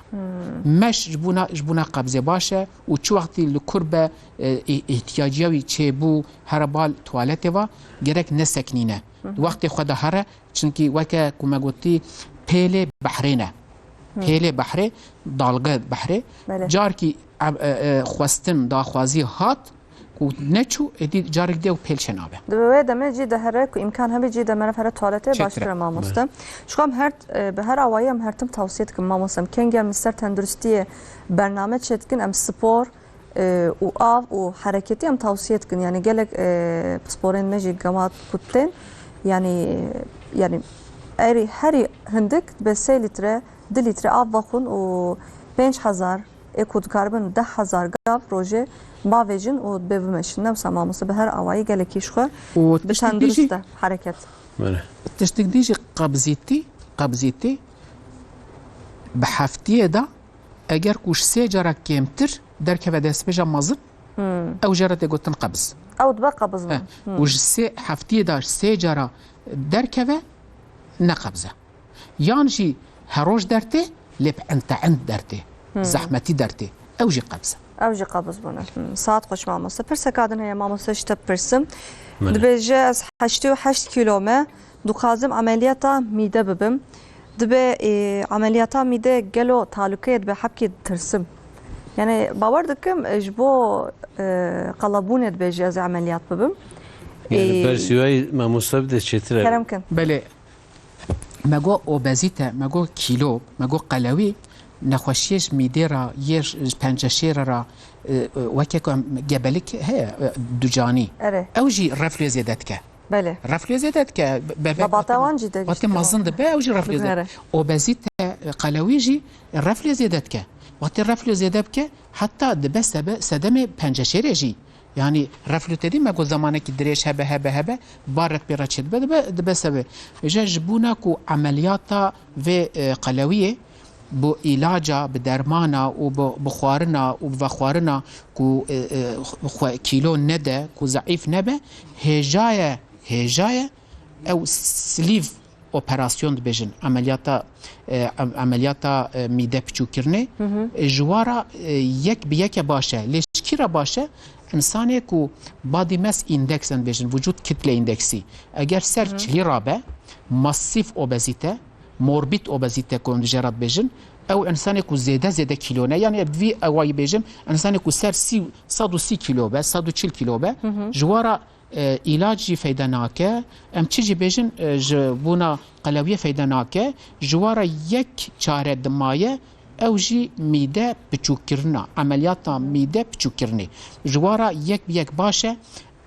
Meş ji bona, ji bona qebzê baş e û çi wextî li kur be, e, î-, îhtiyacîya wî çêbû, here bal tuwaletê ve, gerek nesekinîne. Wextê xwe de here, çimkî weke ku me gotî pêlê behrê ne. Pêlê behrê, dalga behrê. Belê. Carkî, e, e, e, xwestin, daxwazî hat, ku neçû, êdî carek dê û pêl çênabe. Di wê demê cî de here ku îmkan hebe cî de meriv here tuwaletê Çêtir e. baştir e mamoste. Belê. Ji xwe em her, e, bi her awayî em her tim tawsiye dikim mamoste. Em kengî em li ser tenduristiyê bername çêdikin, em spor, e, û av û hereketî em tawsiye dikin. Yanî gelek, e, pisporên me jî gemat ku tên. Yanî, yanî erî herî hindik dibe sê lître, du lître av vexwin û pênc hezar ê ku dikaribin deh hezar gav rojê bavêjin û dibê bimeşin. Ne wisa mamoste bi her awayî gelekî ji xwe Û bi tiştek dî jî tendurist e hereket. Belê. Tiştek dî jî qebzîtî, qebzîtî bi heftiyê de eger ku ji sê cara kêmtir derkeve destpêja mezin, ew jê re tê gotin qebz. Ew dibe qebz He. min. Û ji sê heftiyê de sê cara derkeve ne qebz e. Yan jî her roj dertê, lê bi enteend dertê, zehmetî dertê. Ew jî qebz e. Ew jî qebz bûne. Hmm, saet xweş mamoste. Pirseka din heye mamoste, ji te bipirsim. Belê. Dibêje ez heştê û heşt kîlo me, dixwazim emeliyata mîde bibim. Dibe, e, emeliyata mîde gelo talûkeyê dibe, hebkê ditirsim. Yani bawer dikim, e, ji bo, e, qelebûnê dibêje ez ê emeliyat bibim. Yani E, bersîwayî mamoste bide çêtir e. Kerem kin. Belê. Me got obezîte, me got kîlo, me got qelewî, nexweşiyê ji mîdê re, yê ji penceşêre re, e, e, weke ku em gebelik heye, e, ducanî. Erê. Ew jî reflê zêde dike. Belê. Reflê zêde dike. Bebek Lebata wate, wan jî de wate mezin dibe, ew jî reflê zêde. Erê. Obezîte, e, qelewî jî reflê zêde dike. Wate reflê zêde bike, heta dibe sebe-, sedemê penceşêrê jî. Yanî reflû te dî me got zemanekî dirêj hebe, hebe, hebe, barek pê re çêdibe, dibe, dibe sebê. Îja ji bona ku emeliyata vê, e, qelewiyê bi îlaca, bi dermana û bi, bi xwarina û bi vexwarina ku, e, e, xwe kîlo nede, ku zeîf nebe, hêja ye, hêja ye, ew sleeve operasyon dibêjin, emeliyata, e, em-, emeliyata, e, mîde piçûkirinê, e, ji wa re, e, yek bi yeke baş e. Lê ji kî re baş e? Însanê ku body mass index em dibêjin, vücut kitle indeksî. Eger ser çilî rabe, masîf obezîte, morbîd obezîte ku em di jê re dibêjin, ew însanê ku zêde zêde kîlo ne, yanî bi vî awayî bêjim, însanê ku ser sî, sed û sî kîlo be, sed û çil kîlo be, ji wa re e, îlac jî feyde nake. Em çi jî bêjin, e, ji bona qelewiyê feyde nake. Ji wa re yek çare dimaye, ew jî mîde piçûkkirina, emeliyata mîde piçûkkirinê. Ji wa re yek bi yek baş e.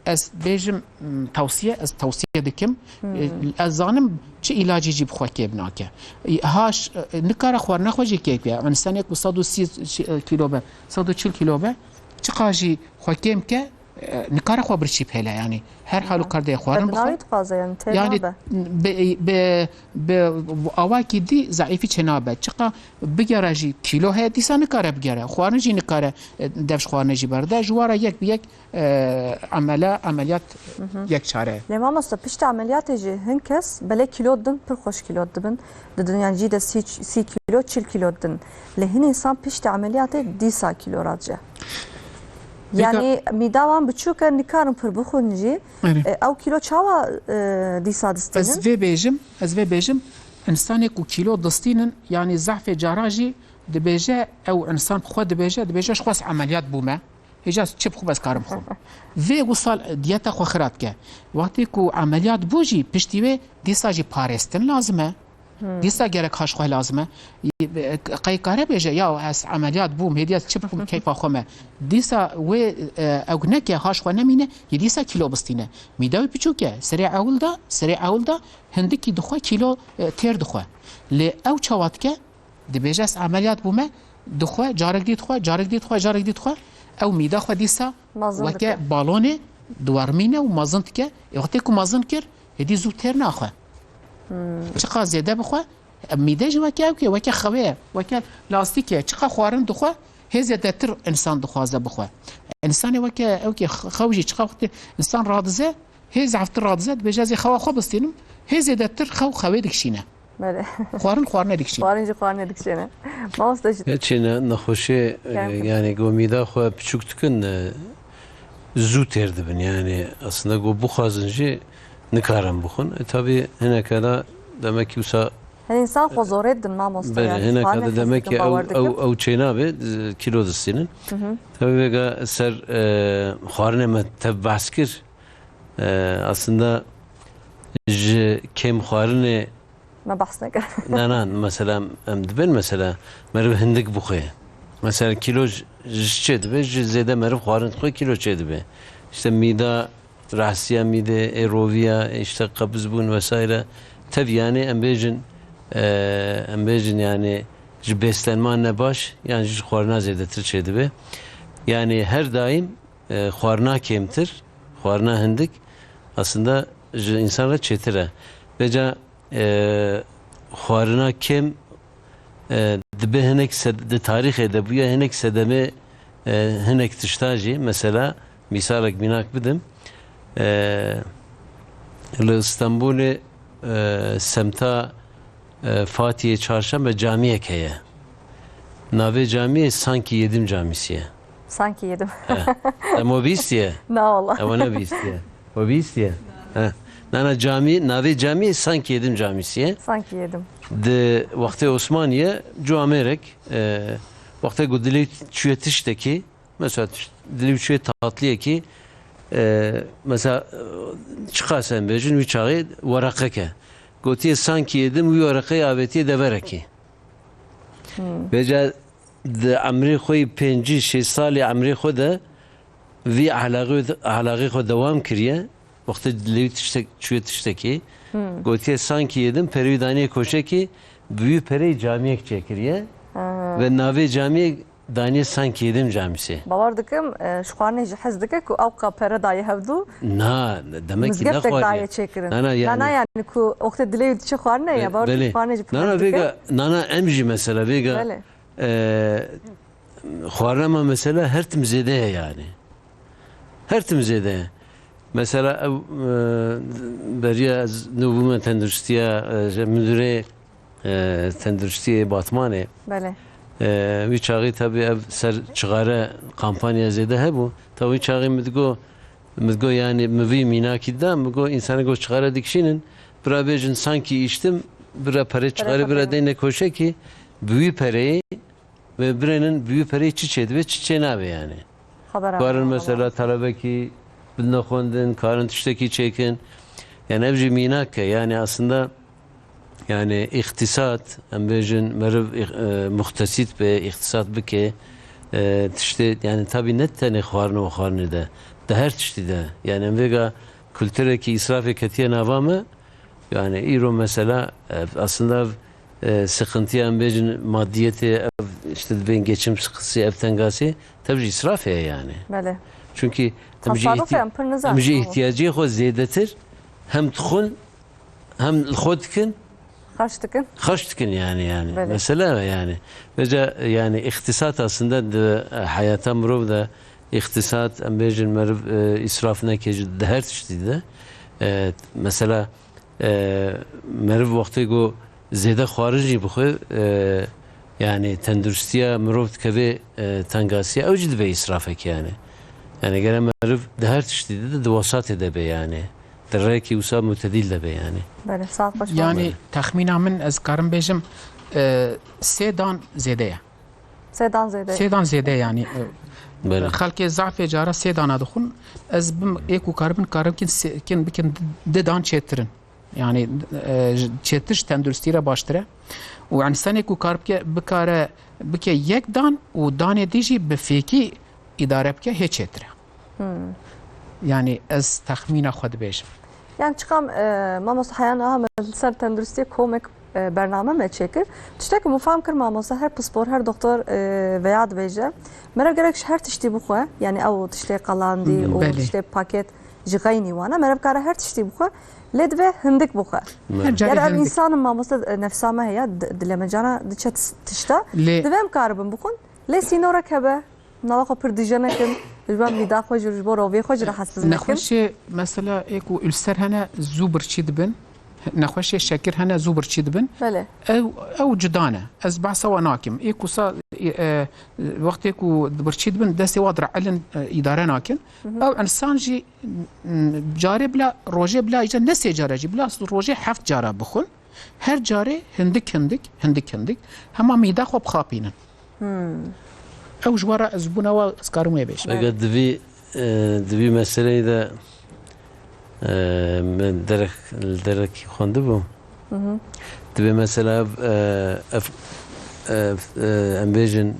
Ez bêjim, m, tewsiye, ez tewsiye dikim. E, ez zanim çi îlacî jî bi xwe kêm nake. E, haş, e, nikare xwarina xwe jî kêm ke. Însanê ku sed û sî kîlo be, sed û çil kîlo be, çiqa jî xwe kêm ke, e, nikare xwe birçî pêle, yanî her hal û kerdê xwarin bixwe. Berdinavî dixwaze, yanî tê Yanî nabe. bi, bi, bi awakî dî zeîfî çênabe. Çiqa bigere jî kîlo heye, dîsa nikare bigere. Xwarin jî nikare, e, dev ji xwarinê jî berde. Ji wa re yek bi yek, e, emele, emeliyat yek çare ye. Lê mamoste, piştî emeliyatê jî hin kes belê kîlo didin, pir xweş kîlo dibin. Didin, yani cî de sî, sî kîlo, çil kîlo didin. Lê hin însan piştî emeliyatê dîsa kîlo radice. Pêka- Yani mîda wan biçûk e, nikarin pir bixwin jî. Erê. E, ew kîlo çawa, e, dîsa distînin? Ez vê bêjim, ez vê bêjim, însanê ku kîlo distînin, yani zehfê cara jî dibêje, ew însan bi xwe dibêje, dibêje, ji xwe ez emeliyat bûme. Hêja çi bixwim ez karim bixwim. Vê wisa diyeta xwe xira dike. Wextê ku emeliyat bû jî, piştî wê dîsa jî parêstin lazim e. Dîsa gerek haş xwe lazim e. Qey kare bêje, ya ez emeliyat bûm, hêdî ez çi bixwim keyfa xwe me. Dîsa wê, e, ew neke, haş xwe nemîne, yê dîsa kîlo bistîne. Mîda wî piçûk e. Serê ewil de, serê ewil de hindikî dixwe kîlo, e, têr dixwe. Lê ew çawa dike? Dibêje ez emeliyat bûme, dixwe, carek dî dixwe, carek dî dixwe, carek dî dixwe, ew mîda xwe dîsa Mezin weke dike. balonê diwermîne û mezin dike. Ê, wextê ku mezin kir, hêdî zû têr naxwe. Çiqa zêde bixwe, mîde jî weke ew ke, weke xewê ye, weke lastîk e. Çiqa xwarin dixwe, hê zêdetir însan dixwaze bixwe. Însanê weke ew ke xew jî çiqa wextê însan radize, hê zehftir radize, dibêje, ez ê xewa xwe bistînim, hê zêdetir xew xewê dikişîne. Belê. Xwarin xwarine dikişîne. Xwarin jî xwarine dikişîne. Mamoste jî Gerçi ne, nexweşê, e, Gerçi. yani go mîda xwe piçûk dikin, e, zû têr dibin. Yani aslında go bixwazin jî nikarin bixwin. E, tabii hineke de demek ki wisa Hin însan xwe zorê didin mamoste, Belê, yani hineke xwarine de demek ki kesdikin, ew, bawer dikim. ew, ew çênabe, e, kilo distînin. Hı hı. Tabii vêga ser, e, xwarine me tev behs kir. E, aslında ji kêm xwarinê Me behs nekir. Na, na, mesela, em dibên mesela, meriv hindik bixwe. Mesela kilo ji, ji çê dibe, ji zêde meriv xwarin dixwe kilo çê dibe. İşte mîda, rahatsiya mîdê, ê roviya, ê işte qebiz bûn vesaire. Tev yani em bêjin, e, em bêjin yani ji beslenma ne baş, yani ji xwarina zêdetir çê dibe. Yani her daim, e, xwarina kêmtir, xwarina hindik aslında ji însan re çêtir e. Vêca, e, xwarina kêm, e, dibe hinek sed-, di tarîxê de bûye hinek sedemê, e, hinek tişta jî, mesela, mîsalek mînak bidim, e, li Stenbolê, e, semta, e, Fatihê Çarşembe camiyek heye. Navê camiyê Sanki Yedim Camisi ye. Sanki Yedim. He. Em o bîstiye? Na, wala. Ew ne bîstiye. O bîstiye? He. Nana camî, navê camî Sanki Yedim Camisi ye. Sanki Yedim. Di wextê Osmaniye cuamêrek, e, wextê ku dilê çûye tiştekî, mesela tiş-, dilê çûye tatliyekî, e, mesela, e, çiqas em bêjin wî çaxê wereqek e. Gotiye Sanki Yedim wî wereqeyê avêtiye deverekî. Hmm. Vêca di emrê xwe yî pêncî şêst salî emrê xwe de vî ehlaxê, ehlaxê xwe dewam kiriye. Wextê dilê wî tiştek, çûye tiştekî, Hmm. gotiye Sanki Yedim perê wî daniye koşekî, bi wî pereyê camiyek çêkiriye Ha. ve navê camiyê daniye Sanki Yedim Camisi. Bawer dikim, e, ji xwarinê jî hez dike ku ew qapere daye hevdû. Na, demek ki Mizgeftek nexwariye. daye çêkirin. Na, na, yani. Na, na, yani ku wextê dilê wî diçe xwarinê ya, Be-, bawer dikim belê. xwarinê jî Na, na, hez dike. vêga, na, na, em jî mesela vêga, Belê. e, xwarina me mesela her tim zêde ye yani. Her tim zêde ye. Mesela ew, e, beriya ez nû bûme tenduristiya, e, ji müdürê, e, tenduristiyê Batmanê. Belê. E, wî çaxî tabii ev ser çixare kampanya zêde hebû. Tabii wî çaxî min digo, min digo yani min vî mînakî da, min go însanê go çixare dikişînin, bira bêjin sanki içtim, bira perê çixare bira deyne koşekî, bi wî pereyê ve birênin bi wî pereyê çi çê dibe, çi çê nabe yani. Xebera Karin me mesela wala. talebekî bidine xwendin, karin tiştekî çêkin. Yani ev jî mînak e. Yani aslında yani îxtîsat, em bêjin meriv îx-, e, muxtesît be, îxtîsat bike, e, tiştê, yani tabii ne tenê xwarin û xwarinê de, di her tiştî de. Yani em vêga kulturekî îsrafê ketiye nava me, Yani îro mesela, e, aslında, e, sıkıntıya em bêjin madiyetê, ev, işte dibên geçim sıkıntısı, ev tengasî, tabii israf heye yani. Belê. Çünkü em jî Tasarruf ihti-, em pir nizan, em jî tamam. ihtiyacê xwe zêdetir hem dixwin, hem li xwe dikin, Xerç dikin. xerç dikin yani, yani. Belê. Mesele yani. Vêca yani îxtisat aslında di, e, heyata mirov de îxtisat, em bêjin meriv, e, israf neke ji di her tiştî de. E, mesela, E, meriv wextê ku zêde xwarin jî bixwe, e, yani tenduristiya mirov dikeve, e, tengasiya, ew jî dibe îsrafek yani. Yani gere meriv di her tiştî de, di wesatê de be yani. Di rêkî wisa mutedîl de be yani. Belê, saet xweş. Yani Belê. texmîna min ez karim bêjim, e, sê dan zêde ye. Sê dan zêde. Sê dan zêde yani, e, Belê. xelkê zafê cara sê dana dixwin. Ez bim ê ku karibin, karim kin sê, kin bikin di dan çêtirin. Yani, e, çêtir ji tenduristî re baştir e. Û însanê ku kar bike, bikare bike yek dan û danê dî jî bi fêkî îdare bike hê çêtir e. Hmm. Yani ez texmîna xwe dibêjim. Yani çiqam, e, mamoste heya niha me li ser tenduristiyê komek e, bername me çêkir. Tiştek min fam kir mamoste, her pispor, her doktor, e, veya dibêje. Meriv gerek ji her tiştî bixwe, yani ew tiştê qelandî û Belê. tiştê paket ji xeynî wana. Meriv kare her tiştî bixwe, lê divê hindik bixwe. Her carê Ger ev hindik. însan mamoste, e, nefsa me heye, di-, dilê me cana diçe tis-, tişta. Lê Divê em karibin bixwin, lê sînorek hebe. Nava xwe pir dije nekin. Ji bo mîda xwe jî, ji bo rovê xwe jî rahatsiz nekin. Nexweşê mesela ê ku ulser hene zû birçî dibin. Nexweşê şekir hene zû birçî dibin. Belê. Ew, ew cuda ne. Ez behsa we nakim. Ê ku sa, e, e, wextê ku birçî dibin, destê wa direelin, e, îdare nakin. Hı hı. Ew insan jî, m, carê bila, rojê bila, îca ne sê cara jî, bila rojê heft cara bixwin. Her carê hindik hindik, hindik hindik, hema mîda xwe bixapînin. Hmm. Ew ji we re ez bûna we ez karim wê bêjim. Vega divî, e, divî meseleyê de, e, min derek, li derekî xwendibû. Hı hı. Divê mesela ev, e, ev, e, em bêjin,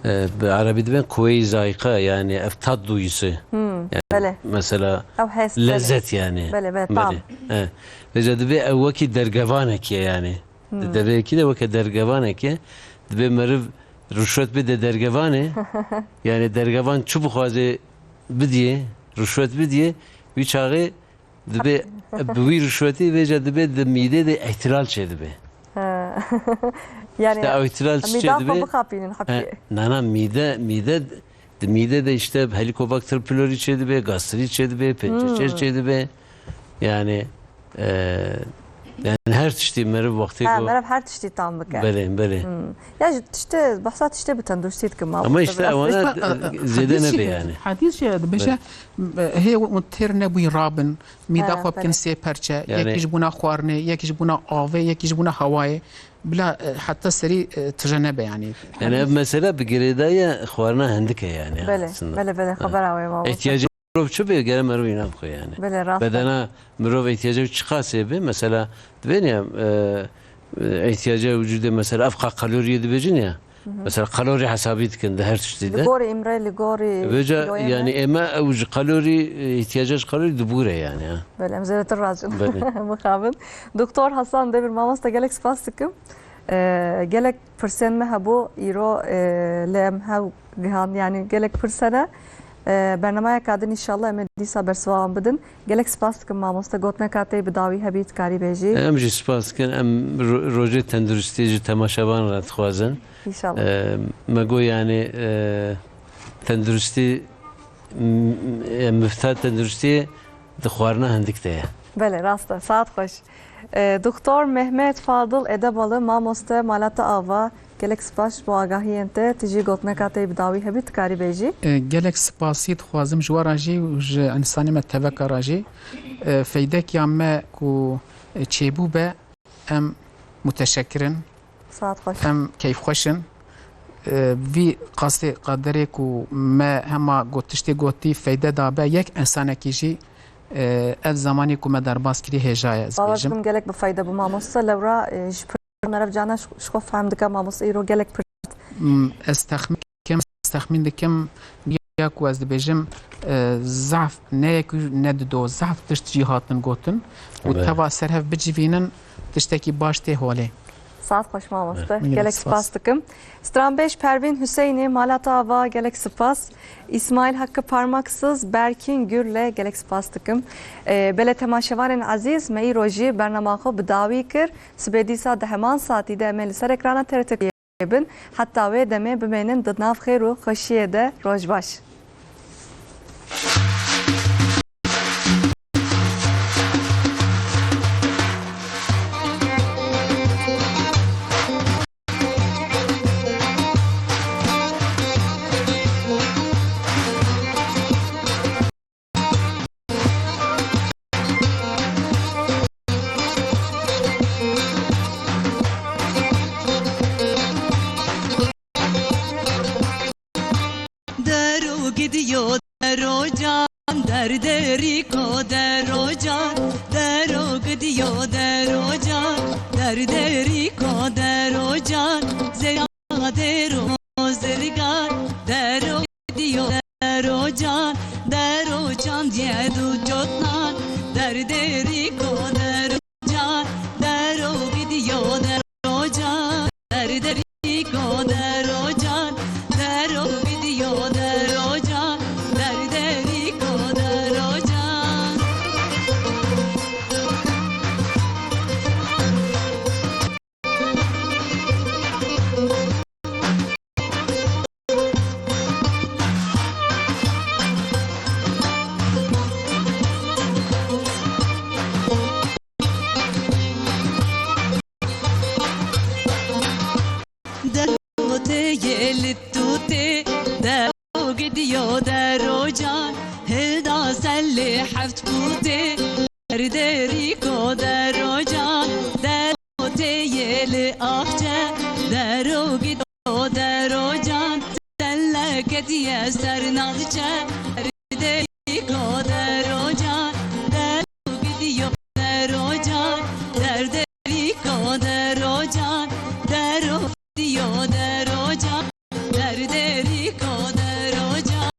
e, bi erebî dibên kuweyî zayîqe, yani ev tat duyusu. Hmm, Yani belê. mesela Ew hest, belê. lezzet yani. Belê, belê, tam. E. Vêca divê ew wekî dergevanekê yani. Di Hmm. deveyekî de weke dergevanekê, divê meriv ruşwet bide dergevanê. Yani dergevan çi bixwaze bidiyê, ruşwet bidiyê, wî çaxê divê bi wî ruşwetî vêca divê di mîdê de îhtilal çêdibe. Ha. Yani İşte ew îhtilal çi mîda xwe çêdibe? bixapînin He, hepî. nana mîde, mîde, di mîde de işte Helicobacter pylori çêdibe, gastrit çêdibe, pençeçêr Hmm. çêdibe. Yani, e, yani her tiştî meriv wextê Ha, ku meriv her tiştî tam bike. Belê, belê. Hmm. Ya ji tiştê, behsa tiştê bi tenduristî dikim. Ama işte ewana, Esta, e, zêde hadîs nebe jî, yani. hadîs jî dibêje, Belê. e, hê û têr nebûyî rabin, mîda Ha, xwe bikin belê. sê perçe, Yani yekî ji bona xwarinê, yekî ji bona avê, yekî ji bona hewayê. Bila, e, heta serî, e, tije nebe yani. Yani ev mesele bi girêdayî xwarina hindik e yani Belê, aslında. belê, belê, Ha. xebera wê mamoste. Îhtiyacê mirov çi bê, gere meriv îna bixwe yani. Belê, rast e. Bedena mirov îhtiyacê çiqasê bê, mesela, dibêne ya, e, e, îhtiyacê vücudê, mesela, ev qa kaloriyê dibêjin ya. Hı hı. Mesela, kalorî hesabî dikin di her tiştî Li de. gorî îmrê, li gorî Vêca, kiloyê yani, me. ême ew ji kalorî, e, îhtiyacê ji kalorî dibûre yani, ha. Belê, em zêdetir razin. Belê. Mixabin. Doktor Hasan Demir, mamoste, gelek spas dikim. E, gelek pirsên me hebû, îro, e, lê em hew gihan, yani gelek pirs hene. E, bernameyeka din înşallah em ê dîsa bersiva wan bidin. Gelek spas dikim mamoste, gotineka te bi dawî hebî dikarî bêjî. Em jî spas dikin. Em ro-, rojê tenduristî ji temaşevan re dixwazin. Înşallah. E, me got yani, e, tenduristî, m-, e, mifta tenduristiyê di xwarina hindik de ye. Belê, rast e. Saet xweş. E, Doktor Mehmet Fadil Edebalı, mamoste, mala te ava, gelek spas ji bo agahiyên te, tu jî gotineka te bi dawî hebî, tu karî bêjî. E, gelek spasî dixwazim ji we re jî û ji însanê me teveka re jî. E, feydekiya me ku, e, çêbû be, em muteşekir in. Saet xweş. Em keyfxweş in. E, vî qasê qaderê ku me hema got, tiştê gotî feyde dabe yek însanekî jî, e, ev zamanî ku me derbas kirî hêja ye, ez Bawer bêjim. dikim gelek bi feyde bû mamoste. Lewra, e, ji pir meriv cana ji, ji xwe fehm dike mamoste, îro gelek pir. M, ez texmîn dikim, ez texmîn dikim, ya ku ez dibêjim, e, zehf ne yek û ne dido, zehf tişt jî hatin gotin û Evet. teva ser hev bicivînin, tiştekî baş tê holê. Saet xweş mamoste. Evet. Gelek Gelek spas. spas dikim. Stranbêj Pervîn Hüseyinê, mala te ava, gelek spas. Îsmaîl Hakkı Parmaksız, Berkin Gürle, gelek spas dikim. E, belê temaşevanên ezîz, me îro jî bernama xwe bi dawî kir. Sibê dîsa di heman saetî de em ê li ser ekrana T R T bin. Heta wê demê bimênin di nav xêr û xweşiyê de. Roj baş. Dero gidiyor, dero can, derdê rîko dero can, dero gidiyor, dero can, derdê rîko dero can, zera dero zirgan, dero gidiyor, dero can, dero can diye du cotnan, derdê rîko dero can, dero gidiyor, Derderîko derocan, dero tê yê li axçe, dero gidiyo derocan, teleketiye ser nalçe. Derderîko derocan, dero gidiyo derocan, derderîko derocan, dero gidiyo derocan. Derderîko derocan.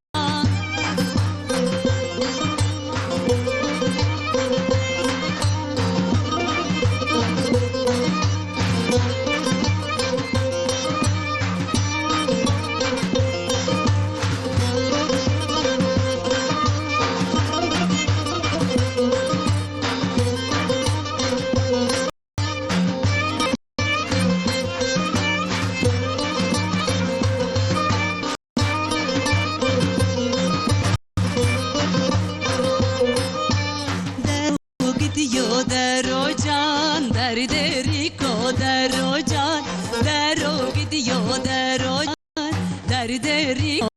Dero gidiyo derocan, derderîko derocan, dero gidiyo derocan, derderî